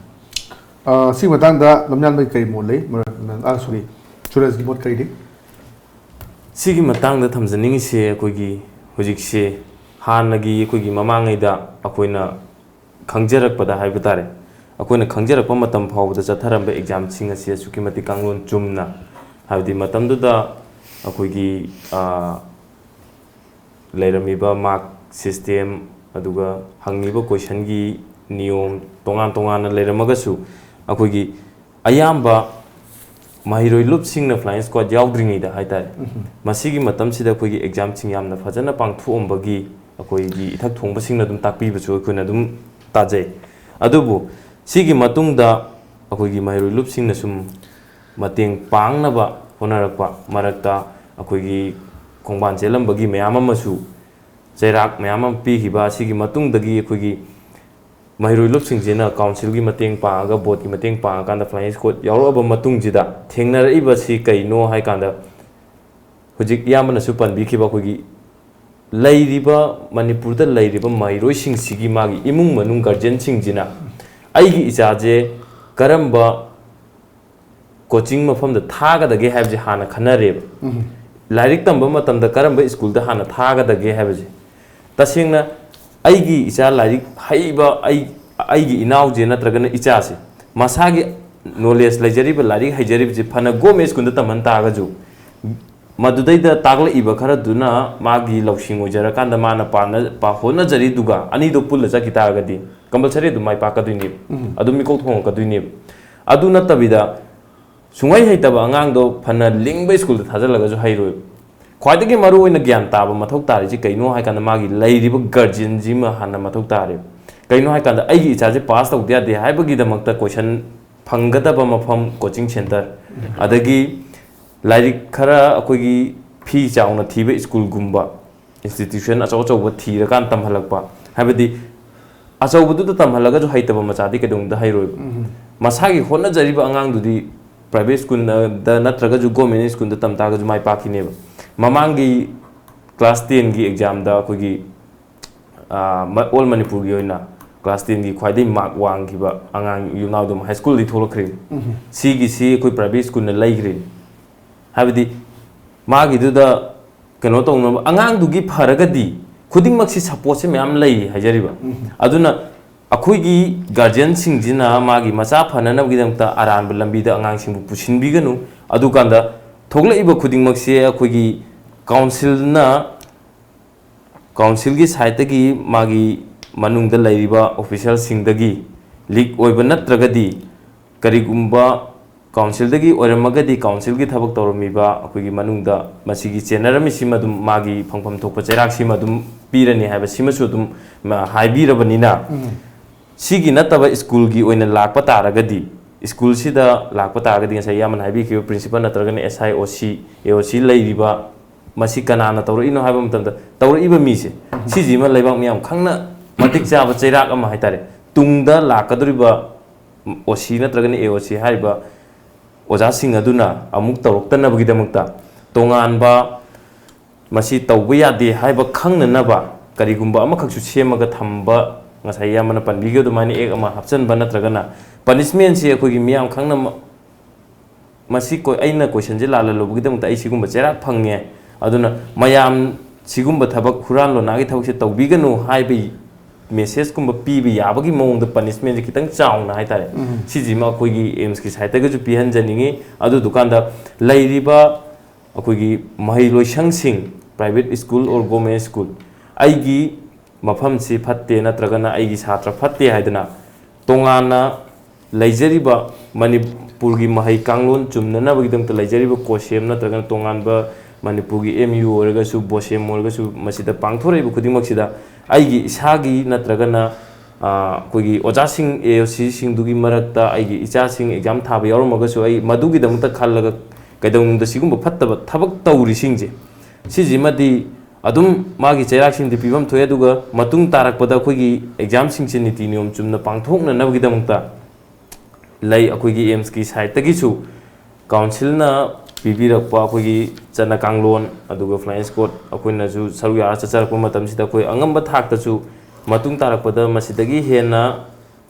ꯑ, ꯁꯤ ꯃꯇꯥꯡꯗ ꯂꯝꯌꯥꯟꯕꯒꯤ ꯀꯔꯤ ꯃꯣꯠ ꯂꯩ? ꯃꯔ-, ꯑ, ꯁꯣꯔꯤ, ꯁꯨꯔꯖꯒꯤ ꯃꯣꯠ ꯀꯔꯤ ꯂꯩ? ꯁꯤꯒꯤ ꯃꯇꯥꯡꯗ ꯊꯝꯖꯅꯤꯡꯉꯤꯁꯦ, ꯑꯩꯈꯣꯏꯒꯤ ꯍꯧꯖꯤꯛꯁꯦ ꯍꯥꯟꯅꯒꯤ ꯑꯩꯈꯣꯏꯒꯤ ꯃꯃꯥꯡꯉꯩꯗ ꯑꯩꯈꯣꯏꯅ ꯈꯪꯖꯔꯛꯄꯗ ꯍꯥꯏꯕ ꯇꯥꯔꯦ, ꯑꯩꯈꯣꯏꯅ ꯈꯪꯖꯔꯛꯄ ꯃꯇꯝ ꯐꯥꯎꯕꯗ ꯆꯠꯊꯔꯝꯕ ꯑꯦꯛꯖꯥꯝꯁꯤꯡ ꯑꯁꯤ ꯑꯁꯨꯛꯀꯤ ꯃꯇꯤꯛ ꯀꯥꯡꯂꯣꯟ ꯆꯨꯝꯅ, ꯍꯥꯏꯕꯗꯤ ꯃꯇꯝꯗꯨꯗ ꯑꯩꯈꯣꯏꯒꯤ, ꯑ, ꯂꯩꯔꯝꯃꯤꯕ ꯃꯥꯔꯛ ꯁꯤꯁꯇꯦꯝ, ꯑꯗꯨꯒ ꯍꯪꯉꯤꯕ ꯀꯣꯏꯁꯟꯒꯤ ꯅꯤꯌꯣꯝ ꯇꯣꯉꯥꯟ ꯇꯣꯉꯥꯟꯅ ꯂꯩꯔꯝꯃꯒꯁꯨ, ꯑꯩꯈꯣꯏꯒꯤ ꯑꯌꯥꯝꯕ ꯃꯍꯩꯔꯣꯏ ꯂꯨꯞꯁꯤꯡꯅ ꯐ꯭ꯂꯥꯏꯌꯤꯡ ꯁ꯭ꯀ꯭ꯋꯥꯗ ꯌꯥꯎꯗ꯭ꯔꯤꯉꯩꯗ ꯍꯥꯏ ꯇꯥꯔꯦ, ꯎꯝ꯫ ꯃꯁꯤꯒꯤ ꯃꯇꯝꯁꯤꯗ ꯑꯩꯈꯣꯏꯒꯤ ꯑꯦꯛꯖꯥꯝꯁꯤꯡ ꯌꯥꯝꯅ ꯐꯖꯅ ꯄꯥꯡꯊꯣꯛꯑꯝꯕꯒꯤ ꯑꯩꯈꯣꯏꯒꯤ ꯏꯊꯛ ꯊꯣꯡꯕꯁꯤꯡꯅ ꯑꯗꯨꯝ ꯇꯥꯛꯄꯤꯕꯁꯨ ꯑꯩꯈꯣꯏꯅ ꯑꯗꯨꯝ ꯇꯥꯖꯩ꯫ ꯑꯗꯨꯕꯨ ꯁꯤꯒꯤ ꯃꯇꯨꯡꯗ ꯑꯩꯈꯣꯏꯒꯤ ꯃꯍꯩꯔꯣꯏ ꯂꯨꯞꯁꯤꯡꯅ ꯁꯨꯝ ꯃꯇꯦꯡ ꯄꯥꯡꯅꯕ ꯍꯣꯠꯅꯔꯛꯄ ꯃꯔꯛꯇ ꯑꯩꯈꯣꯏꯒꯤ ꯈꯣꯡꯕꯥꯟ ꯆꯦꯜꯂꯝꯕꯒꯤ ꯃꯌꯥꯝ ꯑꯃꯁꯨ, ꯆꯩꯔꯥꯛ ꯃꯌꯥꯝ ꯑꯃ ꯄꯤꯈꯤꯕ ꯑꯁꯤꯒꯤ ꯃꯇꯨꯡꯗꯒꯤ ꯑꯩꯈꯣꯏꯒꯤ ꯃꯍꯩꯔꯣꯏ ꯂꯨꯞꯁꯤꯡꯁꯤꯅ ꯀꯥꯎꯟꯁꯤꯜꯒꯤ ꯃꯇꯦꯡ ꯄꯥꯡꯉꯒ, ꯕꯣꯔꯗꯀꯤ ꯃꯇꯦꯡ ꯄꯥꯡꯉꯀꯥꯟꯗ ꯐ꯭ꯂꯥꯏꯌꯤꯡ ꯁ꯭ꯀꯣꯠ ꯌꯥꯎꯔꯛꯑꯕ ꯃꯇꯨꯡꯁꯤꯗ ꯊꯦꯡꯅꯔꯛꯏꯕꯁꯤ ꯀꯩꯅꯣ ꯍꯥꯏ ꯀꯥꯟꯗ, ꯍꯧꯖꯤꯛ ꯏꯌꯥꯝꯕꯅꯁꯨ ꯄꯟꯕꯤꯈꯤꯕ, ꯑꯩꯈꯣꯏꯒꯤ ꯂꯩꯔꯤꯕ, ꯃꯅꯤꯄꯨꯔꯗ ꯂꯩꯔꯤꯕ ꯃꯍꯩꯔꯣꯏꯁꯤꯡꯁꯤꯒꯤ ꯃꯥꯒꯤ ꯏꯃꯨꯡ ꯃꯅꯨꯡ ꯒꯥꯔꯖꯤꯌꯟꯁꯤꯡꯁꯤꯅ ꯑꯩꯒꯤ ꯏꯆꯥꯁꯦ ꯀꯔꯝꯕ ꯀꯣꯆꯤꯡ ꯃꯐꯝꯗ ꯊꯥꯒꯗꯒꯦ ꯍꯥꯏꯕꯁꯦ ꯍꯥꯟꯅ ꯈꯟꯅꯔꯦꯕ꯫ ꯂꯥꯏꯔꯤꯛ ꯇꯝꯕ ꯃꯇꯝꯗ ꯀꯔꯝꯕ ꯁ꯭ꯀꯨꯜꯗ ꯍꯥꯟꯅ ꯊꯥꯒꯗꯒꯦ ꯍꯥꯏꯕꯁꯦ꯫ ꯇꯁꯦꯡꯅ ꯑꯩꯒꯤ ꯏꯆꯥ ꯂꯥꯏꯔꯤꯛ ꯍꯩꯕ, ꯑꯩ, ꯑꯩꯒꯤ ꯏꯅꯥꯎꯁꯦ ꯅꯠꯇ꯭ꯔꯒꯅ ꯏꯆꯥꯁꯦ ꯃꯁꯥꯒꯤ ꯅꯣꯂꯦꯖ ꯂꯩꯖꯔꯤꯕ, ꯂꯥꯏꯔꯤꯛ ꯍꯩꯖꯔꯤꯕꯁꯦ ꯐꯅ ꯒꯣꯔꯃꯦꯟ ꯁ꯭ꯀꯨꯜꯗ ꯇꯝꯍꯟ ꯇꯥꯔꯒꯁꯨ, ꯃꯗꯨꯗꯩꯗ ꯇꯥꯛꯂꯛꯏꯕ ꯈꯔꯗꯨꯅ ꯃꯥꯒꯤ ꯂꯧꯁꯤꯡ ꯑꯣꯏꯖꯔꯀꯥꯟꯗ ꯃꯥꯅ ꯄꯥꯅ-, ꯄꯥ-, ꯍꯣꯠꯅꯖꯔꯤꯗꯨꯒ ꯑꯅꯤꯗꯣ ꯄꯨꯜꯂ ꯆꯠꯈꯤ ꯇꯥꯔꯒꯗꯤ ꯀꯝꯄꯜꯁꯔꯤ ꯑꯗꯨꯝ ꯃꯥꯏ ꯄꯥꯛꯀꯗꯣꯏꯅꯦꯕ꯫ ꯑꯗꯨꯝ ꯃꯤꯀꯣꯛ ꯊꯣꯡꯉꯛꯀꯗꯣꯏꯅꯦꯕ꯫ ꯑꯗꯨ ꯅꯠꯇꯕꯤꯗ ꯁꯨꯡꯍꯩ ꯍꯩꯇꯕ ꯑꯉꯥꯡꯗꯣ ꯐꯅ ꯂꯤꯡꯕ ꯁ꯭ꯀꯨꯜꯗ ꯊꯥꯖꯤꯜꯂꯒꯁꯨ ꯍꯩꯔꯣꯏꯕ꯫ ꯈ꯭ꯋꯥꯏꯗꯒꯤ ꯃꯔꯨꯑꯣꯏꯅ ꯒ꯭ꯌꯥꯟ ꯇꯥꯕ ꯃꯊꯧ ꯇꯥꯔꯤꯁꯤ ꯀꯩꯅꯣ ꯍꯥꯏ ꯀꯥꯟꯗ ꯃꯥꯒꯤ ꯂꯩꯔꯤꯕ ꯒꯥꯔꯖꯤꯌꯟꯁꯤꯃ ꯍꯥꯟꯅ ꯃꯊꯧ ꯇꯥꯔꯦꯕ꯫ ꯀꯩꯅꯣ ꯍꯥꯏ ꯀꯥꯟꯗ ꯑꯩꯒꯤ ꯏꯆꯥꯁꯦ ꯄꯥꯁ ꯇꯧꯗ ꯌꯥꯗꯦ ꯍꯥꯏꯕꯒꯤꯗꯃꯛꯇ ꯀꯣꯏꯁꯟ ꯐꯪꯒꯗꯕ ꯃꯐꯝ ꯀꯣꯆꯤꯡ ꯁꯦꯟꯇꯔ, ꯑꯗꯒꯤ ꯂꯥꯏꯔꯤꯛ ꯈꯔ ꯑꯩꯈꯣꯏꯒꯤ ꯐꯤ ꯆꯥꯎꯅ ꯊꯤꯕ ꯁ꯭ꯀꯨꯜꯒꯨꯝꯕ, ꯏꯟꯁꯇꯤꯇ꯭ꯌꯨꯁꯟ ꯑꯆꯧ ꯑꯆꯧꯕ ꯊꯤꯔꯀꯥꯟ ꯇꯝꯍꯜꯂꯛꯄ꯫ ꯍꯥꯏꯕꯗꯤ ꯑꯆꯧꯕꯗꯨꯗ ꯇꯝꯍꯜꯂꯒꯁꯨ ꯍꯩꯇꯕ ꯃꯆꯥꯗꯤ ꯀꯩꯗꯧꯅꯨꯡꯗ ꯍꯩꯔꯣꯏꯕ꯫ ꯃꯁꯥꯒꯤ ꯍꯣꯠꯅꯖꯔꯤꯕ ꯑꯉꯥꯡꯗꯨꯗꯤ ꯄ꯭ꯔꯥꯏꯚꯦꯠ ꯁ꯭ꯀꯨꯜꯗ ꯅꯠꯇ꯭ꯔꯒꯁꯨ ꯒꯣꯔꯃꯦꯟ ꯁ꯭ꯀꯨꯜꯗ ꯇꯝ ꯇꯥꯔꯒꯁꯨ ꯃꯥꯏ ꯄꯥꯛꯈꯤꯅꯦꯕ꯫ ꯃꯃꯥꯡꯒꯤ ꯀ꯭ꯂꯥꯁ ꯇꯦꯟꯒꯤ ꯑꯦꯛꯖꯥꯝꯗ ꯑꯩꯈꯣꯏꯒꯤ, ꯑꯥ, ꯃ-, ꯑꯣꯜ ꯃꯅꯤꯄꯨꯔꯒꯤ ꯑꯣꯏꯅ ꯀ꯭ꯂꯥꯁ ꯇꯦꯟꯒꯤ ꯈ꯭ꯋꯥꯏꯗꯒꯤ ꯃꯥꯔꯛ ꯋꯥꯡꯈꯤꯕ ꯑꯉꯥꯡ ꯌꯨꯝꯅꯥꯎꯗꯨ ꯑꯃ ꯍꯥꯏ ꯁ꯭ꯀꯨꯜꯗꯒꯤ ꯊꯣꯛꯂꯛꯈ꯭ꯔꯦ꯫ ꯁꯤꯒꯤꯁꯤ ꯑꯩꯈꯣꯏ ꯄ꯭ꯔꯥꯏꯚꯦꯠ ꯁ꯭ꯀꯨꯜꯅ ꯂꯩꯈ꯭ꯔꯦ꯫ ꯍꯥꯏꯕꯗꯤ ꯃꯥꯒꯤꯗꯨꯗ ꯀꯩꯅꯣ ꯇꯧꯅꯕ, ꯑꯉꯥꯡꯗꯨꯒꯤ ꯐꯔꯒꯗꯤ ꯈꯨꯗꯤꯡꯃꯛꯁꯤ ꯁꯞꯄꯣꯔꯠꯁꯦ ꯃꯌꯥꯝ ꯂꯩ ꯍꯥꯏꯖꯔꯤꯕ꯫ ꯑꯗꯨꯅ ꯑꯩꯈꯣꯏꯒꯤ ꯒꯥꯔꯖꯤꯌꯟꯁꯤꯡꯁꯤꯅ ꯃꯥꯒꯤ ꯃꯆꯥ ꯐꯅꯅꯕꯒꯤꯗꯃꯛꯇ ꯑꯔꯥꯟꯕ ꯂꯝꯕꯤꯗ ꯑꯉꯥꯡꯁꯤꯡꯕꯨ ꯄꯨꯁꯤꯟꯕꯤꯒꯅꯨ꯫ ꯑꯗꯨꯀꯥꯟꯗ ꯊꯣꯛꯂꯛꯏꯕ ꯈꯨꯗꯤꯡꯃꯛꯁꯦ ꯑꯩꯈꯣꯏꯒꯤ ꯀꯥꯎꯟꯁꯤꯜꯅ, ꯀꯥꯎꯟꯁꯤꯜꯒꯤ ꯁꯥꯏꯠꯇꯒꯤ ꯃꯥꯒꯤ ꯃꯅꯨꯡꯗ ꯂꯩꯔꯤꯕ ꯑꯣꯐꯤꯁꯤꯌꯦꯜꯁꯤꯡꯗꯒꯤ ꯂꯤꯛ ꯑꯣꯏꯕ ꯅꯠꯇ꯭ꯔꯒꯗꯤ ꯀꯔꯤꯒꯨꯝꯕ ꯀꯥꯎꯟꯁꯤꯜꯗꯒꯤ ꯑꯣꯏꯔꯝꯃꯒꯗꯤ ꯀꯥꯎꯟꯁꯤꯜꯒꯤ ꯊꯕꯛ ꯇꯧꯔꯝꯃꯤꯕ ꯑꯩꯈꯣꯏꯒꯤ ꯃꯅꯨꯡꯗ ꯃꯁꯤꯒꯤ ꯆꯦꯟꯅꯔꯝꯃꯤꯁꯤꯃ ꯑꯗꯨꯝ ꯃꯥꯒꯤ ꯐꯪꯐꯝ ꯊꯣꯛꯄ ꯆꯩꯔꯥꯛꯁꯤꯃ ꯑꯗꯨꯝ ꯄꯤꯔꯅꯤ ꯍꯥꯏꯕꯁꯤꯃꯁꯨ ꯑꯗꯨꯝ, ꯃ-, ꯍꯥꯏꯕꯤꯔꯕꯅꯤꯅ, ꯁꯤꯒꯤ ꯅꯠꯇꯕ ꯁ꯭ꯀꯨꯜꯒꯤ ꯑꯣꯏꯅ ꯂꯥꯛꯄ ꯇꯥꯔꯒꯗꯤ, ꯁ꯭ꯀꯨꯜꯁꯤꯗ ꯂꯥꯛꯄ ꯇꯥꯔꯒꯗꯤ ꯉꯁꯥꯏ ꯏꯌꯥꯝꯕꯅ ꯍꯥꯏꯕꯤꯈꯤꯕ ꯄ꯭ꯔꯤꯟꯁꯤꯄꯥꯜ ꯅꯠꯇ꯭ꯔꯒꯅ S I, O C, A O C ꯂꯩꯔꯤꯕ, ꯃꯁꯤ ꯀꯅꯥꯅ ꯇꯧꯔꯛꯏꯅꯣ ꯍꯥꯏꯕ ꯃꯇꯝꯗ, ꯇꯧꯔꯛꯏꯕ ꯃꯤꯁꯦ ꯁꯤꯁꯤꯃ ꯂꯩꯕꯥꯛ ꯃꯤꯌꯥꯝ ꯈꯪꯅ ꯃꯇꯤꯛ ꯆꯥꯕ ꯆꯩꯔꯥꯛ ꯑꯃ ꯍꯥꯏꯇꯥꯔꯦ꯫ ꯇꯨꯡꯗ ꯂꯥꯛꯀꯗꯧꯔꯤꯕ ꯑꯣ ꯁꯤ ꯅꯠꯇ꯭ꯔꯒꯅ ꯑꯦ ꯑꯣ ꯁꯤ ꯍꯥꯏꯔꯤꯕ ꯑꯣꯖꯥꯁꯤꯡ ꯑꯗꯨꯅ ꯑꯃꯨꯛ ꯇꯧꯔꯛꯇꯅꯕꯒꯤꯗꯃꯛꯇ ꯇꯣꯉꯥꯟꯕ ꯃꯁꯤ ꯇꯧꯕ ꯌꯥꯗꯦ ꯍꯥꯏꯕ ꯈꯪꯅꯅꯕ ꯀꯔꯤꯒꯨꯝꯕ ꯑꯃꯈꯛꯁꯨ ꯁꯦꯝꯃꯒ ꯊꯝꯕ, ꯉꯁꯥꯏ ꯏꯌꯥꯝꯕꯅ ꯄꯟꯕꯤꯈꯤꯕ ꯑꯗꯨꯃꯥꯏꯅ ꯑꯦꯛ ꯑꯃ ꯍꯥꯞꯆꯤꯟꯕ ꯅꯠꯇ꯭ꯔꯒꯅ ꯄꯅꯤꯁꯃꯦꯟꯁꯤ ꯑꯩꯈꯣꯏꯒꯤ ꯃꯤꯌꯥꯝ ꯈꯪꯅ ꯃꯁꯤ ꯑꯩꯅ ꯀꯣꯏꯁꯟꯁꯦ ꯂꯥꯜꯍꯜꯂꯨꯕꯒꯤꯗꯃꯛꯇ ꯑꯩ ꯁꯤꯒꯨꯝꯕ ꯆꯩꯔꯥꯛ ꯐꯪꯉꯦ, ꯑꯗꯨꯅ ꯃꯌꯥꯝ ꯁꯤꯒꯨꯝꯕ ꯊꯕꯛ, ꯍꯨꯔꯥꯟ ꯂꯣꯟꯅꯥꯒꯤ ꯊꯕꯛꯁꯦ ꯇꯧꯕꯤꯒꯅꯨ ꯍꯥꯏꯕꯒꯤ ꯃꯦꯁꯦꯖꯀꯨꯝꯕ ꯄꯤꯕ ꯌꯥꯕꯒꯤ ꯃꯑꯣꯡꯗ ꯄꯅꯤꯁꯃꯦꯟꯁꯦ ꯈꯤꯇꯪ ꯆꯥꯎꯅ ꯍꯥꯏꯇꯥꯔꯦ, ꯎꯝ꯫ ꯁꯤꯁꯤꯃ ꯑꯩꯈꯣꯏꯒꯤ ꯑꯦꯝꯁꯀꯤ ꯁꯥꯏꯠꯇꯒꯤꯁꯨ ꯄꯤꯍꯟꯖꯅꯤꯡꯉꯤ꯫ ꯑꯗꯨꯗꯨꯀꯥꯟꯗ ꯂꯩꯔꯤꯕ ꯑꯩꯈꯣꯏꯒꯤ ꯃꯍꯩꯂꯣꯏꯁꯪꯁꯤꯡ, private school or government school, ꯑꯩꯒꯤ ꯃꯐꯝꯁꯤ ꯐꯠꯇꯦ ꯅꯠꯇ꯭ꯔꯒꯅ ꯑꯩꯒꯤ ꯁꯥꯇ꯭ꯔ ꯐꯠꯇꯦ ꯍꯥꯏꯗꯅ ꯇꯣꯉꯥꯟꯅ ꯂꯩꯖꯔꯤꯕ ꯃꯅꯤꯄꯨꯔꯒꯤ ꯃꯍꯩ ꯀꯥꯡꯂꯣꯟ ꯆꯨꯝꯅꯅꯕꯒꯤꯗꯃꯛꯇ ꯂꯩꯖꯔꯤꯕ ꯀꯣꯁꯦꯝ ꯅꯠꯇ꯭ꯔꯒꯅ ꯇꯣꯉꯥꯟꯕ ꯃꯅꯤꯄꯨꯔꯒꯤ ꯑꯦꯝ ꯌꯨ ꯑꯣꯏꯔꯒꯁꯨ, ꯕꯣꯁꯦꯝ ꯑꯣꯏꯔꯒꯁꯨ, ꯃꯁꯤꯗ ꯄꯥꯡꯊꯣꯔꯛꯏꯕ ꯈꯨꯗꯤꯡꯃꯛꯁꯤꯗ ꯑꯩꯒꯤ ꯏꯁꯥꯒꯤ ꯅꯠꯇ꯭ꯔꯒꯅ, ꯑ, ꯑꯩꯈꯣꯏꯒꯤ ꯑꯣꯖꯥꯁꯤꯡ, ꯑꯦ ꯑꯣ ꯁꯤꯁꯤꯡꯗꯨꯒꯤ ꯃꯔꯛꯇ ꯑꯩꯒꯤ ꯏꯆꯥꯁꯤꯡ ꯑꯦꯛꯖꯥꯝ ꯊꯥꯕ ꯌꯥꯎꯔꯝꯃꯒꯁꯨ ꯑꯩ ꯃꯗꯨꯒꯤꯗꯃꯛꯇ ꯈꯜꯂꯒ ꯀꯩꯗꯧꯅꯨꯡꯗ ꯁꯤꯒꯨꯝꯕ ꯐꯠꯇꯕ ꯊꯕꯛ ꯇꯧꯔꯤꯁꯤꯡꯁꯦ, ꯁꯤꯁꯤꯃꯗꯤ ꯑꯗꯨꯝ ꯃꯥꯒꯤ ꯆꯩꯔꯥꯛꯁꯤꯡꯗꯤ ꯄꯤꯐꯝ ꯊꯣꯛꯑꯦ, ꯑꯗꯨꯒ ꯃꯇꯨꯡ ꯇꯥꯔꯛꯄꯗ ꯑꯩꯈꯣꯏꯒꯤ ꯑꯦꯛꯖꯥꯝꯁꯤꯡꯁꯦ ꯅꯤꯇꯤ ꯅꯤꯌꯣꯝ ꯆꯨꯝꯅ ꯄꯥꯡꯊꯣꯛꯅꯅꯕꯒꯤꯗꯃꯛꯇ ꯂꯩ꯫ ꯑꯩꯈꯣꯏꯒꯤ ꯑꯦꯝꯁꯀꯤ ꯁꯥꯏꯠꯇꯒꯤꯁꯨ ꯀꯥꯎꯟꯁꯤꯜꯅ ꯄꯤꯕꯤꯔꯛꯄ ꯑꯩꯈꯣꯏꯒꯤ ꯆꯠꯅ ꯀꯥꯡꯂꯣꯟ, ꯑꯗꯨꯒ ꯐ꯭ꯂꯥꯏꯌꯤꯡ ꯁ꯭ꯀꯣꯠ ꯑꯩꯈꯣꯏꯅꯁꯨ ꯁꯔꯨꯛ ꯌꯥꯔ ꯆꯠꯆꯔꯛꯄ ꯃꯇꯝꯁꯤꯗ ꯑꯩꯈꯣꯏ ꯑꯉꯝꯕ ꯊꯥꯛꯇꯁꯨ ꯃꯇꯨꯡ ꯇꯥꯔꯛꯄꯗ ꯃꯁꯤꯗꯒꯤ ꯍꯦꯟꯅ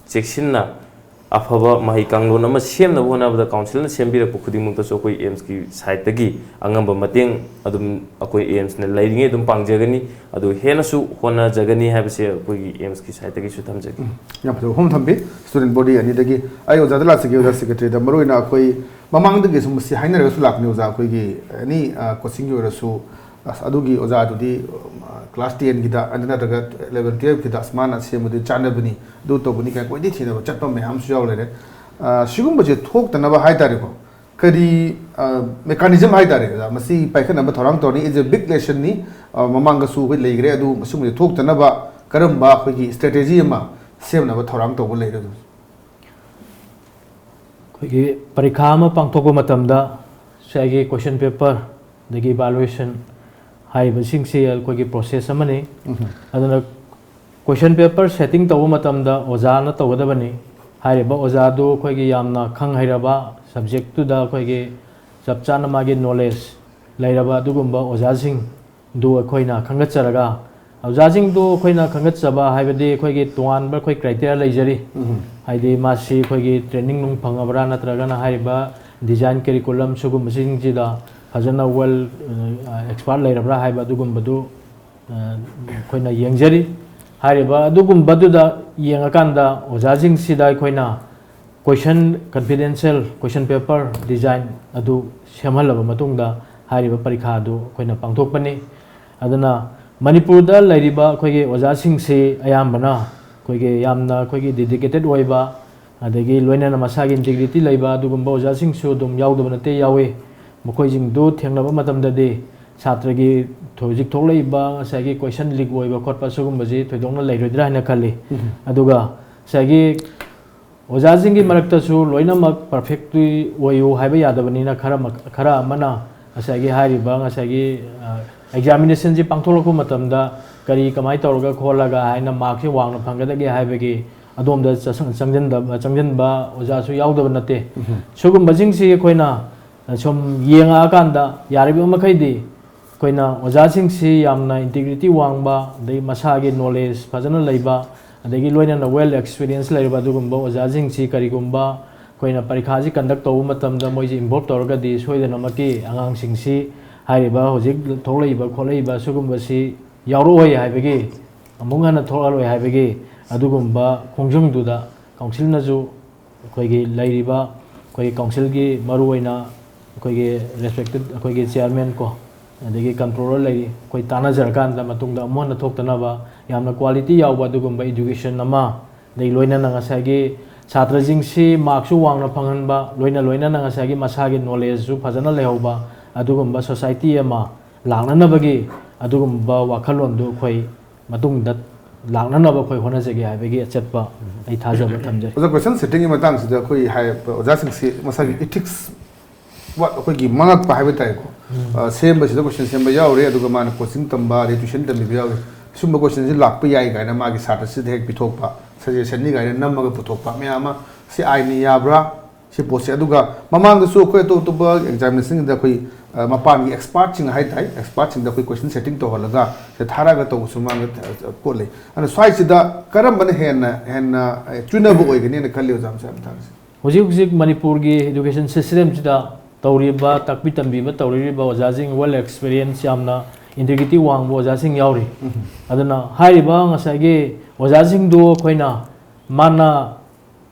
ꯆꯦꯛꯁꯤꯟꯅ ꯑꯐꯕ ꯃꯍꯩ ꯀꯥꯡꯂꯣꯟ ꯑꯃ ꯁꯦꯝꯅꯕ ꯍꯣꯠꯅꯕꯗ ꯀꯥꯎꯟꯁꯤꯜꯅ ꯁꯦꯝꯕꯤꯔꯛꯄ ꯈꯨꯗꯤꯡꯃꯛꯇꯁꯨ ꯑꯩꯈꯣꯏ ꯑꯦꯝꯁꯀꯤ ꯁꯥꯏꯠꯇꯒꯤ ꯑꯉꯝꯕ ꯃꯇꯦꯡ ꯑꯗꯨꯝ ꯑꯩꯈꯣꯏ ꯑꯦꯝꯁꯅ ꯂꯩꯔꯤꯉꯩ ꯑꯗꯨꯝ ꯄꯥꯡꯖꯒꯅꯤ, ꯑꯗꯨ ꯍꯦꯟꯅꯁꯨ ꯍꯣꯠꯅꯖꯒꯅꯤ ꯍꯥꯏꯕꯁꯦ ꯑꯩꯈꯣꯏꯒꯤ ꯑꯦꯝꯁꯀꯤ ꯁꯥꯏꯠꯇꯒꯤꯁꯨ ꯊꯝꯖꯒꯦ꯫ ꯎꯝ, ꯌꯥꯝ ꯐꯖꯕ ꯋꯥꯐꯝ ꯊꯝꯕꯤ꯫ ꯁ꯭ꯇꯨꯗꯦꯟꯠ ꯕꯣꯗꯤ ꯑꯅꯤꯗꯒꯤ ꯑꯩ ꯑꯣꯖꯥꯗ ꯂꯥꯛꯆꯒꯦ, ꯑꯣꯖꯥ ꯁꯦꯀ꯭ꯔꯦꯇꯔꯤꯗ꯫ ꯃꯔꯨꯑꯣꯏꯅ ꯑꯩꯈꯣꯏ ꯃꯃꯥꯡꯗꯒꯤꯁꯨ ꯃꯁꯤ ꯍꯥꯏꯅꯔꯒꯁꯨ ꯂꯥꯛꯄꯅꯤ ꯑꯣꯖꯥ, ꯑꯩꯈꯣꯏꯒꯤ ꯑꯦꯅꯤ, ꯑ, ꯀꯣꯆꯤꯡꯒꯤ ꯑꯣꯏꯔꯁꯨ, ꯑꯁ, ꯑꯗꯨꯒꯤ ꯑꯣꯖꯥꯗꯨꯗꯤ, ꯑ, ꯀ꯭ꯂꯥꯁ ꯇꯦꯟꯒꯤꯗ, ꯑꯗꯨ ꯅꯠꯇ꯭ꯔꯒ ꯏꯂꯦꯚꯦꯟ ꯇꯨꯌꯦꯜꯐꯀꯤꯗ ꯑꯁ ꯃꯥꯅ ꯁꯦꯝꯕꯗꯨ ꯆꯥꯟꯅꯕꯅꯤ, ꯑꯗꯨ ꯇꯧꯕꯅꯤ ꯀꯥꯏꯅ ꯀꯣꯏꯊꯤ ꯊꯤꯅꯕ ꯆꯠꯄ ꯃꯌꯥꯝꯁꯨ ꯌꯥꯎ ꯂꯩꯔꯦ꯫ ꯑ, ꯁꯤꯒꯨꯝꯕꯁꯦ ꯊꯣꯛꯇꯅꯕ ꯍꯥꯏ ꯇꯥꯔꯦꯀꯣ, ꯀꯔꯤ, ꯑ, ꯃꯦꯀꯥꯅꯤꯖꯝ ꯍꯥꯏ ꯇꯥꯔꯦ ꯑꯣꯖꯥ, ꯃꯁꯤ ꯄꯥꯏꯈꯠꯅꯕ ꯊꯧꯔꯥꯡ ꯇꯧꯔꯅꯤ? It's a big lesson ꯅꯤ꯫ ꯑ, ꯃꯃꯥꯡꯗꯁꯨ ꯑꯩꯈꯣꯏ ꯂꯩꯈ꯭ꯔꯦ, ꯑꯗꯨ ꯃꯁꯤꯒꯨꯝꯕꯁꯦ ꯊꯣꯛꯇꯅꯕ ꯀꯔꯝꯕ ꯑꯩꯈꯣꯏꯒꯤ ꯁ꯭ꯇ꯭ꯔꯦꯇꯦꯖꯤ ꯑꯃ ꯁꯦꯝꯅꯕ ꯊꯧꯔꯥꯡ ꯇꯧꯕ ꯂꯩꯔꯦ ꯑꯗꯨ? ꯑꯩꯈꯣꯏꯒꯤ ꯄꯔꯤꯈꯥ ꯑꯃ ꯄꯥꯡꯊꯣꯛꯄ ꯃꯇꯝꯗ ꯉꯁꯥꯏꯒꯤ ꯀꯣꯏꯁꯟ ꯄꯦꯄꯔ, ꯑꯗꯒꯤ ꯏꯚꯥꯂꯨꯌꯦꯁꯟ ꯍꯥꯏꯔꯤꯕꯁꯤꯡꯁꯤ ꯑꯩꯈꯣꯏꯒꯤ ꯄ꯭ꯔꯣꯁꯦꯁ ꯑꯃꯅꯤ꯫ ꯎꯝ꯫ ꯑꯗꯨꯅ Question paper setting ꯇꯧꯕ ꯃꯇꯝꯗ ꯑꯣꯖꯥꯅ ꯇꯧꯒꯗꯕꯅꯤ꯫ ꯍꯥꯏꯔꯤꯕ ꯑꯣꯖꯥꯗꯨ ꯑꯩꯈꯣꯏꯒꯤ ꯌꯥꯝꯅ ꯈꯪ ꯍꯩꯔꯕ, subjectꯇꯨꯗ ꯑꯩꯈꯣꯏꯒꯤ ꯆꯞ ꯆꯥꯅ ꯃꯥꯒꯤ knowledge ꯂꯩꯔꯕ ꯑꯗꯨꯒꯨꯝꯕ ꯑꯣꯖꯥꯁꯤꯡꯗꯨ ꯑꯩꯈꯣꯏꯅ ꯈꯟꯒꯠꯆꯔꯒ, ꯑꯣꯖꯥꯁꯤꯡꯗꯨ ꯑꯩꯈꯣꯏꯅ ꯈꯟꯒꯠꯆꯕ ꯍꯥꯏꯕꯗꯤ ꯑꯩꯈꯣꯏꯒꯤ ꯇꯣꯉꯥꯟꯕ ꯑꯩꯈꯣꯏ criteria ꯂꯩꯖꯔꯤ꯫ ꯎꯝ꯫ ꯍꯥꯏꯗꯤ ꯃꯥꯁꯤ ꯑꯩꯈꯣꯏꯒꯤ training ꯅꯨꯡ ꯐꯪꯉꯕ꯭ꯔꯥ, ꯅꯠꯇ꯭ꯔꯒꯅ ꯍꯥꯏꯔꯤꯕ design curriculum ꯁꯤꯒꯨꯝꯕꯁꯤꯡꯁꯤꯗ ꯐꯖꯅ well, ꯑ, expert ꯂꯩꯔꯕ꯭ꯔꯥ ꯍꯥꯏꯕ ꯑꯗꯨꯒꯨꯝꯕꯗꯨ ꯑ, ꯑꯩꯈꯣꯏꯅ ꯌꯦꯡꯖꯔꯤ꯫ ꯍꯥꯏꯔꯤꯕ ꯑꯗꯨꯒꯨꯝꯕꯗꯨꯗ ꯌꯦꯡꯉꯀꯥꯟꯗ ꯑꯣꯖꯥꯁꯤꯡꯁꯤꯗ ꯑꯩꯈꯣꯏꯅ question, confidential question paper design ꯑꯗꯨ ꯁꯦꯝꯍꯜꯂꯕ ꯃꯇꯨꯡꯗ ꯍꯥꯏꯔꯤꯕ ꯄꯔꯤꯈꯥ ꯑꯗꯨ ꯑꯩꯈꯣꯏꯅ ꯄꯥꯡꯊꯣꯛꯄꯅꯤ꯫ ꯑꯗꯨꯅ ꯃꯅꯤꯄꯨꯔꯗ ꯂꯩꯔꯤꯕ ꯑꯩꯈꯣꯏꯒꯤ ꯑꯣꯖꯥꯁꯤꯡꯁꯤ ꯑꯌꯥꯝꯕꯅ ꯑꯩꯈꯣꯏꯒꯤ ꯌꯥꯝꯅ ꯑꯩꯈꯣꯏꯒꯤ dedicated ꯑꯣꯏꯕ, ꯑꯗꯒꯤ ꯂꯣꯏꯅꯅ ꯃꯁꯥꯒꯤ integrity ꯂꯩꯕ ꯑꯗꯨꯒꯨꯝꯕ ꯑꯣꯖꯥꯁꯤꯡꯁꯨ ꯑꯗꯨꯝ ꯌꯥꯎꯗꯕ ꯅꯠꯇꯦ, ꯌꯥꯎꯏ꯫ ꯃꯈꯣꯏꯁꯤꯡꯗꯨ ꯊꯦꯡꯅꯕ ꯃꯇꯝꯗꯗꯤ ꯁꯥꯇ꯭ꯔꯒꯤ ꯍꯧꯖꯤꯛ ꯊꯣꯛꯂꯛꯏꯕ ꯉꯁꯥꯏꯒꯤ question leak ꯑꯣꯏꯕ ꯈꯣꯠꯄ ꯁꯤꯒꯨꯝꯕꯁꯤ ꯊꯣꯏꯗꯣꯛꯅ ꯂꯩꯔꯣꯏꯗ꯭ꯔꯥ ꯍꯥꯏꯅ ꯈꯜꯂꯤ꯫ ꯎꯝ꯫ ꯑꯗꯨꯒ ꯉꯁꯥꯏꯒꯤ ꯑꯣꯖꯥꯁꯤꯡꯒꯤ ꯃꯔꯛꯇꯁꯨ ꯂꯣꯏꯅꯃꯛ perfectꯇꯤ ꯑꯣꯏꯌꯨ ꯍꯥꯏꯕ ꯌꯥꯗꯕꯅꯤꯅ, ꯈꯔ ꯃꯛ-, ꯈꯔ ꯑꯃꯅ ꯉꯁꯥꯏꯒꯤ ꯍꯥꯏꯔꯤꯕ ꯉꯁꯥꯏꯒꯤ, ꯑ, examinationꯁꯤ ꯄꯥꯡꯊꯣꯛꯂꯛꯄ ꯃꯇꯝꯗ ꯀꯔꯤ ꯀꯃꯥꯏꯅ ꯇꯧꯔꯒ ꯈꯣꯠꯂꯒ ꯍꯥꯏꯅ markꯁꯤ ꯋꯥꯡꯅ ꯐꯪꯒꯗꯒꯦ ꯍꯥꯏꯕꯒꯤ ꯑꯗꯣꯝꯗ ꯆꯪꯁꯤꯟ-, ꯆꯪꯁꯤꯟꯗꯕ, ꯆꯪꯁꯤꯟꯕ ꯑꯣꯖꯥꯁꯨ ꯌꯥꯎꯗꯕ ꯅꯠꯇꯦ꯫ ꯎꯝ꯫ ꯁꯤꯒꯨꯝꯕꯁꯤꯡꯁꯤ ꯑꯩꯈꯣꯏꯅ ꯁꯨꯝ ꯌꯦꯡꯉꯛꯑꯀꯥꯟꯗ ꯌꯥꯔꯤꯕ ꯃꯈꯩꯗꯤ ꯑꯩꯈꯣꯏꯅ ꯑꯣꯖꯥꯁꯤꯡꯁꯤ ꯌꯥꯝꯅ integrity ꯋꯥꯡꯕ, ꯑꯗꯩ ꯃꯁꯥꯒꯤ knowledge ꯐꯖꯅ ꯂꯩꯕ, ꯑꯗꯒꯤ ꯂꯣꯏꯅꯅ well experience ꯂꯩꯔꯕ ꯑꯗꯨꯒꯨꯝꯕ ꯑꯣꯖꯥꯁꯤꯡꯁꯤ ꯀꯔꯤꯒꯨꯝꯕ ꯑꯩꯈꯣꯏꯅ ꯄꯔꯤꯈꯥꯁꯤ conduct ꯇꯧꯕ ꯃꯇꯝꯗ ꯃꯣꯏꯁꯤ involve ꯇꯧꯔꯒꯗꯤ ꯁꯣꯏꯗꯅꯃꯛꯀꯤ ꯑꯉꯥꯡꯁꯤꯡꯁꯤ ꯍꯥꯏꯔꯤꯕ ꯍꯧꯖꯤꯛ ꯊꯣꯛꯂꯛꯏꯕ ꯈꯣꯠꯂꯛꯏꯕ ꯁꯤꯒꯨꯝꯕꯁꯤ ꯌꯥꯎꯔꯛꯑꯣꯏ ꯍꯥꯏꯕꯒꯤ, ꯑꯃꯨꯛ ꯍꯟꯅ ꯊꯣꯛꯂꯛꯑꯔꯣꯏ ꯍꯥꯏꯕꯒꯤ ꯑꯗꯨꯒꯨꯝꯕ ꯈꯣꯡꯖꯪꯗꯨꯗ councilꯅꯁꯨ ꯑꯩꯈꯣꯏꯒꯤ ꯂꯩꯔꯤꯕ ꯑꯩꯈꯣꯏꯒꯤ councilꯒꯤ ꯃꯔꯨꯑꯣꯏꯅ ꯑꯩꯈꯣꯏꯒꯤ respected ꯑꯩꯈꯣꯏꯒꯤ chairman ꯀꯣ, ꯑꯗꯒꯤ controller ꯂꯩꯔꯤ, ꯑꯩꯈꯣꯏ ꯇꯥꯟꯅꯖꯔꯀꯥꯟꯗ ꯃꯇꯨꯡꯗ ꯑꯃꯨꯛ ꯍꯟꯅ ꯊꯣꯛꯇꯅꯕ ꯌꯥꯝꯅ quality ꯌꯥꯎꯕ ꯑꯗꯨꯒꯨꯝꯕ education ꯑꯃ, ꯑꯗꯩ ꯂꯣꯏꯅꯅ ꯉꯁꯥꯏꯒꯤ ꯁꯥꯇ꯭ꯔꯁꯤꯡꯁꯤ markꯁꯨ ꯋꯥꯡꯅ ꯐꯪꯍꯟꯕ, ꯂꯣꯏꯅ ꯂꯣꯏꯅꯅ ꯉꯁꯥꯏꯒꯤ ꯃꯁꯥꯒꯤ knowledgeꯁꯨ ꯐꯖꯅ ꯂꯩꯍꯧꯕ ꯑꯗꯨꯒꯨꯝꯕ society ꯑꯃ ꯂꯥꯛꯅꯅꯕꯒꯤ ꯑꯗꯨꯒꯨꯝꯕ ꯋꯥꯈꯜꯂꯣꯟꯗꯨ ꯑꯩꯈꯣꯏ ꯃꯇꯨꯡꯗ ꯂꯥꯛꯅꯅꯕ ꯑꯩꯈꯣꯏ ꯍꯣꯠꯅꯖꯒꯦ ꯍꯥꯏꯕꯒꯤ ꯑꯆꯦꯠꯄ ꯑꯩ ꯊꯥꯖꯕ ꯊꯝꯖꯔꯤ꯫ ꯑꯣꯖꯥ, question settingꯒꯤ ꯃꯇꯥꯡꯁꯤꯗ ꯑꯩꯈꯣꯏ ꯍꯥꯏ-, ꯑꯣꯖꯥꯁꯤꯡꯁꯤ ꯃꯁꯥꯒꯤ ethics ꯋꯥꯠ-, ꯑꯩꯈꯣꯏꯒꯤ ꯃꯉꯛꯄ ꯍꯥꯏꯕ ꯇꯥꯔꯦꯀꯣ꯫ ꯎꯝ꯫ ꯑ, ꯁꯦꯝꯕꯁꯤꯗ question ꯁꯦꯝꯕ ꯌꯥꯎꯔꯦ, ꯑꯗꯨꯒ ꯃꯥꯅ coaching ꯇꯝꯕ, ꯑꯗꯩ tuition ꯇꯝꯕꯤꯕ ꯌꯥꯎꯔꯦ꯫ ꯁꯨꯝꯕ ꯀꯣꯏꯁꯟꯁꯤ ꯂꯥꯛꯄ ꯌꯥꯏ ꯀꯥꯏꯅ ꯃꯥꯒꯤ ꯁꯥꯇ꯭ꯔꯁꯤꯗ ꯍꯦꯛ ꯄꯤꯊꯣꯛꯄ, ꯁꯖꯦꯁꯟꯅꯤ ꯀꯥꯏꯅ ꯅꯝꯃꯒ ꯄꯨꯊꯣꯛꯄ ꯃꯌꯥꯝ ꯑꯃ, ꯁꯤ ꯑꯥꯏꯟꯅ ꯌꯥꯕ꯭ꯔꯥ? ꯁꯤ ꯄꯣꯠꯁꯦ꯫ ꯑꯗꯨꯒ ꯃꯃꯥꯡꯗꯁꯨ ꯑꯩꯈꯣꯏ ꯑꯇꯣꯞ ꯑꯇꯣꯞꯄ ꯑꯦꯛꯖꯥꯃꯤꯅꯦꯁꯟꯒꯤꯗ ꯑꯩꯈꯣꯏ, ꯑ, ꯃꯄꯥꯟꯒꯤ ꯑꯦꯛꯁꯄꯥꯔꯠꯁꯤꯡ ꯍꯥꯏ ꯇꯥꯏ, ꯑꯦꯛꯁꯄꯥꯔꯠꯁꯤꯡꯗ ꯑꯩꯈꯣꯏ ꯀꯣꯏꯁꯟ ꯁꯦꯠꯇꯤꯡ ꯇꯧꯍꯜꯂꯒ ꯁꯤꯗ ꯊꯥꯔꯛꯑꯒ ꯇꯧꯕꯁꯨ ꯃꯃꯥꯡꯗ, ꯑ, ꯄꯣꯠ ꯂꯩ꯫ ꯑꯗꯨꯅ ꯁ꯭ꯋꯥꯏꯁꯤꯗ ꯀꯔꯝꯕꯅ ꯍꯦꯟꯅ, ꯍꯦꯟꯅ, ꯑ, ꯆꯨꯅꯕ ꯑꯣꯏꯒꯅꯤꯅ ꯈꯜꯂꯤ, ꯑꯣꯖꯥ, ꯃꯁꯤ ꯃꯇꯥꯡꯁꯦ? ꯍꯧꯖꯤꯛ ꯍꯧꯖꯤꯛ ꯃꯅꯤꯄꯨꯔꯒꯤ ꯏꯗꯨꯀꯦꯁꯟ ꯁꯤꯁꯇꯦꯝꯁꯤꯗ ꯇꯧꯔꯤꯕ, ꯇꯥꯛꯄꯤ ꯇꯝꯕꯤꯕ ꯇꯧꯔꯤꯕ ꯑꯣꯖꯥꯁꯤꯡ, ꯋꯦꯜ ꯑꯦꯛꯁꯄꯤꯔꯤꯌꯦꯟꯁ, ꯌꯥꯝꯅ ꯏꯟꯇꯤꯒ꯭ꯔꯤꯇꯤ ꯋꯥꯡꯕ ꯑꯣꯖꯥꯁꯤꯡ ꯌꯥꯎꯔꯤ꯫ ꯎꯝ꯫ ꯑꯗꯨꯅ ꯍꯥꯏꯔꯤꯕ ꯉꯁꯥꯏꯒꯤ ꯑꯣꯖꯥꯁꯤꯡꯗꯨ ꯑꯩꯈꯣꯏꯅ ꯃꯥꯅ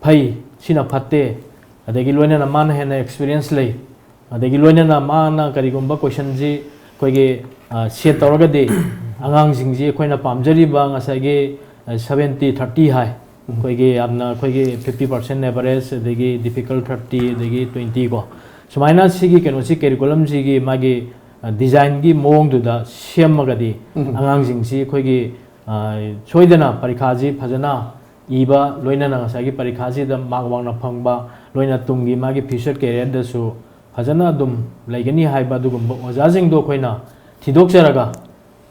ꯐꯩ, ꯁꯤꯅ ꯐꯠꯇꯦ, ꯑꯗꯒꯤ ꯂꯣꯏꯅꯅ ꯃꯥꯅ ꯍꯦꯟꯅ ꯑꯦꯛꯁꯄꯤꯔꯤꯌꯦꯟꯁ ꯂꯩ, ꯑꯗꯒꯤ ꯂꯣꯏꯅꯅ ꯃꯥꯅ ꯀꯔꯤꯒꯨꯝꯕ ꯀꯣꯏꯁꯟꯁꯤ ꯑꯩꯈꯣꯏꯒꯤ, ꯑ, ꯁꯦꯠ ꯇꯧꯔꯒꯗꯤ ꯑꯉꯥꯡꯁꯤꯡꯁꯤ ꯑꯩꯈꯣꯏꯅ ꯄꯥꯝꯖꯔꯤꯕ ꯉꯁꯥꯏꯒꯤ, ꯑ, ꯁꯚꯦꯟꯇꯤ ꯊꯥꯔꯇꯤ ꯍꯥꯏ, ꯑꯩꯈꯣꯏꯒꯤ ꯌꯥꯝꯅ ꯑꯩꯈꯣꯏꯒꯤ ꯐꯤꯐꯇꯤ ꯄꯥꯔꯁꯦꯟ ꯑꯦꯚꯔꯦꯖ, ꯑꯗꯒꯤ ꯗꯤꯐꯤꯀꯜ ꯊꯥꯔꯇꯤ, ꯑꯗꯒꯤ ꯇ꯭ꯋꯦꯟꯇꯤ ꯀꯣ, ꯁꯨꯃꯥꯏꯅ ꯁꯤꯒꯤ ꯀꯩꯅꯣꯁꯤ, ꯀꯦꯔꯤꯀꯨꯂꯝꯁꯤꯒꯤ ꯃꯥꯒꯤ, ꯑ, ꯗꯤꯖꯥꯏꯟꯒꯤ ꯃꯑꯣꯡꯗꯨꯗ ꯁꯦꯝꯃꯒꯗꯤ ꯎꯝ꯫ ꯑꯉꯥꯡꯁꯤꯡꯁꯤ ꯑꯩꯈꯣꯏꯒꯤ, ꯑ, ꯁꯣꯏꯗꯅ ꯄꯔꯤꯈꯥꯁꯤ ꯐꯖꯅ ꯏꯕ, ꯂꯣꯏꯅꯅ ꯉꯁꯥꯏꯒꯤ ꯄꯔꯤꯈꯥꯁꯤꯗ ꯃꯥꯔꯛ ꯋꯥꯡꯅ ꯐꯪꯕ, ꯂꯣꯏꯅ ꯇꯨꯡꯒꯤ ꯃꯥꯒꯤ ꯐ꯭ꯌꯨꯆꯔ ꯀꯦꯔꯤꯌꯔꯗꯁꯨ ꯐꯖꯅ ꯑꯗꯨꯝ ꯂꯩꯒꯅꯤ ꯍꯥꯏꯕ ꯑꯗꯨꯒꯨꯝꯕ ꯑꯣꯖꯥꯁꯤꯡꯗꯣ ꯑꯩꯈꯣꯏꯅ ꯊꯤꯗꯣꯛꯆꯔꯒ,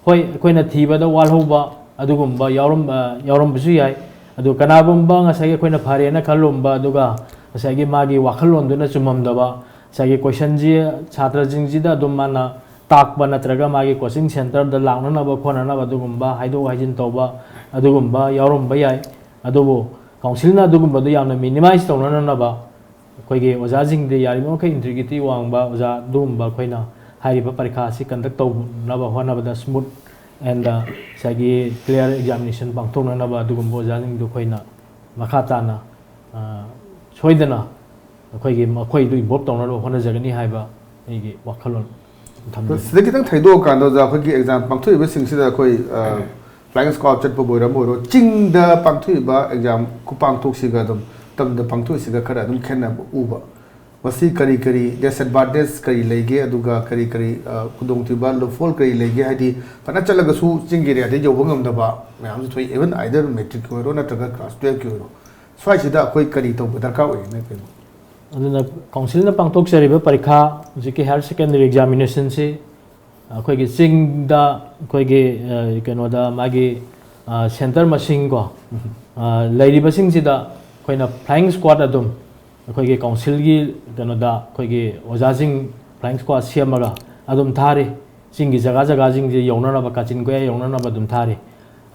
ꯍꯣꯏ, ꯑꯩꯈꯣꯏꯅ ꯊꯤꯕꯗ ꯋꯥꯠꯍꯧꯕ ꯑꯗꯨꯒꯨꯝꯕ ꯌꯥꯎꯔꯝꯕ, ꯌꯥꯎꯔꯝꯕꯁꯨ ꯌꯥꯏ꯫ ꯑꯗꯨ ꯀꯅꯥꯒꯨꯝꯕ ꯉꯁꯥꯏꯒꯤ ꯑꯩꯈꯣꯏꯅ ꯐꯔꯦꯅ ꯈꯜꯂꯨꯝꯕ, ꯑꯗꯨꯒ ꯉꯁꯥꯏꯒꯤ ꯃꯥꯒꯤ ꯋꯥꯈꯜꯂꯣꯟꯗꯨꯅ ꯆꯨꯝꯃꯝꯗꯕ, ꯉꯁꯥꯏꯒꯤ ꯀꯣꯏꯁꯟꯁꯤ ꯁꯥꯇ꯭ꯔꯁꯤꯡꯁꯤꯗ ꯑꯗꯨꯝ ꯃꯥꯅ ꯇꯥꯛꯄ ꯅꯠꯇ꯭ꯔꯒ ꯃꯥꯒꯤ ꯀꯣꯆꯤꯡ ꯁꯦꯟꯇꯔꯗ ꯂꯥꯛꯅꯅꯕ ꯈꯣꯠꯅꯅꯕ ꯑꯗꯨꯒꯨꯝꯕ ꯍꯥꯏꯗꯣꯛ ꯍꯥꯏꯖꯤꯟ ꯇꯧꯕ ꯑꯗꯨꯒꯨꯝꯕ ꯌꯥꯎꯔꯝꯕ ꯌꯥꯏ꯫ ꯑꯗꯨꯕꯨ ꯀꯥꯎꯟꯁꯤꯜꯅ ꯑꯗꯨꯒꯨꯝꯕꯗꯨ ꯌꯥꯝꯅ ꯃꯤꯅꯤꯃꯥꯏꯁ ꯇꯧꯅꯅꯕ ꯑꯩꯈꯣꯏꯒꯤ ꯑꯣꯖꯥꯁꯤꯡꯗꯤ ꯌꯥꯔꯤꯕ ꯃꯈꯩ ꯏꯟꯇꯤꯒ꯭ꯔꯤꯇꯤ ꯋꯥꯡꯕ ꯑꯣꯖꯥ ꯑꯗꯨꯒꯨꯝꯕ ꯑꯩꯈꯣꯏꯅ ꯍꯥꯏꯔꯤꯕ ꯄꯔꯤꯈꯥ ꯑꯁꯤ ꯀꯟꯗꯛ ꯇꯧꯅꯕ ꯍꯣꯠꯅꯕꯗ ꯁ꯭ꯃꯨꯠ ꯑꯦꯟ ꯉꯁꯥꯏꯒꯤ ꯀ꯭ꯂꯤꯌꯥꯔ ꯑꯦꯛꯖꯥꯃꯤꯅꯦꯁꯟ ꯄꯥꯡꯊꯣꯛꯅꯅꯕ ꯑꯗꯨꯒꯨꯝꯕ ꯑꯣꯖꯥꯁꯤꯡꯗꯨ ꯑꯩꯈꯣꯏꯅ ꯃꯈꯥ ꯇꯥꯅ, ꯑ, ꯁꯣꯏꯗꯅ ꯑꯩꯈꯣꯏꯒꯤ ꯃꯈꯣꯏꯗꯨ ꯏꯟꯚꯣꯜꯕ ꯇꯧꯅꯅꯕ ꯍꯣꯠꯅꯖꯒꯅꯤ ꯍꯥꯏꯕ ꯑꯩꯒꯤ ꯋꯥꯈꯜꯂꯣꯟ ꯊꯝꯖꯒꯦ꯫ ꯁꯤꯗ ꯈꯤꯇꯪ ꯊꯩꯗꯣꯛꯑꯀꯥꯟꯗ ꯑꯣꯖꯥ, ꯑꯩꯈꯣꯏꯒꯤ ꯑꯦꯛꯖꯥꯝ ꯄꯥꯡꯊꯣꯛꯏꯕꯁꯤꯡꯁꯤꯗ ꯑꯩꯈꯣꯏ, ꯑ, ꯐ꯭ꯂꯥꯏꯡ ꯁ꯭ꯀ꯭ꯋꯥꯠ ꯆꯠꯄꯕꯨ ꯑꯣꯏꯔꯣ, ꯑꯃ ꯑꯣꯏꯔꯣ, ꯆꯤꯡꯗ ꯄꯥꯡꯊꯣꯛꯏꯕ ꯑꯦꯛꯖꯥꯝ ꯈꯨꯄꯥꯡꯊꯣꯛꯁꯤꯒ ꯑꯗꯨꯝ ꯇꯝꯗ ꯄꯥꯡꯊꯣꯛꯏꯁꯤꯒ ꯈꯔ ꯑꯗꯨꯝ ꯈꯦꯠꯅꯕ ꯎꯕ꯫ ꯃꯁꯤ ꯀꯔꯤ ꯀꯔꯤ ꯗꯤꯁꯑꯦꯗꯚꯥꯟꯇꯦꯖ ꯀꯔꯤ ꯂꯩꯒꯦ, ꯑꯗꯨꯒ ꯀꯔꯤ ꯀꯔꯤ, ꯑ, ꯈꯨꯗꯣꯡꯊꯤꯕ, ꯂꯨꯞꯐꯣꯜ ꯀꯔꯤ ꯂꯩꯒꯦ? ꯍꯥꯏꯗꯤ ꯐꯅ ꯆꯠꯂꯒꯁꯨ ꯆꯤꯡꯒꯤ ꯑꯦꯔꯤꯌꯥꯗ ꯌꯧꯕ ꯉꯝꯗꯕ ꯃꯌꯥꯝꯁꯨ ꯊꯣꯛꯏ, ꯏꯚꯟ ꯑꯥꯏꯗꯔ ꯃꯦꯇ꯭ꯔꯤꯛꯀꯤ ꯑꯣꯏꯔꯣ ꯅꯠꯇ꯭ꯔꯒ ꯀ꯭ꯂꯥꯁ ꯇꯨꯌꯦꯜꯐꯀꯤ ꯑꯣꯏꯔꯣ꯫ ꯁ꯭ꯋꯥꯏꯁꯤꯗ ꯑꯩꯈꯣꯏ ꯀꯔꯤ ꯇꯧꯕ ꯗꯔꯀꯥꯔ ꯑꯣꯏꯒꯦꯅ ꯈꯜꯂꯤ? ꯑꯗꯨꯅ ꯀꯥꯎꯟꯁꯤꯜꯅ ꯄꯥꯡꯊꯣꯛꯆꯔꯤꯕ ꯄꯔꯤꯈꯥ, ꯍꯧꯖꯤꯛꯀꯤ ꯍꯥꯌꯔ ꯁꯦꯀꯦꯟꯗꯔꯤ ꯑꯦꯛꯖꯥꯃꯤꯅꯦꯁꯟꯁꯤ ꯑꯩꯈꯣꯏꯒꯤ ꯆꯤꯡꯗ ꯑꯩꯈꯣꯏꯒꯤ ꯀꯩꯅꯣꯗ ꯃꯥꯒꯤ ꯁꯦꯟꯇꯔ ꯃꯁꯤꯡ ꯀꯣ, ꯂꯩꯔꯤꯕꯁꯤꯡꯁꯤꯗ ꯑꯩꯈꯣꯏꯅ ꯐ꯭ꯂꯥꯏꯌꯤꯡ ꯁ꯭ꯀ꯭ꯋꯥꯠ ꯑꯗꯨꯝ ꯑꯩꯈꯣꯏꯒꯤ ꯀꯥꯎꯟꯁꯤꯜꯒꯤ ꯀꯩꯅꯣꯗ ꯑꯩꯈꯣꯏꯒꯤ ꯑꯣꯖꯥꯁꯤꯡ ꯐ꯭ꯂꯥꯏꯌꯤꯡ ꯁ꯭ꯀ꯭ꯋꯥꯠ ꯁꯦꯝꯃꯒ ꯑꯗꯨꯝ ꯊꯥꯔꯤ꯫ ꯆꯤꯡꯒꯤ ꯖꯒꯥ ꯖꯒꯥꯁꯤꯡꯁꯦ ꯌꯧꯅꯅꯕ, ꯀꯥꯆꯤꯟ ꯀꯣꯌꯥ ꯌꯧꯅꯅꯕ ꯑꯗꯨꯝ ꯊꯥꯔꯤ꯫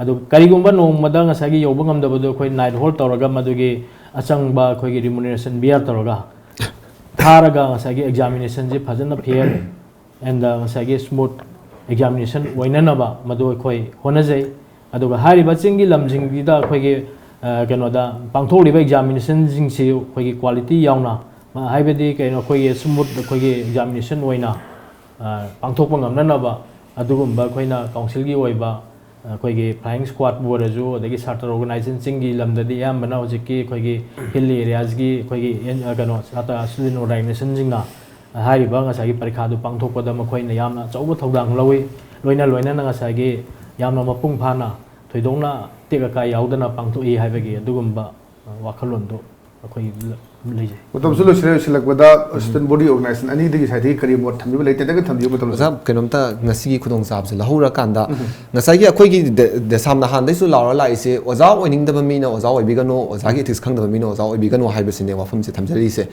ꯑꯗꯨ ꯀꯔꯤꯒꯨꯝꯕ ꯅꯣꯡꯃꯗ ꯉꯁꯥꯏꯒꯤ ꯌꯧꯕ ꯉꯝꯗꯕꯗꯣ ꯑꯩꯈꯣꯏ ꯅꯥꯏꯠ ꯍꯣꯜ ꯇꯧꯔꯒ ꯃꯗꯨꯒꯤ ꯑꯆꯪꯕ ꯑꯩꯈꯣꯏꯒꯤ ꯔꯤꯃꯨꯅꯔꯦꯁꯟ ꯕꯤꯌꯥꯔ ꯇꯧꯔꯒ ꯊꯥꯔꯒ ꯉꯁꯥꯏꯒꯤ ꯑꯦꯛꯖꯥꯃꯤꯅꯦꯁꯟꯁꯤ ꯐꯖꯅ ꯐꯤꯌꯔ ꯑꯦꯟ ꯉꯁꯥꯏꯒꯤ ꯁ꯭ꯃꯨꯠ ꯑꯦꯛꯖꯥꯃꯤꯅꯦꯁꯟ ꯑꯣꯏꯅꯅꯕ ꯃꯗꯨ ꯑꯩꯈꯣꯏ ꯍꯣꯠꯅꯖꯩ꯫ ꯑꯗꯨꯒ ꯍꯥꯏꯔꯤꯕ ꯆꯤꯡꯒꯤ ꯂꯝꯁꯤꯡꯁꯤꯗ ꯑꯩꯈꯣꯏꯒꯤ ꯀꯩꯅꯣꯗ ꯄꯥꯡꯊꯣꯛꯂꯤꯕ ꯑꯦꯛꯖꯥꯃꯤꯅꯦꯁꯟꯁꯤꯡꯁꯤ ꯑꯩꯈꯣꯏꯒꯤ ꯀ꯭ꯋꯥꯂꯤꯇꯤ ꯌꯥꯎꯅ, ꯍꯥꯏꯕꯗꯤ ꯀꯩꯅꯣ, ꯑꯩꯈꯣꯏꯒꯤ ꯁ꯭ꯃꯨꯠ ꯑꯩꯈꯣꯏꯒꯤ ꯑꯦꯛꯖꯥꯃꯤꯅꯦꯁꯟ ꯑꯣꯏꯅ ꯄꯥꯡꯊꯣꯛꯄ ꯉꯝꯅꯅꯕ ꯑꯗꯨꯒꯨꯝꯕ ꯑꯩꯈꯣꯏꯅ ꯀꯥꯎꯟꯁꯤꯜꯒꯤ ꯑꯣꯏꯕ ꯑꯩꯈꯣꯏꯒꯤ ꯐ꯭ꯂꯥꯏꯌꯤꯡ ꯁ꯭ꯀ꯭ꯋꯥꯠꯄꯨ ꯑꯣꯏꯔꯁꯨ, ꯑꯗꯒꯤ ꯁꯥꯇ꯭ꯔ ꯑꯣꯔꯒꯅꯥꯏꯖꯦꯁꯟꯁꯤꯡꯒꯤ ꯂꯝꯗꯗꯤ ꯑꯌꯥꯝꯕꯅ ꯍꯧꯖꯤꯛꯀꯤ ꯑꯩꯈꯣꯏꯒꯤ ꯍꯤꯜ ꯑꯦꯔꯤꯌꯥꯁꯀꯤ ꯑꯩꯈꯣꯏꯒꯤ ꯀꯩꯅꯣ ꯁꯥꯇ꯭ꯔ ꯁ꯭ꯇꯨꯗꯦꯟ ꯑꯣꯔꯒꯅꯥꯏꯖꯦꯁꯟꯁꯤꯡꯅ ꯍꯥꯏꯔꯤꯕ ꯉꯁꯥꯏꯒꯤ ꯄꯔꯤꯈꯥꯗꯨ ꯄꯥꯡꯊꯣꯛꯄꯗ ꯃꯈꯣꯏꯅ ꯌꯥꯝꯅ ꯑꯆꯧꯕ ꯊꯧꯗꯥꯡ ꯂꯧꯏ꯫ ꯂꯣꯏꯅ ꯂꯣꯏꯅꯅ ꯉꯁꯥꯏꯒꯤ ꯌꯥꯝꯅ ꯃꯄꯨꯡ ꯐꯥꯅ ꯊꯣꯏꯗꯣꯛꯅ ꯑꯇꯦꯛ ꯑꯀꯥꯏ ꯌꯥꯎꯗꯅ ꯄꯥꯡꯊꯣꯛꯏ ꯍꯥꯏꯕꯒꯤ ꯑꯗꯨꯒꯨꯝꯕ ꯋꯥꯈꯜꯂꯣꯟꯗꯨ ꯑꯩꯈꯣꯏ ꯂꯩꯖꯩ꯫ ꯃꯇꯝꯁꯨ ꯂꯣꯏꯁꯤꯜꯂꯦ꯫ ꯂꯣꯏꯁꯤꯜꯂꯛꯄꯗ ꯁ꯭ꯇꯨꯗꯦꯟ ꯕꯣꯗꯤ ꯑꯣꯔꯒꯅꯥꯏꯖꯦꯁꯟ ꯑꯅꯤꯗꯒꯤ ꯁꯥꯏꯠꯇꯒꯤ ꯀꯔꯤ ꯃꯣꯠ ꯊꯝꯕꯤꯕ ꯂꯩ? ꯇꯦꯟꯇꯛꯅ ꯊꯝꯕꯤꯌꯨ, ꯃꯇꯝ ꯂꯣꯏꯁꯤꯜꯂꯦ꯫ ꯑꯣꯖꯥ, ꯀꯩꯅꯣꯝꯇ ꯉꯁꯤꯒꯤ ꯈꯨꯗꯣꯡꯆꯥꯕꯁꯦ ꯂꯧꯍꯧꯔꯀꯥꯟꯗ ꯉꯁꯥꯏꯒꯤ ꯑꯩꯈꯣꯏꯒꯤ ꯗꯦ-, ꯗꯦꯁꯥꯝ ꯅꯍꯥꯟꯗꯩꯁꯨ ꯂꯥꯎꯔ ꯂꯥꯛꯏꯁꯦ, ꯑꯣꯖꯥ ꯑꯣꯏꯅꯤꯡꯗꯕ ꯃꯤꯅ ꯑꯣꯖꯥ ꯑꯣꯏꯕꯤꯒꯅꯨ, ꯑꯣꯖꯥꯒꯤ ꯏꯊꯤꯛꯁ ꯈꯪꯗꯕ ꯃꯤꯅ ꯑꯣꯖꯥ ꯑꯣꯏꯕꯤꯒꯅꯨ ꯍꯥꯏꯕꯁꯤꯅꯦ ꯋꯥꯐꯝꯁꯦ ꯊꯝꯖꯔꯤꯁꯦ꯫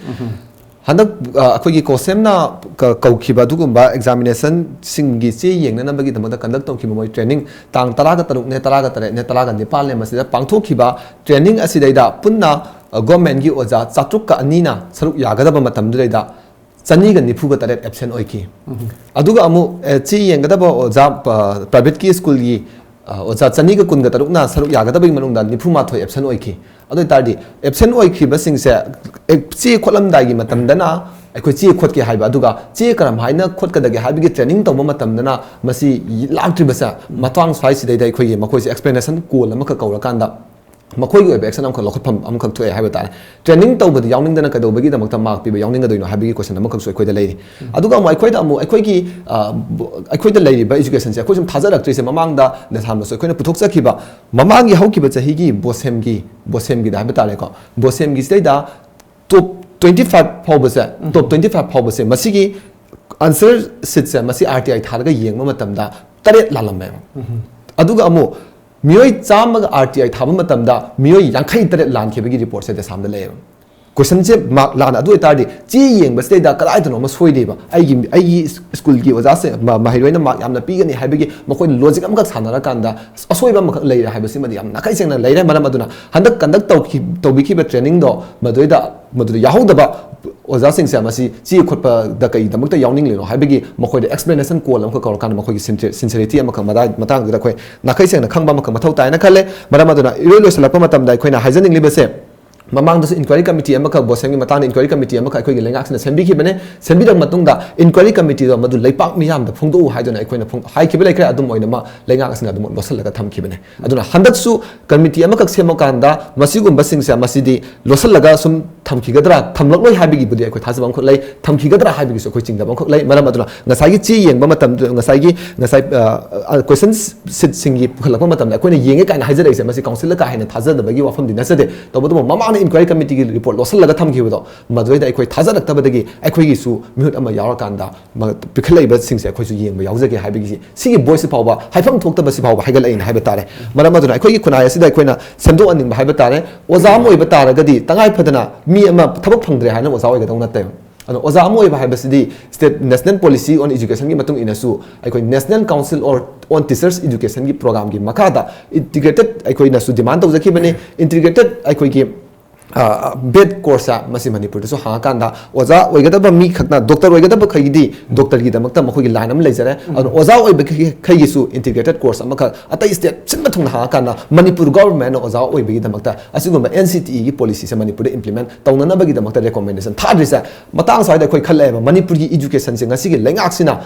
ꯍꯟꯗꯛ, ꯑ, ꯑꯩꯈꯣꯏꯒꯤ ꯀꯣꯁꯦꯝꯅ ꯀ-, ꯀꯧꯈꯤꯕ ꯑꯗꯨꯒꯨꯝꯕ ꯑꯦꯛꯖꯥꯃꯤꯅꯦꯁꯟꯁꯤꯡꯒꯤ ꯆꯦ ꯌꯦꯡꯅꯅꯕꯒꯤꯗꯃꯛꯇ ꯀꯟꯗꯛ ꯇꯧꯈꯤꯕ ꯃꯣꯏ ꯇ꯭ꯔꯦꯅꯤꯡ ꯇꯥꯡ ꯇꯔꯥꯒ ꯇꯔꯨꯛꯅꯦ, ꯇꯔꯥꯒ ꯇꯔꯦꯠꯅꯦ, ꯇꯔꯥꯒ ꯅꯤꯄꯥꯜꯅꯦ ꯃꯁꯤꯗ ꯄꯥꯡꯊꯣꯛꯈꯤꯕ ꯇ꯭ꯔꯦꯅꯤꯡ ꯑꯁꯤꯗꯩꯗ ꯄꯨꯟꯅ, ꯑ, ꯒꯣꯔꯃꯦꯟꯒꯤ ꯑꯣꯖꯥ ꯆꯥꯇ꯭ꯔꯨꯛꯀ ꯑꯅꯤꯅ ꯁꯔꯨꯛ ꯌꯥꯒꯗꯕ ꯃꯇꯝꯗꯨꯗꯩꯗ ꯆꯅꯤꯒ ꯅꯤꯐꯨꯒ ꯇꯔꯦꯠ ꯑꯦꯕꯁꯦꯟ ꯑꯣꯏꯈꯤ꯫ ꯑꯗꯨꯒ ꯑꯃꯨꯛ, ꯑ, ꯆꯦ ꯌꯦꯡꯒꯗꯕ ꯑꯣꯖꯥ, ꯄ-, ꯄ꯭ꯔꯥꯏꯚꯦꯠꯀꯤ ꯁ꯭ꯀꯨꯜꯒꯤ ꯑ, ꯑꯣꯖꯥ ꯆꯅꯤꯒ ꯀꯨꯟꯒ ꯇꯔꯨꯛꯅ ꯁꯔꯨꯛ ꯌꯥꯒꯗꯕꯒꯤ ꯃꯅꯨꯡꯗ ꯅꯤꯐꯨ ꯃꯥꯊꯣꯏ ꯑꯦꯕꯁꯦꯟ ꯑꯣꯏꯈꯤ꯫ ꯑꯗꯨ ꯑꯣꯏ ꯇꯥꯔꯗꯤ ꯑꯦꯕꯁꯦꯟ ꯑꯣꯏꯈꯤꯕꯁꯤꯡꯁꯦ, ꯑꯦ, ꯆꯦ ꯈꯣꯠꯂꯝꯗꯥꯏꯒꯤ ꯃꯇꯝꯗꯅ ꯑꯩꯈꯣꯏ ꯆꯦ ꯈꯣꯠꯀꯦ ꯍꯥꯏꯕ, ꯑꯗꯨꯒ ꯆꯦ ꯀꯔꯝ ꯍꯥꯏꯅ ꯈꯣꯠꯀꯗꯒꯦ ꯍꯥꯏꯕꯒꯤ ꯇ꯭ꯔꯦꯅꯤꯡ ꯇꯧꯕ ꯃꯇꯝꯗꯅ ꯃꯁꯤ ꯂꯥꯛꯇ꯭ꯔꯤꯕꯁꯦ, ꯃꯇꯥꯡ ꯁ꯭ꯋꯥꯏꯁꯤꯗꯩꯗ ꯑꯩꯈꯣꯏꯒꯤ ꯃꯈꯣꯏꯁꯦ ꯑꯦꯛꯁꯄ꯭ꯂꯦꯅꯦꯁꯟ ꯀꯣꯜ ꯑꯃꯈꯛ ꯀꯧꯔꯀꯥꯟꯗ ꯃꯈꯣꯏꯒꯤ ꯑꯣꯏꯕ ꯑꯦꯛꯁꯟ ꯑꯃꯈꯛ ꯂꯧꯈꯠꯐꯝ ꯑꯃꯈꯛ ꯊꯣꯛꯑꯦ ꯍꯥꯏꯕ ꯇꯥꯔꯦ꯫ ꯇ꯭ꯔꯦꯅꯤꯡ ꯇꯧꯕꯗ ꯌꯥꯎꯅꯤꯡꯗꯅ ꯀꯩꯗꯧꯕꯒꯤꯗꯃꯛꯇ ꯃꯥꯔꯛ ꯄꯤꯕ ꯌꯥꯎꯅꯤꯡꯒꯗꯣꯏꯅꯣ ꯍꯥꯏꯕꯒꯤ ꯀꯣꯏꯁꯟ ꯑꯃꯈꯛꯁꯨ ꯑꯩꯈꯣꯏꯗ ꯂꯩꯔꯤ꯫ ꯑꯗꯨꯒ ꯑꯃꯨꯛ ꯑꯩꯈꯣꯏꯗ ꯑꯃꯨꯛ ꯑꯩꯈꯣꯏꯒꯤ, ꯑ, ꯕ-, ꯑꯩꯈꯣꯏꯗ ꯂꯩꯔꯤꯕ ꯏꯖꯨꯀꯦꯁꯟꯁꯦ ꯑꯩꯈꯣꯏ ꯁꯨꯝ ꯊꯥꯖꯔꯛꯇ꯭ꯔꯤꯁꯦ, ꯃꯃꯥꯡꯗ ꯅꯦꯁꯥꯝꯅꯁꯨ ꯑꯩꯈꯣꯏꯅ ꯄꯨꯊꯣꯛꯆꯈꯤꯕ ꯃꯃꯥꯡꯒꯤ ꯍꯧꯈꯤꯕ ꯆꯍꯤꯒꯤ ꯕꯣꯁꯦꯝꯒꯤ, ꯕꯣꯁꯦꯝꯒꯤꯗ ꯍꯥꯏꯕ ꯇꯥꯔꯦꯀꯣ, ꯕꯣꯁꯦꯝꯒꯤꯁꯤꯗꯩꯗ ꯇꯣꯞ ꯇ꯭ꯋꯦꯟꯇꯤ ꯐꯥꯏꯚ ꯐꯥꯎꯕꯁꯦ, ꯇꯣꯞ ꯇ꯭ꯋꯦꯟꯇꯤ ꯐꯥꯏꯚ ꯐꯥꯎꯕꯁꯦ, ꯃꯁꯤꯒꯤ ꯑꯟꯁꯔ ꯁꯤꯠꯁꯦ ꯃꯁꯤ ꯑꯥꯔ ꯇꯤ ꯑꯥꯏ ꯊꯥꯔꯒ ꯌꯦꯡꯕ ꯃꯇꯝꯗ ꯇꯔꯦꯠ ꯂꯥꯜꯂꯝꯃꯦꯕ꯫ ꯑꯗꯨꯒ ꯑꯃꯨꯛ ꯃꯤꯑꯣꯏ ꯆꯥꯝꯃꯒ ꯑꯥꯔ ꯇꯤ ꯑꯥꯏ ꯊꯥꯕ ꯃꯇꯝꯗ ꯃꯤꯑꯣꯏ ꯌꯥꯡꯈꯩ ꯇꯔꯦꯠ ꯂꯥꯟꯈꯤꯕꯒꯤ ꯔꯤꯄꯣꯔꯠꯁꯦ ꯗꯦꯁꯥꯝꯗ ꯂꯩꯌꯦꯕ꯫ ꯀꯣꯏꯁꯟꯁꯦ ꯃꯥꯔꯛ ꯂꯥꯟꯅ ꯑꯗꯨ ꯑꯣꯏꯇꯥꯔꯗꯤ ꯆꯦ ꯌꯦꯡꯕꯁꯤꯗꯩꯗ ꯀꯗꯥꯏꯗꯅꯣ ꯑꯃ ꯁꯣꯏꯗꯦꯕ꯫ ꯑꯩꯒꯤ ꯑꯩꯒꯤ ꯁ꯭ꯀꯨꯜꯒꯤ ꯑꯣꯖꯥꯁꯦ ꯃ- ꯃꯍꯩꯔꯣꯏꯅ ꯃꯥꯔꯛ ꯌꯥꯝꯅ ꯄꯤꯒꯅꯤ ꯍꯥꯏꯕꯒꯤ ꯃꯈꯣꯏꯅ ꯂꯣꯖꯤꯛ ꯑꯃꯈꯛ ꯁꯥꯟꯅꯔꯀꯥꯟꯗ ꯑꯁꯣꯏꯕ ꯑꯃꯈꯛ ꯂꯩꯔꯦ ꯍꯥꯏꯕꯁꯤꯃꯗꯤ ꯌꯥꯝ ꯅꯥꯈꯩ ꯁꯦꯡꯅ ꯂꯩꯔꯦ꯫ ꯃꯔꯝ ꯑꯗꯨꯅ ꯍꯟꯗꯛ ꯀꯟꯗꯛ ꯇꯧꯈꯤ ꯇꯧꯕꯤꯈꯤꯕ ꯇ꯭ꯔꯦꯅꯤꯡꯗꯣ ꯃꯗꯨꯗꯩꯗ ꯃꯗꯨꯗ ꯌꯥꯎꯍꯧꯗꯕ ꯑꯣꯖꯥꯁꯤꯡꯁꯦ ꯃꯁꯤ ꯆꯦ ꯈꯣꯠꯄꯗ ꯀꯩꯗꯃꯛꯇ ꯌꯥꯎꯅꯤꯡꯂꯤꯅꯣ ꯍꯥꯏꯕꯒꯤ ꯃꯈꯣꯏꯗ ꯑꯦꯛꯁꯄ꯭ꯂꯦꯅꯦꯁꯟ ꯀꯣꯜ ꯑꯃꯈꯛ ꯀꯧꯔꯀꯥꯟꯗ ꯃꯈꯣꯏꯒꯤ ꯁꯤꯟꯁꯦ- ꯁꯤꯟꯁꯦꯔꯤꯇꯤ ꯑꯃꯈꯛ ꯃꯇꯥꯡ- ꯃꯇꯥꯡꯗꯨꯗ ꯑꯩꯈꯣꯏ ꯅꯥꯈꯩ ꯁꯦꯡꯅ ꯈꯪꯕ ꯑꯃꯈꯛ ꯃꯊꯧ ꯇꯥꯏꯅ ꯈꯜꯂꯦ꯫ ꯃꯔꯝ ꯑꯗꯨꯅ ꯏꯔꯣꯏ ꯂꯣꯏꯁꯤꯜꯂꯛꯄ ꯃꯇꯝꯗ ꯑꯩꯈꯣꯏꯅ ꯍꯥꯏꯖꯅꯤꯡꯂꯤꯕꯁꯦ ꯃꯃꯥꯡꯗꯁꯨ ꯏꯟꯀ꯭ꯋꯥꯏꯔꯤ ꯀꯃꯤꯇꯤ ꯑꯃꯈꯛ ꯕꯣꯁꯦꯝꯒꯤ ꯃꯇꯥꯡꯗ ꯏꯟꯀ꯭ꯋꯥꯏꯔꯤ ꯀꯃꯤꯇꯤ ꯑꯃꯈꯛ ꯑꯩꯈꯣꯏꯒꯤ ꯂꯩꯉꯥꯛꯁꯤꯅ ꯁꯦꯝꯕꯤꯈꯤꯕꯅꯦ꯫ ꯁꯦꯝꯕꯤꯔꯕ ꯃꯇꯨꯡꯗ ꯏꯟꯀ꯭ꯋꯥꯏꯔꯤ ꯀꯃꯤꯇꯤꯗꯣ ꯃꯗꯨ ꯂꯩꯄꯥꯛ ꯃꯤꯌꯥꯝꯗ ꯐꯣꯡꯗꯣꯛꯎ ꯍꯥꯏꯗꯨꯅ ꯑꯩꯈꯣꯏꯅ ꯐꯣꯡ- ꯍꯥꯏꯈꯤꯕ ꯂꯩꯈ꯭ꯔꯦ꯫ ꯑꯗꯨꯝ ꯑꯣꯏꯅꯃꯛ ꯂꯩꯉꯥꯛ ꯑꯁꯤꯅ ꯑꯗꯨꯝ ꯂꯣꯠꯁꯤꯜꯂꯒ ꯊꯝꯈꯤꯕꯅꯦ꯫ ꯑꯗꯨꯅ ꯍꯟꯗꯛꯁꯨ ꯀꯃꯤꯇꯤ ꯑꯃꯈꯛ ꯁꯦꯝꯃꯀꯥꯟꯗ ꯃꯁꯤꯒꯨꯝꯕꯁꯤꯡꯁꯦ ꯃꯁꯤꯗꯤ ꯂꯣꯠꯁꯤꯜꯂꯒ ꯁꯨꯝ ꯊꯝꯈꯤꯒꯗ꯭ꯔꯥ, ꯊꯝꯂꯛꯂꯣꯏ ꯍꯥꯏꯕꯒꯤꯕꯨꯗꯤ ꯑꯩꯈꯣꯏ ꯊꯥꯖꯕ ꯑꯃꯈꯛ ꯂꯩ, ꯊꯝꯈꯤꯒꯗ꯭ꯔꯥ ꯍꯥꯏꯕꯒꯤꯁꯨ ꯑꯩꯈꯣꯏ ꯆꯤꯡꯅꯕ ꯑꯃꯈꯛ ꯂꯩ꯫ ꯃꯔꯝ ꯑꯗꯨꯅ ꯉꯁꯥꯏꯒꯤ ꯆꯦ ꯌꯦꯡꯕ ꯃꯇꯝꯗ ꯉꯁꯥꯏꯒꯤ ꯉꯁꯥꯏ ꯀꯣꯏꯁꯟ ꯁꯤꯠꯁꯤꯡꯒꯤ ꯄꯨꯈꯠꯂꯛꯄ ꯃꯇꯝꯗ ꯑꯩꯈꯣꯏꯅ ꯌꯦꯡꯉꯦ ꯀꯥꯏꯅ ꯍꯥꯏꯖꯔꯛꯏꯁꯦ ꯃꯁꯤ ꯀꯥꯎꯟꯁꯤꯜꯗ ꯀꯥ ꯍꯦꯟꯅ ꯊꯥꯖꯗꯕꯒꯤ ꯋꯥꯐꯝꯗꯤ ꯅꯠꯆꯗꯦ꯫ ꯇꯧꯕꯇꯕꯨ ꯃꯃꯥꯡꯗ ꯏꯟꯀ꯭ꯋꯥꯏꯔꯤ ꯀꯃꯤꯇꯤꯒꯤ ꯔꯤꯄꯣꯔꯠ ꯂꯣꯠꯁꯤꯜꯂꯒ ꯊꯝꯈꯤꯕꯗꯣ ꯃꯗꯨꯗꯩꯗ ꯑꯩꯈꯣꯏ ꯊꯥꯖꯔꯛꯇꯕꯗꯒꯤ ꯑꯩꯈꯣꯏꯒꯤꯁꯨ ꯃꯤꯍꯨꯠ ꯑꯃ ꯌꯥꯎꯔꯀꯥꯟꯗ ꯃ- ꯄꯤꯈꯠꯂꯛꯏꯕꯁꯤꯡꯁꯦ ꯑꯩꯈꯣꯏꯁꯨ ꯌꯦꯡꯕ ꯌꯥꯎꯖꯒꯦ ꯍꯥꯏꯕꯒꯤ ꯁꯤꯒꯤ ꯚꯣꯏꯁꯁꯤ ꯐꯥꯎꯕ, ꯍꯥꯏꯐꯝ ꯊꯣꯛꯇꯕꯁꯤ ꯐꯥꯎꯕ ꯍꯥꯏꯒꯠꯂꯛꯏꯅꯦ ꯍꯥꯏꯕ ꯇꯥꯔꯦ꯫ ꯃꯔꯝ ꯑꯗꯨꯅ ꯑꯩꯈꯣꯏꯒꯤ ꯈꯨꯟꯅꯥꯏ ꯑꯁꯤꯗ ꯑꯩꯈꯣꯏꯅ ꯁꯦꯝꯗꯣꯛꯍꯟꯅꯤꯡꯕ ꯍꯥꯏꯕ ꯇꯥꯔꯦ, ꯑꯣꯖꯥ ꯑꯃ ꯑꯣꯏꯕ ꯇꯥꯔꯒꯗꯤ ꯇꯉꯥꯏ ꯐꯗꯅ ꯃꯤ ꯑꯃ ꯊꯕꯛ ꯐꯪꯗ꯭ꯔꯦ ꯍꯥꯏꯅ ꯑꯣꯖꯥ ꯑꯣꯏꯒꯗꯧ ꯅꯠꯇꯦꯕ꯫ ꯑꯗꯣ ꯑꯣꯖꯥ ꯑꯃ ꯑꯣꯏꯕ ꯍꯥꯏꯕꯁꯤꯗꯤ state national policy on educationꯒꯤ ꯃꯇꯨꯡ ꯏꯟꯅꯁꯨ ꯑꯩꯈꯣꯏ National Council or on Teachers Educationꯒꯤ programꯒꯤ ꯃꯈꯥꯗ integrated ꯑꯩꯈꯣꯏꯅꯁꯨ demand ꯇꯧꯖꯈꯤꯕꯅꯤ꯫ Integrated ꯑꯩꯈꯣꯏꯒꯤ ꯕꯦꯠ ꯀꯣꯔꯁ ꯃꯁꯤ ꯃꯅꯤꯄꯨꯔꯗꯁꯨ ꯍꯥꯡꯉꯀꯥꯟꯗ ꯑꯣꯖꯥ ꯑꯣꯏꯒꯗꯕ ꯃꯤ ꯈꯛꯅ, ꯗꯣꯛꯇꯔ ꯑꯣꯏꯒꯗꯕ ꯈꯩꯒꯤꯗꯤ ꯗꯣꯛꯇꯔꯒꯤꯗꯃꯛꯇ ꯃꯈꯣꯏꯒꯤ ꯂꯥꯏꯟ ꯑꯃ ꯂꯩꯖꯔꯦ꯫ ꯑꯗꯨꯅ ꯑꯣꯖꯥ ꯑꯣꯏꯕ ꯈꯩꯒꯤꯁꯨ integrated course ꯑꯃꯈꯛ ꯑꯇꯩ state ꯁꯤꯟꯕ ꯊꯨꯡꯅ ꯍꯥꯡꯉꯀꯥꯟꯗ ꯃꯅꯤꯄꯨꯔ governmentꯅ ꯑꯣꯖꯥ ꯑꯣꯏꯕꯒꯤꯗꯃꯛꯇ ꯑꯁꯤꯒꯨꯝꯕ NCTEꯒꯤ policyꯁꯦ ꯃꯅꯤꯄꯨꯔꯗ implement ꯇꯧꯅꯅꯕꯒꯤꯗꯃꯛꯇ recommendation ꯊꯥꯗ꯭ꯔꯤꯁꯦ ꯃꯇꯥꯡ ꯁ꯭ꯋꯥꯏꯗ ꯑꯩꯈꯣꯏ ꯈꯜꯂꯛꯑꯦꯕ꯫ ꯃꯅꯤꯄꯨꯔꯒꯤ educationꯁꯦ ꯉꯁꯤꯒꯤ ꯂꯩꯉꯥꯛꯁꯤꯅ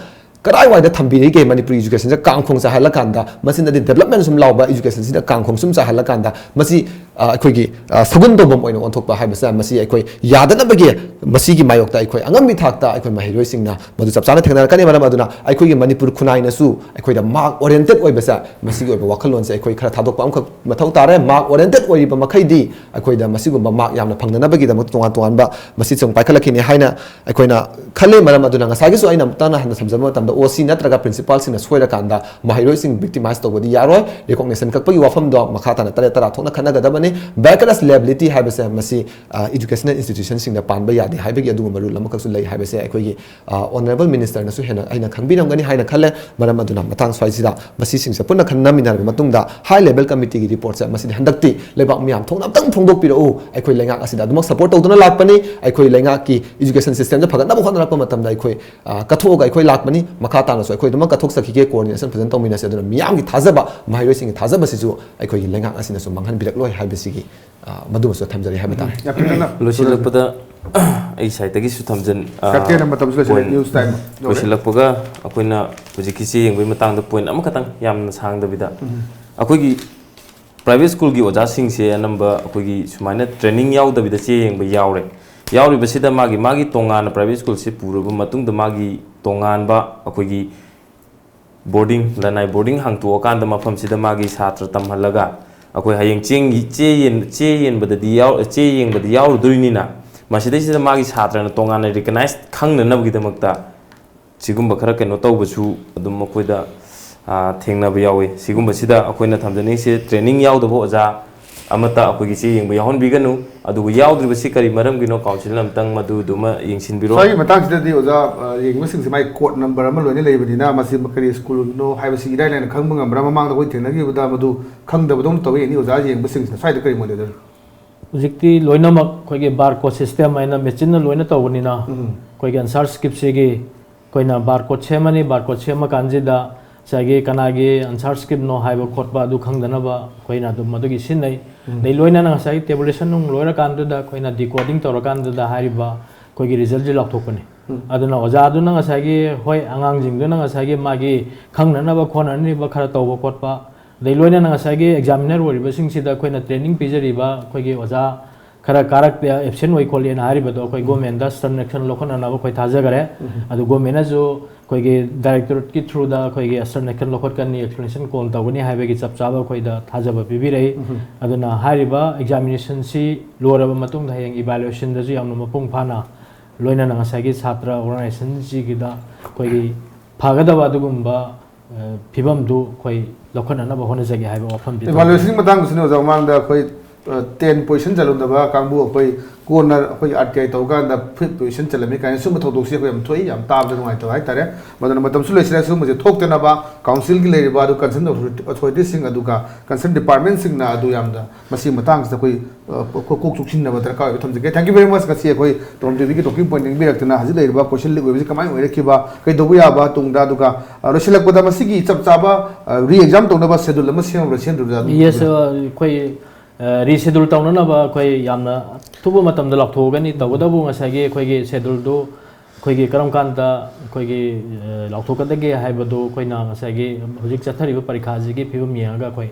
ꯀꯗꯥꯏꯋꯥꯏꯗ ꯊꯝꯕꯤꯔꯤꯒꯦ? ꯃꯅꯤꯄꯨꯔꯤ educationꯁꯦ ꯀꯥꯡꯈꯣꯡ ꯆꯥꯏꯍꯜꯂꯀꯥꯟꯗ, ꯃꯁꯤꯅꯗꯤ development ꯁꯨꯝ ꯂꯥꯎꯕ educationꯁꯤꯗ ꯀꯥꯡꯈꯣꯡ ꯁꯨꯝ ꯆꯥꯏꯍꯜꯂꯀꯥꯟꯗ, ꯃꯁꯤ ꯑ, ꯑꯩꯈꯣꯏꯒꯤ, ꯑ, ꯁꯒꯨꯟ ꯇꯧꯐꯝ ꯑꯣꯏꯅ ꯑꯣꯟꯊꯣꯛꯄ ꯍꯥꯏꯕꯁꯦ, ꯃꯁꯤ ꯑꯩꯈꯣꯏ ꯌꯥꯗꯅꯕꯒꯤ, ꯃꯁꯤꯒꯤ ꯃꯥꯌꯣꯛꯇ ꯑꯩꯈꯣꯏ ꯑꯉꯝꯕꯤ ꯊꯥꯛꯇ ꯑꯩꯈꯣꯏ ꯃꯍꯩꯔꯣꯏꯁꯤꯡꯅ ꯃꯗꯨ ꯆꯞ ꯆꯥꯅ ꯊꯦꯡꯅꯔꯛꯀꯅꯤ꯫ ꯃꯔꯝ ꯑꯗꯨꯅ ꯑꯩꯈꯣꯏꯒꯤ ꯃꯅꯤꯄꯨꯔ ꯈꯨꯟꯅꯥꯏꯅꯁꯨ ꯑꯩꯈꯣꯏꯗ mark oriented ꯑꯣꯏꯕꯁꯦ, ꯃꯁꯤꯒꯤ ꯑꯣꯏꯕ ꯋꯥꯈꯜꯂꯣꯟꯁꯦ ꯑꯩꯈꯣꯏ ꯈꯔ ꯊꯥꯗꯣꯛꯄ ꯑꯃꯈꯛ ꯃꯊꯧ ꯇꯥꯔꯦ꯫ Mark oriented ꯑꯣꯏꯔꯤꯕ ꯃꯈꯩꯗꯤ ꯑꯩꯈꯣꯏꯗ ꯃꯁꯤꯒꯨꯝꯕ mark ꯌꯥꯝꯅ ꯐꯪꯅꯅꯕꯒꯤꯗꯃꯛꯇ ꯇꯣꯉꯥꯟ ꯇꯣꯉꯥꯟꯕ ꯃꯁꯤꯁꯨ ꯄꯥꯏꯈꯠꯂꯛꯈꯤꯅꯤ ꯍꯥꯏꯅ ꯑꯩꯈꯣꯏꯅ ꯈꯜꯂꯤ꯫ ꯃꯔꯝ ꯑꯗꯨꯅ ꯉꯁꯥꯏꯒꯤꯁꯨ ꯑꯩꯅ ꯑꯃꯨꯛꯇ ꯍꯟꯅ ꯊꯝꯖꯕ ꯃꯇꯝꯗ, OC ꯅꯠꯇ꯭ꯔꯒ principalꯁꯤꯡꯅ ꯁꯣꯏꯔꯀꯥꯟꯗ ꯃꯍꯩꯔꯣꯏꯁꯤꯡ victimize ꯇꯧꯕꯗꯤ ꯌꯥꯔꯣꯏ꯫ Recognition ꯀꯛꯄꯒꯤ ꯋꯥꯐꯝꯗꯣ ꯃꯈꯥ ꯇꯥꯅ ꯇꯔꯦꯠ ꯇꯔꯥ ꯊꯣꯛꯅ ꯈꯟꯅꯒꯗꯕꯅꯤ꯫ Vicarious liability ꯍꯥꯏꯕꯁꯦ ꯃꯁꯤ, ꯑ, educational institutionꯁꯤꯡꯅ ꯄꯥꯟꯕ ꯌꯥꯗꯦ ꯍꯥꯏꯕꯒꯤ ꯑꯗꯨꯒꯨꯝꯕ rule ꯑꯃꯈꯛꯁꯨ ꯂꯩ ꯍꯥꯏꯕꯁꯦ ꯑꯩꯈꯣꯏꯒꯤ, ꯑ, honourable ministerꯅꯁꯨ ꯍꯦꯟꯅ ꯑꯩꯅ ꯈꯪꯕꯤꯔꯝꯒꯅꯤ ꯍꯥꯏꯅ ꯈꯜꯂꯦ꯫ ꯃꯔꯝ ꯑꯗꯨꯅ ꯃꯇꯥꯡ ꯁ꯭ꯋꯥꯏꯁꯤꯗ ꯃꯁꯤꯁꯤꯡꯁꯦ ꯄꯨꯟꯅ ꯈꯟꯅꯃꯤꯟꯅꯔꯕ ꯃꯇꯨꯡꯗ, high level committeeꯒꯤ reportꯁꯦ ꯃꯁꯤꯗꯤ ꯍꯟꯗꯛꯇꯤ ꯂꯩꯕꯥꯛ ꯃꯤꯌꯥꯝ ꯊꯣꯛꯅ ꯑꯃꯇꯪ ꯐꯣꯡꯗꯣꯛꯄꯤꯔꯛꯎ꯫ ꯑꯩꯈꯣꯏ ꯂꯩꯉꯥꯛ ꯑꯁꯤꯗ ꯑꯗꯨꯃꯛ support ꯇꯧꯗꯨꯅ ꯂꯥꯛꯄꯅꯤ꯫ ꯑꯩꯈꯣꯏ ꯂꯩꯉꯥꯛꯀꯤ education systemꯁꯦ ꯐꯒꯠꯅꯕ ꯍꯣꯠꯅꯔꯛꯄ ꯃꯇꯝꯗ ꯑꯩꯈꯣꯏ, ꯑ, ꯀꯠꯊꯣꯛꯑꯒ ꯑꯩꯈꯣꯏ ꯂꯥꯛꯄꯅꯤ꯫ ꯃꯈꯥ ꯇꯥꯅꯁꯨ ꯑꯩꯈꯣꯏ ꯑꯗꯨꯃꯛ ꯀꯠꯊꯣꯛꯆꯈꯤꯒꯦ, coordination ꯐꯖꯅ ꯇꯧꯃꯤꯟꯅꯁꯦ꯫ ꯑꯗꯨꯅ ꯃꯤꯌꯥꯝꯒꯤ ꯊꯥꯖꯕ, ꯃꯍꯩꯔꯣꯏꯁꯤꯡꯒꯤ ꯊꯥꯖꯕꯁꯤꯁꯨ ꯑꯩꯈꯣꯏꯒꯤ ꯂꯩꯉꯥꯛ ꯑꯁꯤꯅꯁꯨ ꯃꯥꯡꯍꯟꯕꯤꯔꯛꯂꯣꯏ ꯍꯥꯏꯕꯁꯤꯒꯤ, ꯑ, ꯃꯗꯨꯃꯁꯨ ꯑꯩ ꯊꯝꯖꯔꯤ ꯍꯥꯏꯕ ꯇꯥꯔꯦ꯫ ꯌꯥꯝ ꯐꯖꯅ ꯂꯣꯏꯁꯤꯜꯂꯛꯄꯗ ꯑꯩ sideꯇꯒꯤꯁꯨ ꯊꯝꯖꯟ-, ꯑ, ꯀꯥꯞꯇꯦꯟ, ꯃꯇꯝꯁꯨ ꯂꯣꯏꯁꯤꯜꯂꯦ꯫ Point ꯅ꯭ꯌꯨꯁ ꯇꯥꯏꯝ ꯌꯧꯔꯦ꯫ ꯂꯣꯏꯁꯤꯜꯂꯛꯄꯒ ꯑꯩꯈꯣꯏꯅ ꯍꯧꯖꯤꯛꯀꯤ ꯆꯦ ꯌꯦꯡꯕꯒꯤ ꯃꯇꯥꯡꯗ point ꯑꯃꯈꯛꯇꯪ, ꯌꯥꯝꯅ ꯁꯥꯡꯗꯕꯤꯗ, ꯎꯝ꯫ ꯑꯩꯈꯣꯏꯒꯤ private schoolꯒꯤ ꯑꯣꯖꯥꯁꯤꯡꯁꯦ ꯑꯅꯝꯕ ꯑꯩꯈꯣꯏꯒꯤ ꯁꯨꯃꯥꯏꯅ training ꯌꯥꯎꯗꯕꯤꯗ ꯆꯦ ꯌꯦꯡꯕ ꯌꯥꯎꯔꯦ꯫ ꯌꯥꯎꯔꯤꯕꯁꯤꯗ ꯃꯥꯒꯤ, ꯃꯥꯒꯤ ꯇꯣꯉꯥꯟꯅ private schoolꯁꯦ ꯄꯨꯔꯕ ꯃꯇꯨꯡꯗ ꯃꯥꯒꯤ ꯇꯣꯉꯥꯟꯕ ꯑꯩꯈꯣꯏꯒꯤ boarding, ꯂꯅꯥꯏ boarding ꯍꯥꯡꯇꯣꯛꯑꯀꯥꯟꯗ ꯃꯐꯝꯁꯤꯗ ꯃꯥꯒꯤ ꯁꯥꯇ꯭ꯔ ꯇꯝꯍꯜꯂꯒ ꯑꯩꯈꯣꯏ ꯍꯌꯦꯡ ꯆꯦꯡꯒꯤ, ꯆꯦ ꯌꯦꯟ-, ꯆꯦ ꯌꯦꯟꯕꯗꯗꯤ ꯌꯥꯎ-, ꯆꯦ ꯌꯦꯡꯕꯗꯤ ꯌꯥꯎꯔꯨꯗꯣꯔꯤꯅꯤꯅ, ꯃꯁꯤꯗꯩꯁꯤꯗ ꯃꯥꯒꯤ ꯁꯥꯇ꯭ꯔꯅ ꯇꯣꯉꯥꯟꯅ recognize ꯈꯪꯅꯅꯕꯒꯤꯗꯃꯛꯇ ꯁꯤꯒꯨꯝꯕ ꯈꯔ ꯀꯩꯅꯣ ꯇꯧꯕꯁꯨ ꯑꯗꯨꯝ ꯃꯈꯣꯏꯗ, ꯑ, ꯊꯦꯡꯅꯕ ꯌꯥꯎꯏ꯫ ꯁꯤꯒꯨꯝꯕꯁꯤꯗ ꯑꯩꯈꯣꯏꯅ ꯊꯝꯖꯅꯤꯡꯉꯤꯁꯤ, training ꯌꯥꯎꯗꯕ ꯑꯣꯖꯥ ꯑꯃꯠꯇ ꯑꯩꯈꯣꯏꯒꯤ ꯆꯦ ꯌꯦꯡꯕ ꯌꯥꯎꯍꯟꯕꯤꯒꯅꯨ꯫ ꯑꯗꯨꯒ ꯌꯥꯎꯗ꯭ꯔꯤꯕꯁꯤ ꯀꯔꯤ ꯃꯔꯝꯒꯤꯅꯣ, council ꯑꯃꯇꯪ ꯃꯗꯨꯗꯨꯃ ꯌꯦꯡꯁꯤꯟꯕꯤꯔꯣ꯫ ꯁ꯭ꯋꯥꯏꯒꯤ ꯃꯇꯥꯡꯁꯤꯗꯗꯤ ꯑꯣꯖꯥ, ꯑ, ꯌꯦꯡꯕꯁꯤꯡꯁꯦ ꯃꯥꯏ code number ꯑꯃ ꯂꯣꯏꯅ ꯂꯩꯕꯅꯤꯅ, ꯃꯁꯤ ꯀꯔꯤ schoolꯅꯣ ꯍꯥꯏꯕꯁꯤ ꯏꯔꯥꯏ ꯂꯥꯏꯅ ꯈꯪꯕ ꯉꯝꯕ꯭ꯔꯥ? ꯃꯃꯥꯡꯗ ꯑꯩꯈꯣꯏ ꯊꯦꯡꯅꯈꯤꯕꯗ ꯃꯗꯨ ꯈꯪꯗꯕꯗꯧꯅ ꯇꯧꯏ꯫ ꯑꯦꯅꯤ ꯑꯣꯖꯥ ꯌꯦꯡꯕꯁꯤꯡꯁꯤꯅ ꯁ꯭ꯋꯥꯏꯗ ꯀꯔꯤ ꯃꯣꯠ ꯂꯩꯗꯣꯏꯅꯣ? ꯍꯧꯖꯤꯛꯇꯤ ꯂꯣꯏꯅꯃꯛ ꯑꯩꯈꯣꯏꯒꯤ barcode system ꯍꯥꯏꯅ machineꯅ ꯂꯣꯏꯅ ꯇꯧꯕꯅꯤꯅ, ꯎꯝ꯫ ꯑꯩꯈꯣꯏꯒꯤ answer scriptꯁꯤꯒꯤ ꯑꯩꯈꯣꯏꯅ barcode ꯁꯦꯝꯃꯅꯤ꯫ Barcode ꯁꯦꯝꯃ ꯀꯥꯟꯁꯤꯗ ꯉꯁꯥꯏꯒꯤ ꯀꯅꯥꯒꯤ answer scriptꯅꯣ ꯍꯥꯏꯕ ꯈꯣꯠꯄ ꯑꯗꯨ ꯈꯪꯗꯅꯕ ꯑꯩꯈꯣꯏꯅ ꯑꯗꯨꯝ ꯃꯗꯨꯒꯤ ꯁꯤꯖꯤꯟꯅꯩ꯫ ꯎꯝ꯫ ꯑꯗꯩ ꯂꯣꯏꯅꯅ ꯉꯁꯥꯏꯒꯤ tabulation ꯅꯨꯡ ꯂꯣꯏꯔꯀꯥꯟꯗꯨꯗ ꯑꯩꯈꯣꯏꯅ decoding ꯇꯧꯔꯀꯥꯟꯗꯨꯗ ꯍꯥꯏꯔꯤꯕ ꯑꯩꯈꯣꯏꯒꯤ resultꯁꯤ ꯂꯥꯎꯊꯣꯛꯄꯅꯤ꯫ ꯎꯝ꯫ ꯑꯗꯨꯅ ꯑꯣꯖꯥꯗꯨꯅ ꯉꯁꯥꯏꯒꯤ, ꯍꯣꯏ, ꯑꯉꯥꯡꯁꯤꯡꯗꯨꯅ ꯉꯁꯥꯏꯒꯤ ꯃꯥꯒꯤ ꯈꯪꯅꯅꯕ ꯈꯣꯠꯅꯅꯕ ꯈꯔ ꯇꯧꯕ ꯈꯣꯠꯄ, ꯑꯗꯩ ꯂꯣꯏꯅꯅ ꯉꯁꯥꯏꯒꯤ ꯑꯦꯛꯖꯥꯃꯤꯅꯔ ꯑꯣꯏꯔꯤꯕꯁꯤꯡꯁꯤꯗ ꯑꯩꯈꯣꯏꯅ ꯇ꯭ꯔꯦꯅꯤꯡ ꯄꯤꯖꯔꯤꯕ ꯑꯩꯈꯣꯏꯒꯤ ꯑꯣꯖꯥ ꯈꯔ ꯀꯥꯔꯛꯇ ꯑꯦꯕꯁꯦꯟ ꯑꯣꯏ ꯈꯣꯠꯂꯦꯅ ꯍꯥꯏꯔꯤꯕꯗꯣ ꯑꯩꯈꯣꯏ ꯒꯣꯔꯃꯦꯟꯗ ꯁ꯭ꯇꯔꯟ ꯑꯦꯛꯁꯟ ꯂꯧꯈꯠꯅꯅꯕ ꯑꯩꯈꯣꯏ ꯊꯥꯖꯈꯔꯦ꯫ ꯑꯗꯨ ꯒꯣꯔꯃꯦꯟꯅꯁꯨ ꯑꯩꯈꯣꯏꯒꯤ ꯗꯥꯏꯔꯦꯛꯇꯣꯔꯦꯠꯀꯤ ꯊ꯭ꯔꯨꯗ ꯑꯩꯈꯣꯏꯒꯤ ꯁ꯭ꯇꯔꯟ ꯑꯦꯛꯁꯟ ꯂꯧꯈꯠꯀꯅꯤ, ꯑꯦꯛꯁꯄ꯭ꯂꯦꯅꯦꯁꯟ ꯀꯣꯜ ꯇꯧꯒꯅꯤ ꯍꯥꯏꯕꯒꯤ ꯆꯞ ꯆꯥꯕ ꯑꯩꯈꯣꯏꯗ ꯊꯥꯖꯕ ꯄꯤꯕꯤꯔꯛꯏ꯫ ꯑꯗꯨꯅ ꯍꯥꯏꯔꯤꯕ ꯑꯦꯛꯖꯥꯃꯤꯅꯦꯁꯟꯁꯤ ꯂꯣꯏꯔꯕ ꯃꯇꯨꯡꯗ ꯍꯌꯦꯡ ꯏꯚꯥꯂꯨꯌꯦꯁꯟꯗꯁꯨ ꯌꯥꯝꯅ ꯃꯄꯨꯡ ꯐꯥꯅ, ꯂꯣꯏꯅꯅ ꯉꯁꯥꯏꯒꯤ ꯁꯥꯇ꯭ꯔ ꯑꯣꯔꯒꯅꯥꯏꯖꯦꯁꯟꯁꯤꯒꯤꯗ ꯑꯩꯈꯣꯏꯒꯤ ꯐꯒꯗꯕ ꯑꯗꯨꯒꯨꯝꯕ ꯑ, ꯐꯤꯕꯝꯗꯨ ꯑꯩꯈꯣꯏ ꯂꯧꯈꯠꯅꯅꯕ ꯍꯣꯠꯅꯖꯒꯦ ꯍꯥꯏꯕ ꯋꯥꯐꯝꯗꯤ ꯊꯝꯖꯒꯦ꯫ ꯏꯚꯥꯂꯨꯌꯦꯁꯟꯒꯤ ꯃꯇꯥꯡꯗꯁꯨꯅꯦ ꯑꯣꯖꯥ, ꯃꯃꯥꯡꯗ ꯑꯩꯈꯣꯏ ꯇꯦꯟ ꯄꯣꯖꯤꯁꯟ ꯆꯠꯂꯝꯗꯕ ꯀꯥꯡꯕꯨ ꯑꯩꯈꯣꯏ ꯀꯣꯟꯅ ꯑꯩꯈꯣꯏ ꯑꯥꯔ ꯇꯤ ꯑꯥꯏ ꯇꯧꯔꯀꯥꯟꯗ ꯐꯤꯐ ꯄꯣꯖꯤꯁꯟ ꯆꯠꯂꯝꯃꯤ ꯀꯥꯏꯅ ꯁꯨꯝꯕ ꯊꯧꯗꯣꯛꯁꯤ ꯑꯩꯈꯣꯏ ꯌꯥꯝ ꯊꯣꯛꯏ, ꯌꯥꯝ ꯇꯥꯕꯗ ꯅꯨꯡꯉꯥꯏꯇꯕ ꯍꯥꯏꯇꯥꯔꯦ꯫ ꯃꯗꯨꯅ ꯃꯇꯝꯁꯨ ꯂꯩꯁꯤꯜꯂꯦ, ꯁꯤꯒꯨꯝꯕꯁꯦ ꯊꯣꯛꯇꯅꯕ ꯀꯥꯎꯟꯁꯤꯜꯒꯤ ꯂꯩꯔꯤꯕ ꯑꯗꯨ ꯀꯟꯁꯔꯟ ꯑꯣꯊꯣꯔꯤꯇꯤꯁꯤꯡ ꯑꯗꯨꯒ ꯀꯟꯁꯔꯟ ꯗꯤꯄꯥꯔꯠꯃꯦꯟꯁꯤꯡꯅ ꯑꯗꯨ ꯌꯥꯝꯅ ꯃꯁꯤꯒꯤ ꯃꯇꯥꯡꯁꯤꯗ ꯑꯩꯈꯣꯏ ꯑ, ꯀꯣꯛ ꯀꯣꯛ ꯆꯨꯞꯁꯤꯟꯅꯕ ꯗꯔꯀꯥꯔ ꯑꯣꯏꯕ ꯊꯝꯖꯒꯦ꯫ Thank you very much꯫ ꯉꯁꯤ ꯑꯩꯈꯣꯏ ꯇꯣꯝ ꯇꯤꯚꯤꯒꯤ ꯇꯣꯀꯤꯡ ꯄꯣꯏꯟ ꯅꯤꯡꯕꯤꯔꯛꯇꯨꯅ ꯍꯧꯖꯤꯛ ꯂꯩꯔꯤꯕ ꯀꯣꯏꯁꯟ ꯂꯤꯛ ꯑꯣꯏꯕꯁꯤ ꯀꯃꯥꯏꯅ ꯑꯣꯏꯔꯛꯈꯤꯕ, ꯀꯩꯗꯧꯕ ꯌꯥꯕ ꯇꯨꯡꯗ, ꯑꯗꯨꯒ, ꯑ, ꯂꯣꯏꯁꯤꯜꯂꯛꯄꯗ ꯃꯁꯤꯒꯤ ꯆꯞ ꯆꯥꯕ, ꯑ, ꯔꯤ ꯑꯦꯛꯖꯥꯝ ꯇꯧꯅꯕ ꯁꯦꯗꯨꯜ ꯑꯃ ꯁꯦꯝꯃꯕ꯭ꯔꯥ ꯁꯦꯝꯗ꯭ꯔꯤꯕ꯭ꯔꯥ ꯑꯗꯨ ꯌꯦꯁ, ꯑꯩꯈꯣꯏ ꯔꯤꯁꯦꯗꯨꯜ ꯇꯧꯅꯅꯕ ꯑꯩꯈꯣꯏ ꯌꯥꯝꯅ ꯑꯊꯨꯕ ꯃꯇꯝꯗ ꯂꯥꯎꯊꯣꯛꯑꯒꯅꯤ꯫ ꯇꯧꯕꯇꯕꯨ ꯉꯁꯥꯏꯒꯤ ꯑꯩꯈꯣꯏꯒꯤ ꯁꯦꯗꯨꯜꯗꯨ ꯑꯩꯈꯣꯏꯒꯤ ꯀꯔꯝ ꯀꯥꯟꯗ ꯑꯩꯈꯣꯏꯒꯤ, ꯑ, ꯂꯥꯎꯊꯣꯛꯀꯗꯒꯦ ꯍꯥꯏꯕꯗꯨ ꯑꯩꯈꯣꯏꯅ ꯉꯁꯥꯏꯒꯤ ꯍꯧꯖꯤꯛ ꯆꯠꯊꯔꯤꯕ ꯄꯔꯤꯈꯥꯁꯤꯒꯤ ꯐꯤꯕꯝ ꯌꯦꯡꯉꯒ ꯑꯩꯈꯣꯏ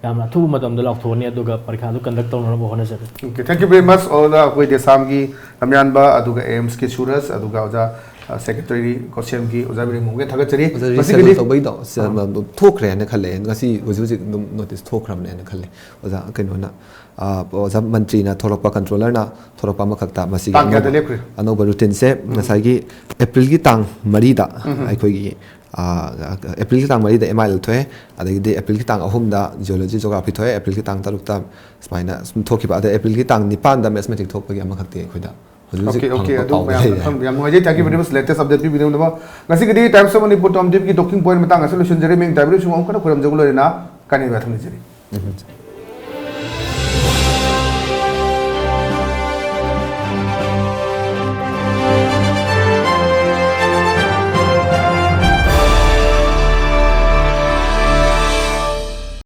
ꯌꯥꯝꯅ ꯑꯊꯨꯕ ꯃꯇꯝꯗ ꯂꯥꯎꯊꯣꯛꯑꯅꯤ, ꯑꯗꯨꯒ ꯄꯔꯤꯈꯥꯗꯨ ꯀꯟꯗꯛ ꯇꯧꯅꯅꯕ ꯍꯣꯠꯅꯖꯒꯅꯤ꯫ Okay, thank you very much ꯑꯣꯖꯥ꯫ ꯑꯩꯈꯣꯏ ꯗꯦꯁꯥꯝꯒꯤ ꯂꯝꯌꯥꯟꯕ, ꯑꯗꯨꯒ ꯑꯦꯝꯁꯀꯤ ꯁꯨꯔꯖ, ꯑꯗꯨꯒ ꯑꯣꯖꯥ, ꯑ, ꯁꯦꯀ꯭ꯔꯦꯇꯔꯤ ꯀꯣꯁꯦꯝꯒꯤ ꯑꯣꯖꯥ ꯕꯤꯔꯦꯟ ꯃꯣꯍꯟꯒꯤ ꯊꯥꯒꯠꯆꯔꯤ꯫ ꯑꯣꯖꯥ, ꯃꯁꯤꯒꯤꯗꯤ ꯔꯤꯁꯦꯗꯨꯜ ꯇꯧꯕꯩꯗꯣ ꯁ-, ꯊꯣꯛꯈ꯭ꯔꯦ ꯍꯥꯏꯅ ꯈꯜꯂꯦ꯫ ꯉꯁꯤ ꯍꯧꯖꯤꯛ ꯍꯧꯖꯤꯛ ꯑꯗꯨꯝ ꯅꯣꯇꯤꯁ ꯊꯣꯛꯈ꯭ꯔꯕꯅꯦ ꯍꯥꯏꯅ ꯈꯜꯂꯦ꯫ ꯑꯣꯖꯥ, ꯀꯩꯅꯣꯅ, ꯑ, ꯑꯣꯖꯥ ꯃꯟꯇ꯭ꯔꯤꯅ ꯊꯣꯛꯂꯛꯄ, ꯀꯟꯇ꯭ꯔꯣꯂꯔꯅ ꯊꯣꯛꯂꯛꯄ ꯑꯃꯈꯛꯇ ꯃꯁꯤꯒꯤ ꯇꯥꯡ ꯀꯌꯥꯗ ꯑꯅꯧꯕ, ꯂꯦꯞꯈ꯭ꯔꯦ? ꯑꯅꯧꯕ ꯔꯨꯇꯤꯟꯁꯦ ꯉꯁꯥꯏꯒꯤ ꯑꯦꯄ꯭ꯔꯤꯜꯒꯤ ꯇꯥꯡ ꯃꯔꯤꯗ ꯑꯩꯈꯣꯏꯒꯤ, ꯑ, ꯑꯦꯄ꯭ꯔꯤꯜꯒꯤ ꯇꯥꯡ ꯃꯔꯤꯗ ꯑꯦꯝ ꯑꯥꯏ ꯑꯦꯜ ꯊꯣꯛꯑꯦ, ꯑꯗꯒꯤꯗꯤ ꯑꯦꯄ꯭ꯔꯤꯜꯒꯤ ꯇꯥꯡ ꯑꯍꯨꯝꯗ ꯖꯤꯑꯣꯂꯣꯖꯤ ꯖꯣꯒ꯭ꯔꯥꯐꯤ ꯊꯣꯛꯑꯦ, ꯑꯦꯄ꯭ꯔꯤꯜꯒꯤ ꯇꯥꯡ ꯇꯔꯨꯛꯇ ꯁꯨꯃꯥꯏꯅ ꯁꯨꯝ ꯊꯣꯛꯈꯤꯕ꯫ ꯑꯗ ꯑꯦꯄ꯭ꯔꯤꯜꯒꯤ ꯇꯥꯡ ꯅꯤꯄꯥꯟꯗ ꯃꯦꯊꯃꯦꯇꯤꯛ ꯊꯣꯛꯄꯒꯤ ꯑꯃꯈꯛꯇꯤ ꯑꯩꯈꯣꯏꯗ ꯍꯧꯖꯤꯛ ꯍꯧꯖꯤꯛ Okay, okay, ꯐꯪꯕ ꯑꯗꯨ ꯄꯥꯎꯗ ꯃꯌꯥꯝ ꯂꯩꯔꯦ꯫ ꯈꯪꯕ ꯌꯥꯝ ꯅꯨꯡꯉꯥꯏꯖꯩ꯫ Thank you very much, latest update ꯄꯤꯕꯤꯅꯕ꯫ ꯉꯁꯤꯒꯤꯗꯤ Times of Manipur ꯇꯣꯝ ꯇꯤꯚꯤꯒꯤ ꯇꯣꯀꯤꯡ ꯄꯣꯏꯟ ꯃꯇꯥꯡ ꯑꯁꯤ ꯂꯣꯏꯁꯤꯟꯖꯔꯦ꯫ ꯃꯌꯥꯝ ꯇꯥꯕꯤꯔꯤꯕꯁꯤꯡ ꯑꯃꯨꯛ ꯍꯟꯅ ꯈꯣꯏꯔꯝꯖꯕ ꯂꯣꯏꯔꯦꯅ ꯀꯥꯏꯅꯕ ꯊꯝꯖꯔꯤ꯫